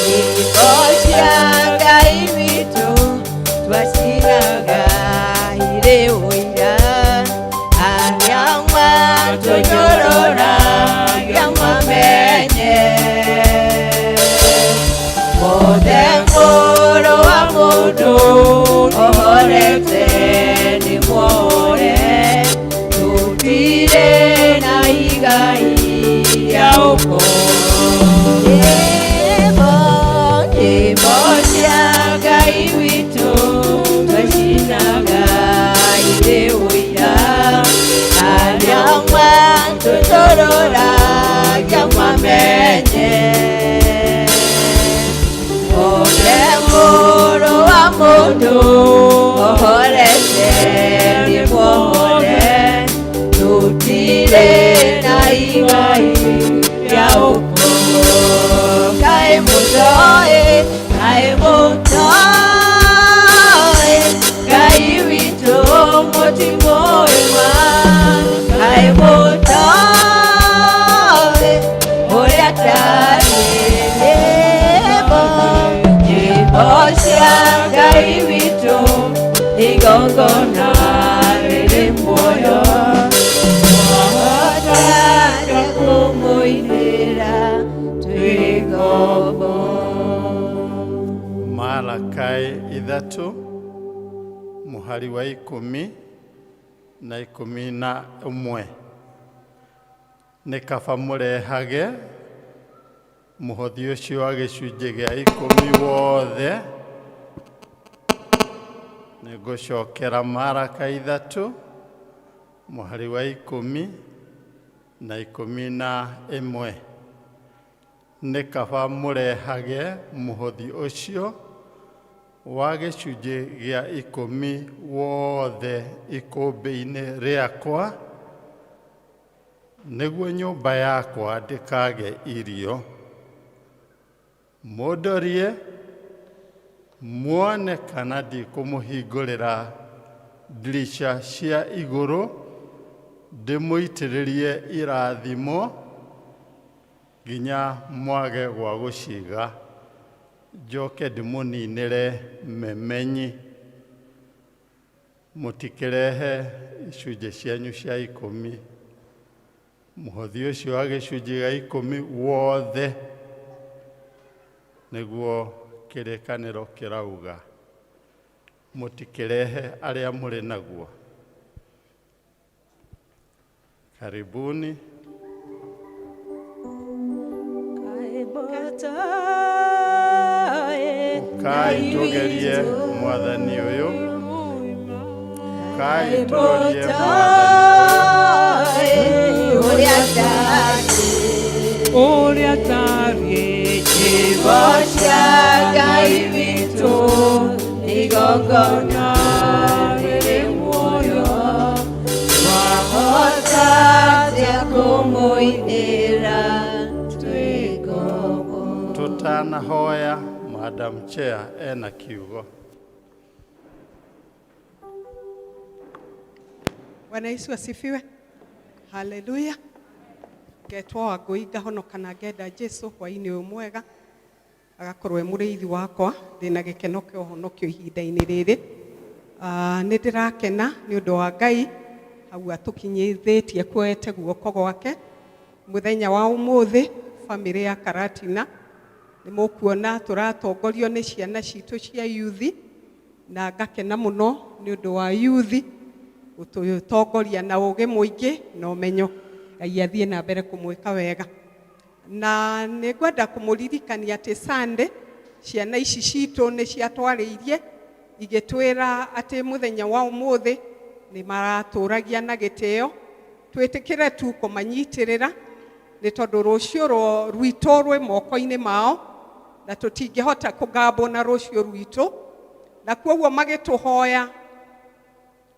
Nyĩmbo cia Ngai witũ twacinaga irĩ ũira, arĩa matũnyũrũragia mamenye. Mothe mũrũ wa mũndũ ohorete nĩ muohore, tũtirĩ na igai rĩa ũkombo. Nyĩmbo, nyĩmbo cia Ngai witũ twacinaga irĩ ũira, arĩa matũnyũrũragia mamenye. Mothe mũrũ wa mũndũ ohorete nĩ muohore, tũtirĩ na igai rĩa ũkombo. Kaĩ mũtoĩ, kaĩ mũtoĩ, Ngai witũ mũtimũĩ ma. Kaĩ mũtoĩ ũrĩa atariĩ, nyĩmbo, nyĩmbo cia Ngai witũ igongona rĩrĩ muoyo, twahota atĩa kũmũinĩra twĩ ngombo? Malakai 3 mũhari wa 10 na 11. Nĩ kaba mũrehage mũhothi ũcio wa gĩcunjĩ gĩa 10 wothe. Nĩngũcokera Malakai 3 mũhari wa 10 na 11. Nĩ kaba mũrehage mũhothi ũcio wa gĩcunjĩ gĩa 10 wothe ikũmbĩ-inĩ rĩakwa, nĩguo nyũmba yakwa ndĩkage irio. Mũndorie muone kana ndikũmũhingũrĩra ndirica cia igũrũ, ndĩmũitĩrĩrie irathimo nginya mwage gwa gũciga, njoke ndĩmũninĩre memenyi. Mũtikĩrehe icunjĩ cianyu cia 10, mũhothi ũcio wa gĩcunjĩ gĩa 10 wothe, nĩguo kĩrĩkanĩro kĩrauga. Mũtikĩrehe arĩa mũrĩ naguo. Karibuni. Ũkai tũgerie Mwathani ũyũ, ũkai tũrorie Mwathani ũyũ. Ũrĩa atariĩ, nyĩmbo cia Ngai witũ. Igongona rĩrĩ muoyo twahota atĩa kũmũinĩra twĩ ngombo. Tutanahoya, Madam Chair ena kiugo. Bwana Yesu asifiwe. Haleluya. Ngetwo Wangũi ngahonoka na ngenda Jesu hwainĩ ũyũ mwega agakorwo e mũrĩithi wakwa ndĩna gĩkeno kĩa ũhonokio ihinda-inĩ rĩrĩ. Nĩ ndĩrakena nĩ ũndũ wa Ngai hau atũkinyithĩtie kuoete guoko gwake mũthenya wa ũmũthĩ. Bamĩrĩ ya Karatina nĩ mũkuona tũratongorio nĩ ciana citũ cia yuthi, na ngakena mũno nĩ ũndũ wa yuthi gũtũtongoria na ũgĩ mũingĩ na ũmenyo. Ngai athiĩ na mbere kũmwĩka wega. Na nĩ ngwenda kũmũririkania atĩ Sunday ciana ici citũ nĩ ciatwarĩirie igĩtwĩra atĩ mũthenya wa ũmũthĩ nĩ maratũragia na gĩtĩo, twĩtĩkĩre tu kũmanyitĩrĩra nĩ tondũ rũciũ rwitũ rwĩ moko-inĩ mao na tũtingĩhota kũgambwo na rũciũ rwitũ, na kwoguo magĩtũhoya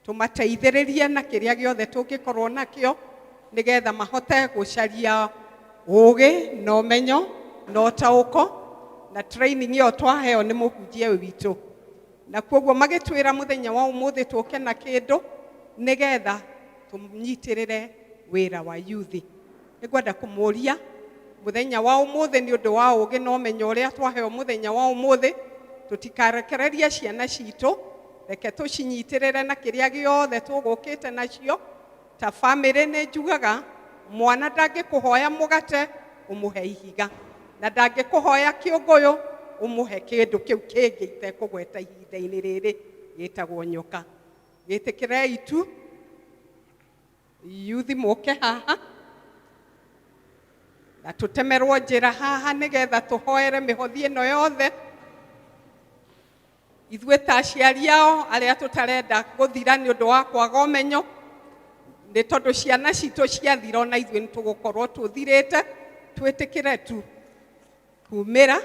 tũmateithĩrĩrie na kĩrĩa gĩothe tũngĩkorwo nakĩo nĩgetha mahote gũcaria ũgĩ na ũmenyo na ũtaũko na training ĩyo twaheo nĩ mũhunjia witũ. Na kwoguo magĩtwĩra mũthenya wa ũmũthĩ tũke na kĩndũ nĩgetha tũnyitĩrĩre wĩra wa yuthi. Nĩngwenda kũmũria mũthenya wa ũmũthĩ nĩ ũndũ wa ũgĩ na ũmenyo ũrĩa twaheo mũthenya wa ũmũthĩ, tũtikarekererie ciana citũ, reke tũcinyitĩrĩre na kĩrĩa gĩothe tũgũkĩte nacio. Ta bamĩrĩ nĩ njugaga mwana ndangĩkũhoya mũgate ũmũhe ihiga, na ndangĩkũhoya kĩũngũyũ ũmũhe kĩndũ kĩu kĩngĩ itekũgweta ihinda-inĩ rĩrĩ gĩtagwo nyoka. Gĩtĩkĩrei tu yuthi mũke haha na tũtemerwo njĩra haha nĩgetha tũhoere mĩhothi ĩno yothe. Ithuĩ ta aciari ao arĩa tũtarenda gũthira nĩ ũndũ wa kwaga ũmenyo, nĩ tondũ ciana citũ ciathira ona ithuĩ nĩ tũgũkorwo tũthirĩte, twĩtĩkĩre tu kumĩra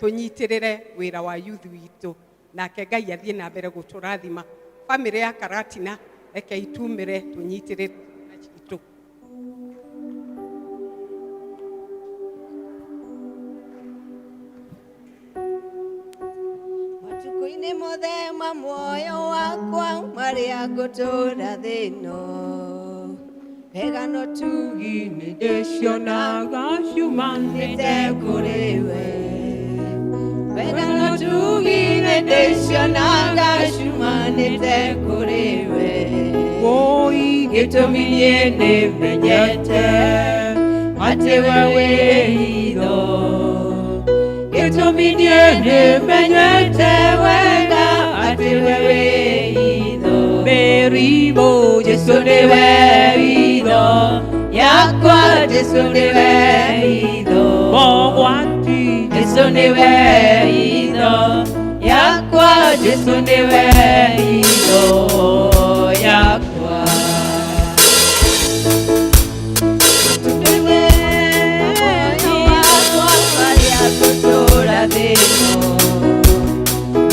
tũnyitĩrĩre wĩra wa youth witũ, nake Ngai athiĩ na mbere gũtũrathima. Bamĩrĩ ya Karatina reke itumĩre tũnyitĩrĩre ciana citũ. Matukũ-inĩ mothe ma muoyo wakwa marĩa ngũtũũra thĩ ĩno, wega no tugi nĩ ndĩcionaga ciumanĩte kũrĩ we. Wega no tugi nĩ ndĩcionaga ciumanĩte kũrĩ we. Woi gĩtũmi niĩ nĩmenyete atĩ we wĩ hitho, gĩtũmi niĩ nĩmenyete wega atĩ we wĩ hitho. Mĩrimũ Jesũ nĩwe hitho yakwa, Jesũ nĩwe hitho. Mogwati Jesũ nĩwe hitho yakwa, Jesũ nĩwe hitho yakwa.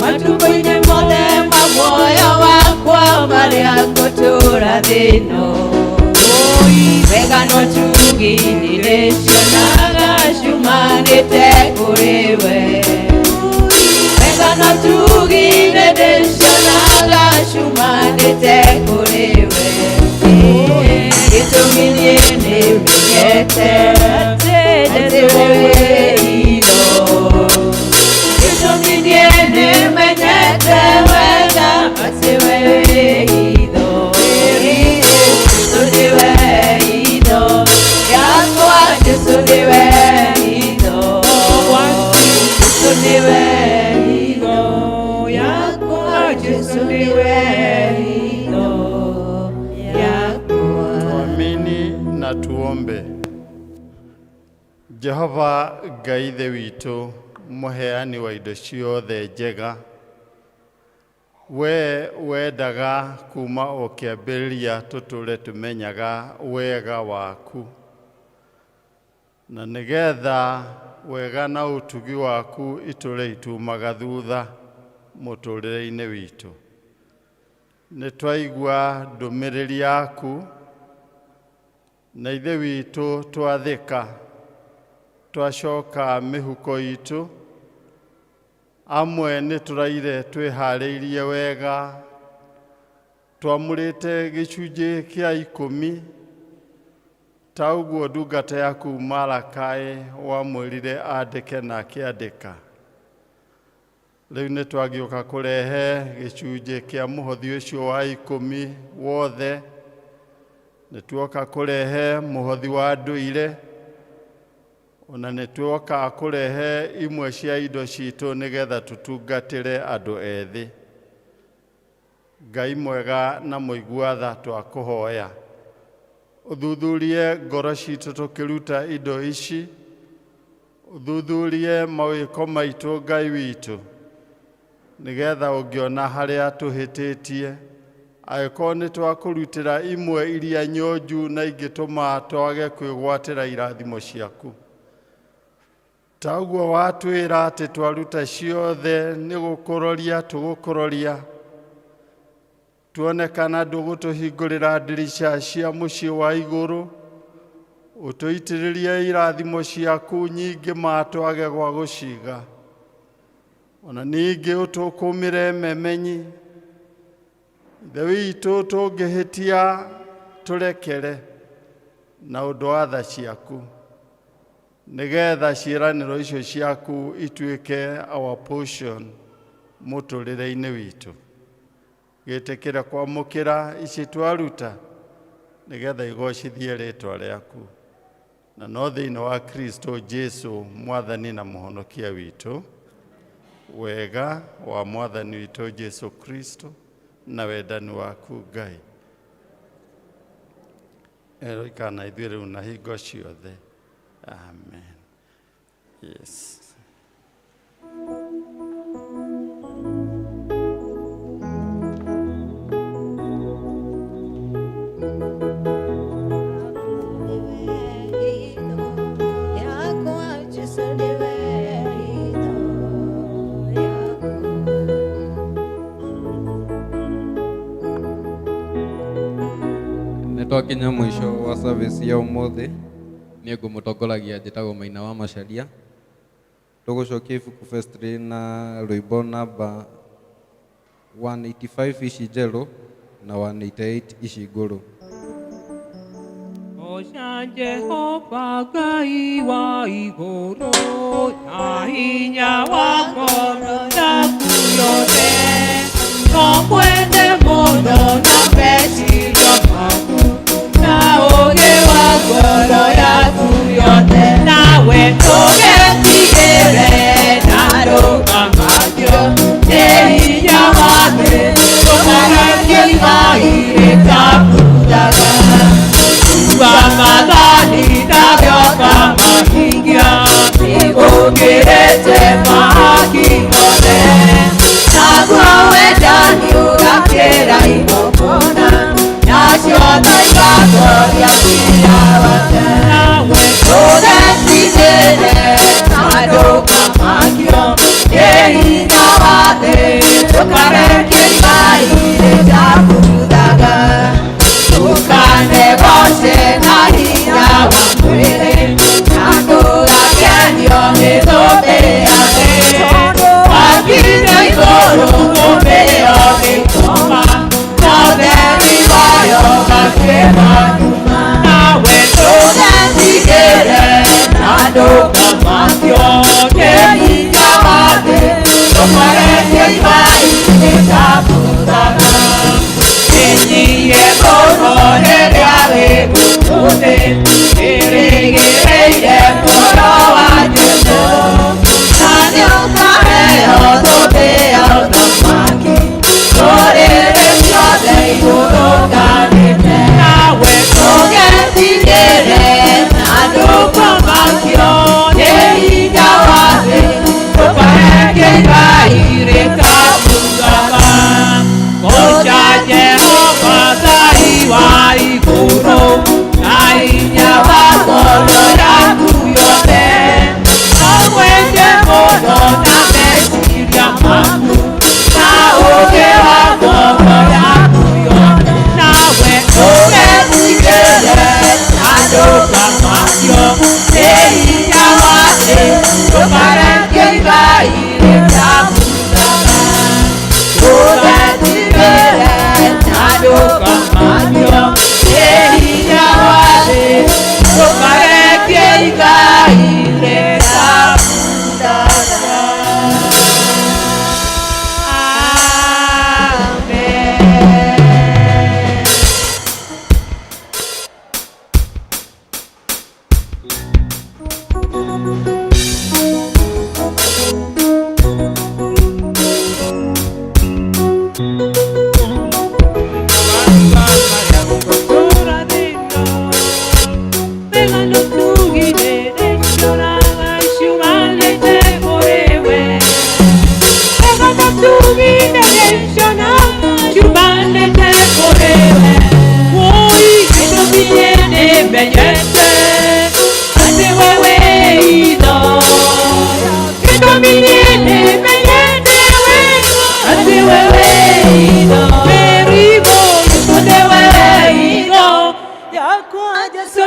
Matukũ-inĩ mothe ma muoyo wakwa marĩa ngũtũũra thĩ ĩno, wega no tugi nĩ ndĩcionaga ciumanĩte kũrĩ we. Wega no tugi nĩ ndĩcionaga ciumanĩte kũrĩ we. Gĩtũmi niĩ nĩmenyete atĩ we wĩ hitho, gĩtũmi niĩ nĩmenyete wega atĩ we wĩ hitho. Jesũ nĩwe hitho yakwa, Jesũ nĩwe hitho, Jesũ nĩwe hitho yakwa, Jesũ nĩwe hitho yakwa. Tuamini na tuombe. Jehova Ngai Ithe witũ, mũheani wa indo ciothe njega, we wendaga kuma o kĩambĩrĩria tũtũre tũmenyaga wega waku, na nĩgetha wega na ũtugi waku itũre itumaga thutha. Mũtũrĩre-inĩ witũ. Nĩ twaigua ndũmĩrĩri yaku na Ithe witũ twathĩka, twacoka mĩhuko itũ. Amwe nĩ tũraire twĩharĩirie wega, twamũrĩte gĩcunjĩ kĩa 10 ta ũguo ndungata yaku Malakai wamwĩrire andĩke na akĩandĩka. Rĩu nĩ twagĩũka kũrehe gĩcunjĩ kĩa mũhothi ũcio wa 10 wothe. Nĩ tuoka kũrehe mũhothi wa ndũire, ona nĩ tuoka kũrehe imwe cia indo citũ nĩgetha tũtungatĩre andũ ethĩ. Ngai mwega na mũigua tha, twakũhoya ũthuthurie ngoro citũ tũkĩruta indo ici, ũthuthurie mawĩko maitũ Ngai witũ, nĩgetha ũngĩona harĩa tũhĩtĩtie, angĩkorwo nĩ twakũrutĩra imwe iria nyonju na ingĩtũma twage kwĩgwatĩra irathimo ciaku. Ta ũguo watwĩra atĩ twaruta ciothe nĩ gũkũroria tũgũkũroria, tuone kana ndũgũtũhingũrĩra ndirica cia mũciĩ wa igũrũ, ũtũitĩrĩrie irathimo ciaku nyingĩ ma twage gwa gũciga. Ona ningĩ ũtũkũmĩre memenyi. Ithe witũ, tũngĩhĩtia tũrekere na ũndũ wa tha ciaku, nĩgetha ciĩranĩro icio ciaku ituĩke our portion mũtũrĩre-inĩ witũ. Gĩtĩkĩre kwamũkĩra ici twaruta, nĩgetha igocithie rĩtwa rĩaku, na no thĩinĩ wa Kristo Jesu mwathani na mũhonokia witũ. Wega wa mwathani witũ Jesu Kristo na wendani waku Ngai eroikana na ithuĩ rĩu na hingo ciothe. Amen. Yes. Yakwa Jesu nĩwe hitho yakwa. Nĩ twakinya mũico wa service ya ũmũthĩ. Niĩ ngũmũtongoragia njĩtagwo Maina wa Macharia. Tũgũcokia ibuku vestry na rwĩmbo namba 185 ici njerũ na 188 ici ngũrũ. Goca Jehova Ngai wa igũrũ na hinya wa ngoro yaku yothe, no mwende mũno na meciria maku na ũũgĩ wa ngoro yaku yothe, nawe ndũgetigĩre na ndũkamakio nĩ hinya wa thĩ, ndũkarekio igai rĩtabuthaga. Ramadhani ndagĩoka mahingia, nĩgũkĩrĩte mahaki mothe, naguo wendani ũgakĩra igongona, nacio tha igatoria wĩra wake. Nawe ndũgetigĩre na ndũkamakio nĩ hinya wa thĩ, ndũkarekio igai rĩtabuthaga. Ndũkanegoce na hinya wa mwĩrĩ, na ndũgakenio nĩ thũmbĩ ya thĩ. Wakinya igũrũ thũmbĩ ĩyo nĩĩkoma, na ũtheri wayo ũgatuĩka nduma. Nawe ndũgetigĩre na ndũkamakio nĩ hinya wa thĩ, ndũkarekio igai rĩtabuthaga. Ĩnyiie mũno rĩrĩa wĩ gũkũ thĩ, ĩrĩgĩrĩire muoyo wa Jesũ, na nĩũkaheo thũmbĩ ya ũthamaki, ndũrĩrĩ ciothe igũrũkanĩte. Nawe ndũgetigĩre na ndũkamakio nĩ hinya wa thĩ, ndũkarekio igai rĩtabuthaga. Goca Jehova Ngai wa igũrũ na hinya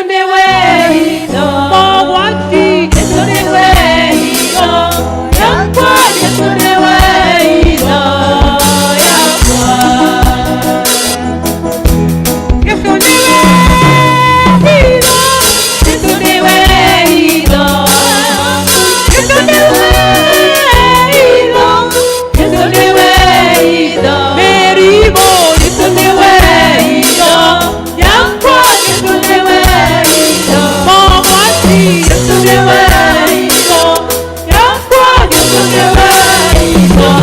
nĩwe hitho Mogwati Jesu nĩwe hitho yakwa Jesu nĩwe hitho yakwa Jesu nĩwe hitho Jesu nĩwe hitho Jesu nĩwe hitho Jesu nĩwe hitho Mĩrimũ Jesu nĩwe hitho yakwa Jesu nĩwe hitho Mogwati Jesu nĩwe hitho yakwa Jesu nĩwe hitho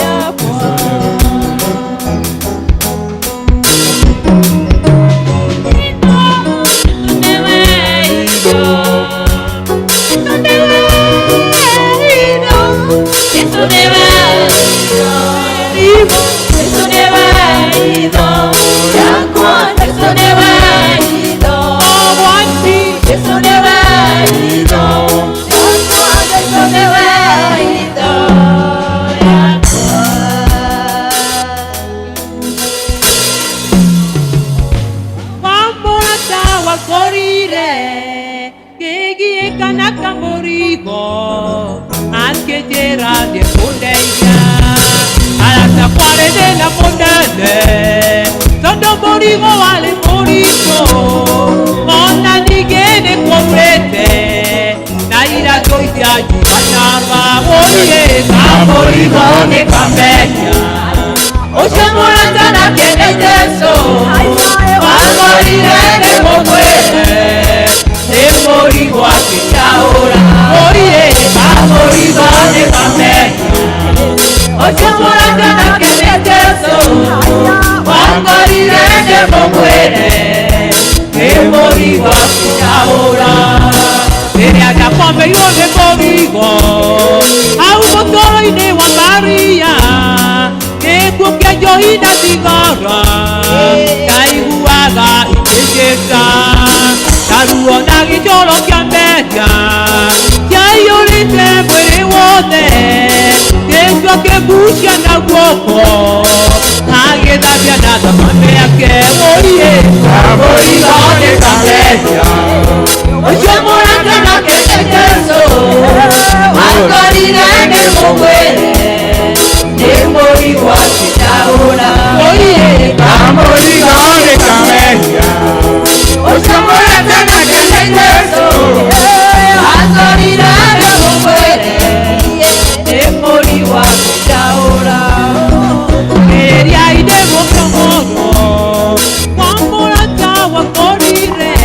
yakwa. Wamũrata wakorire ngĩgiĩka na kamũrigo akĩnjĩra nĩkũndeithia arata kwarĩ thĩna mũnene tondũ mũrigo warĩ mũritũ ona ningĩ nĩ kwaurĩte na iratũ itianjiganaga gũthiĩ kamũrigo nĩ kamenya ũcio mũrata nake nĩ Jesũ wakorire nĩ mũkwĩre nĩ mũrigo akĩtaũra mũriĩ kamũrigo nĩ kamenya ũcio mũrata nake nĩ Jesũ wakorire nĩ mũkwĩre nĩ mũrigo akĩtaũra rĩrĩa ndakomeirwo nĩ mũrigo hau mũtoro-inĩ wa Maria gĩkuũ kĩa njohi na thigara ndaiguaga ikĩnjĩta ta ruo na gĩcoro kĩa mehia kĩaiyũrĩte mwĩrĩ wothe gĩkua kĩgucia na guoko agĩthambia na thakame yake ũriĩ kamũrigo nĩ kamehia ũcio mũrata nake nĩ Jesũ wakorire nĩ mũkwĩre nĩ mũrigo akĩtaũra ũriĩ kamũrigo nĩ kamehia ũcio mũrata nake nĩ Jesũ wakorire nĩ mũkwĩre nĩ mũrigo akĩtaũra rĩrĩa inde gũkĩmũrwo kwa mũrata wakorire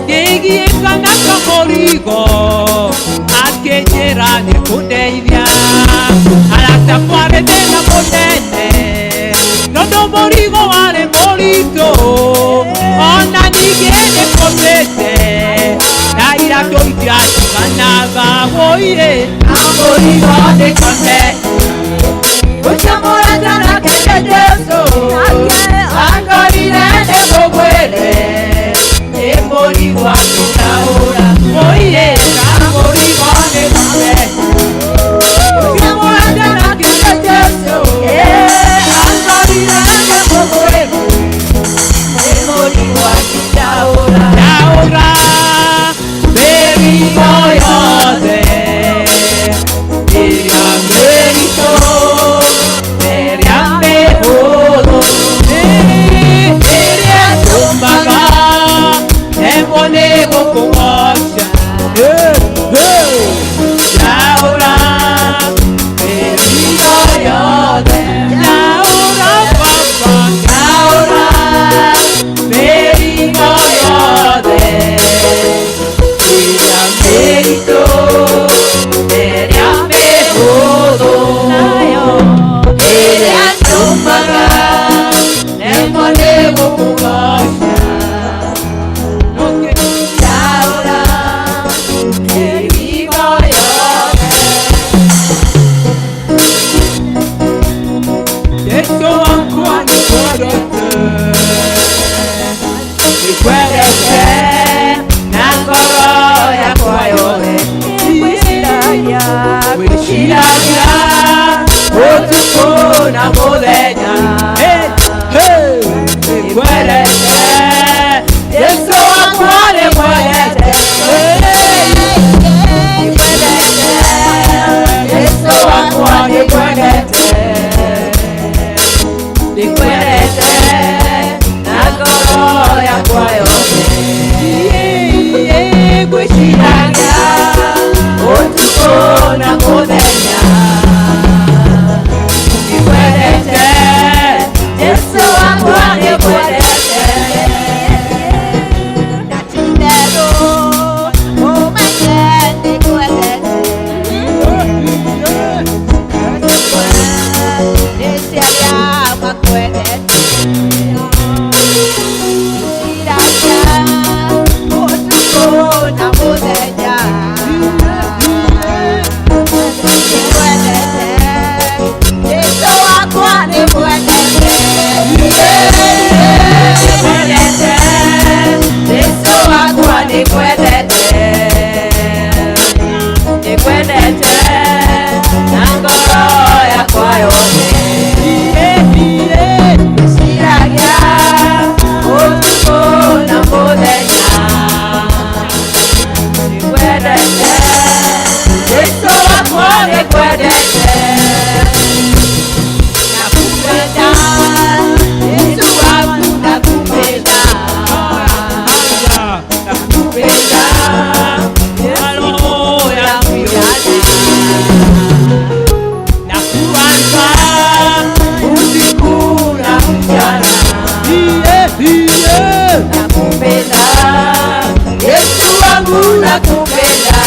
ngĩgiĩka na kamũrigo akĩnjĩra nĩ kũndeithia arata kwarĩ thĩna mũnene tondũ mũrigo warĩ mũritũ ona ningĩ nĩ kũmĩte na iratũ itianjiganaga wũiĩ kamũrigo nĩ kame ũcio mũrata nake nĩ Jesũ wakorire nĩ mũkwĩre nĩ mũrigo akĩtaũra wũiĩ kamũrigo nĩ kame ũcio mũrata nake nĩ Jesũ wakorire nĩ mũkwĩre nĩ mũrigo akĩtaũra taũra mĩrigo yothe ĩrĩa mĩritũ Yesu wakwa nĩngwendete, nĩngwendete na ngoro yakwa yothe. Ngwĩciragia, ngwĩciragia ũtukũ na mũthenya. Nĩngwendete, Yesu wakwa nĩngwendete. Nĩngwendete, Yesu wakwa nĩngwendete. Nĩngwendete na ngoro yakwa yothe. Ngwĩciragia ũtukũ na mũthenya. Nĩngwendete, Yesu wakwa nĩngwendete. Nĩngwendete na ngoro yakwa yothe. Ngwĩciragia ũtukũ na mũthenya. Nĩngwendete, Jesũ wakwa nĩngwendete. Nakupenda, Yesu wangu nakupenda. Nakupenda, Yesu yangu yote. Nakuwaza usiku na mchana. Nakupenda, Yesu wangu nakupenda.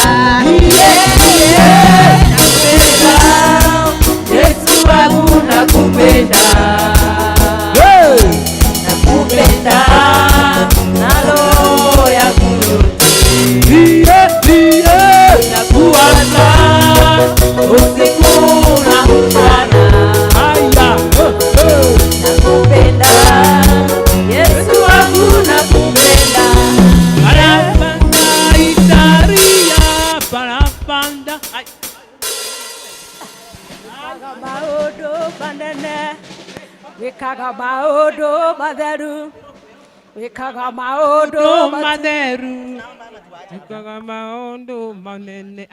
Nakupenda, Yesu wangu nakupenda. Nakupenda na roho yangu yote. Nakuwaza usiku na mchana. Nakupenda, Yesu wangu nakupenda. Parapanda itaria, parapanda. Wĩkaga maũndũ manene, wĩkaga maũndũ matheru, wĩkaga maũndũ matheru, wĩkaga maũndũ manene.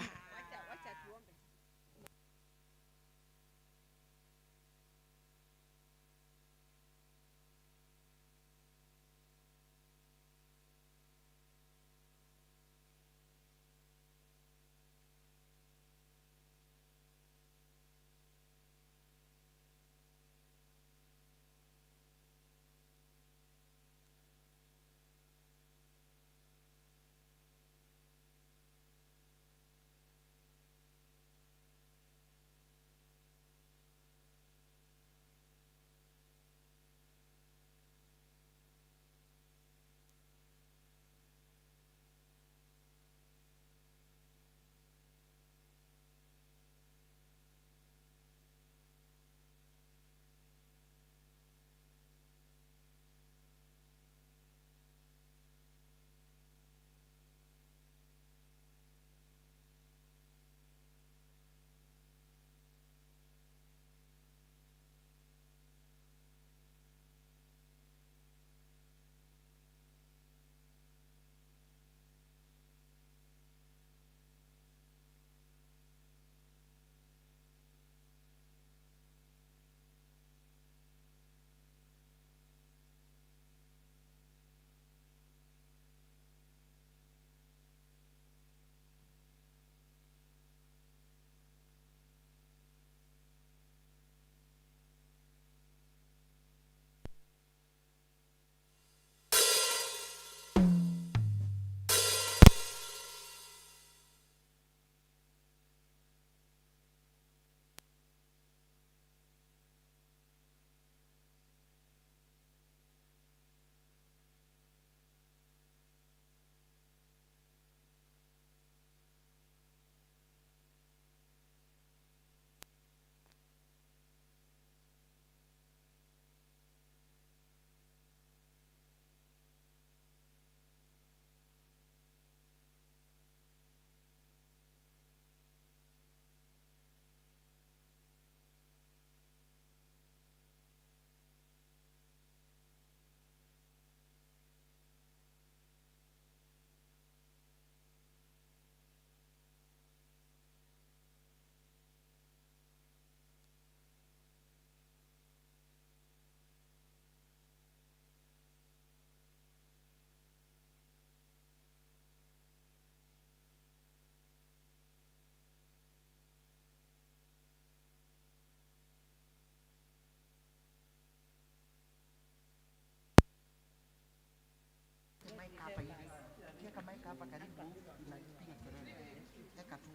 Hapa karibu inapiga kelele. Eka tu.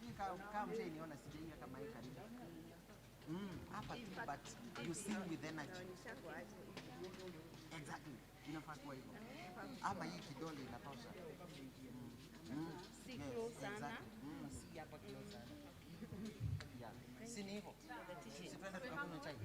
Mimi kama mshaniona sijaiweka mic karibu. Hapa tu, but you sing with energy. Exactly. Inafaa kuwa hivyo. Ama hii kidole inatosha. Si Yes, close sana. Exactly. Si hapa close sana. Yeah. Si ni hivyo? Si tuende tukakunywa chai.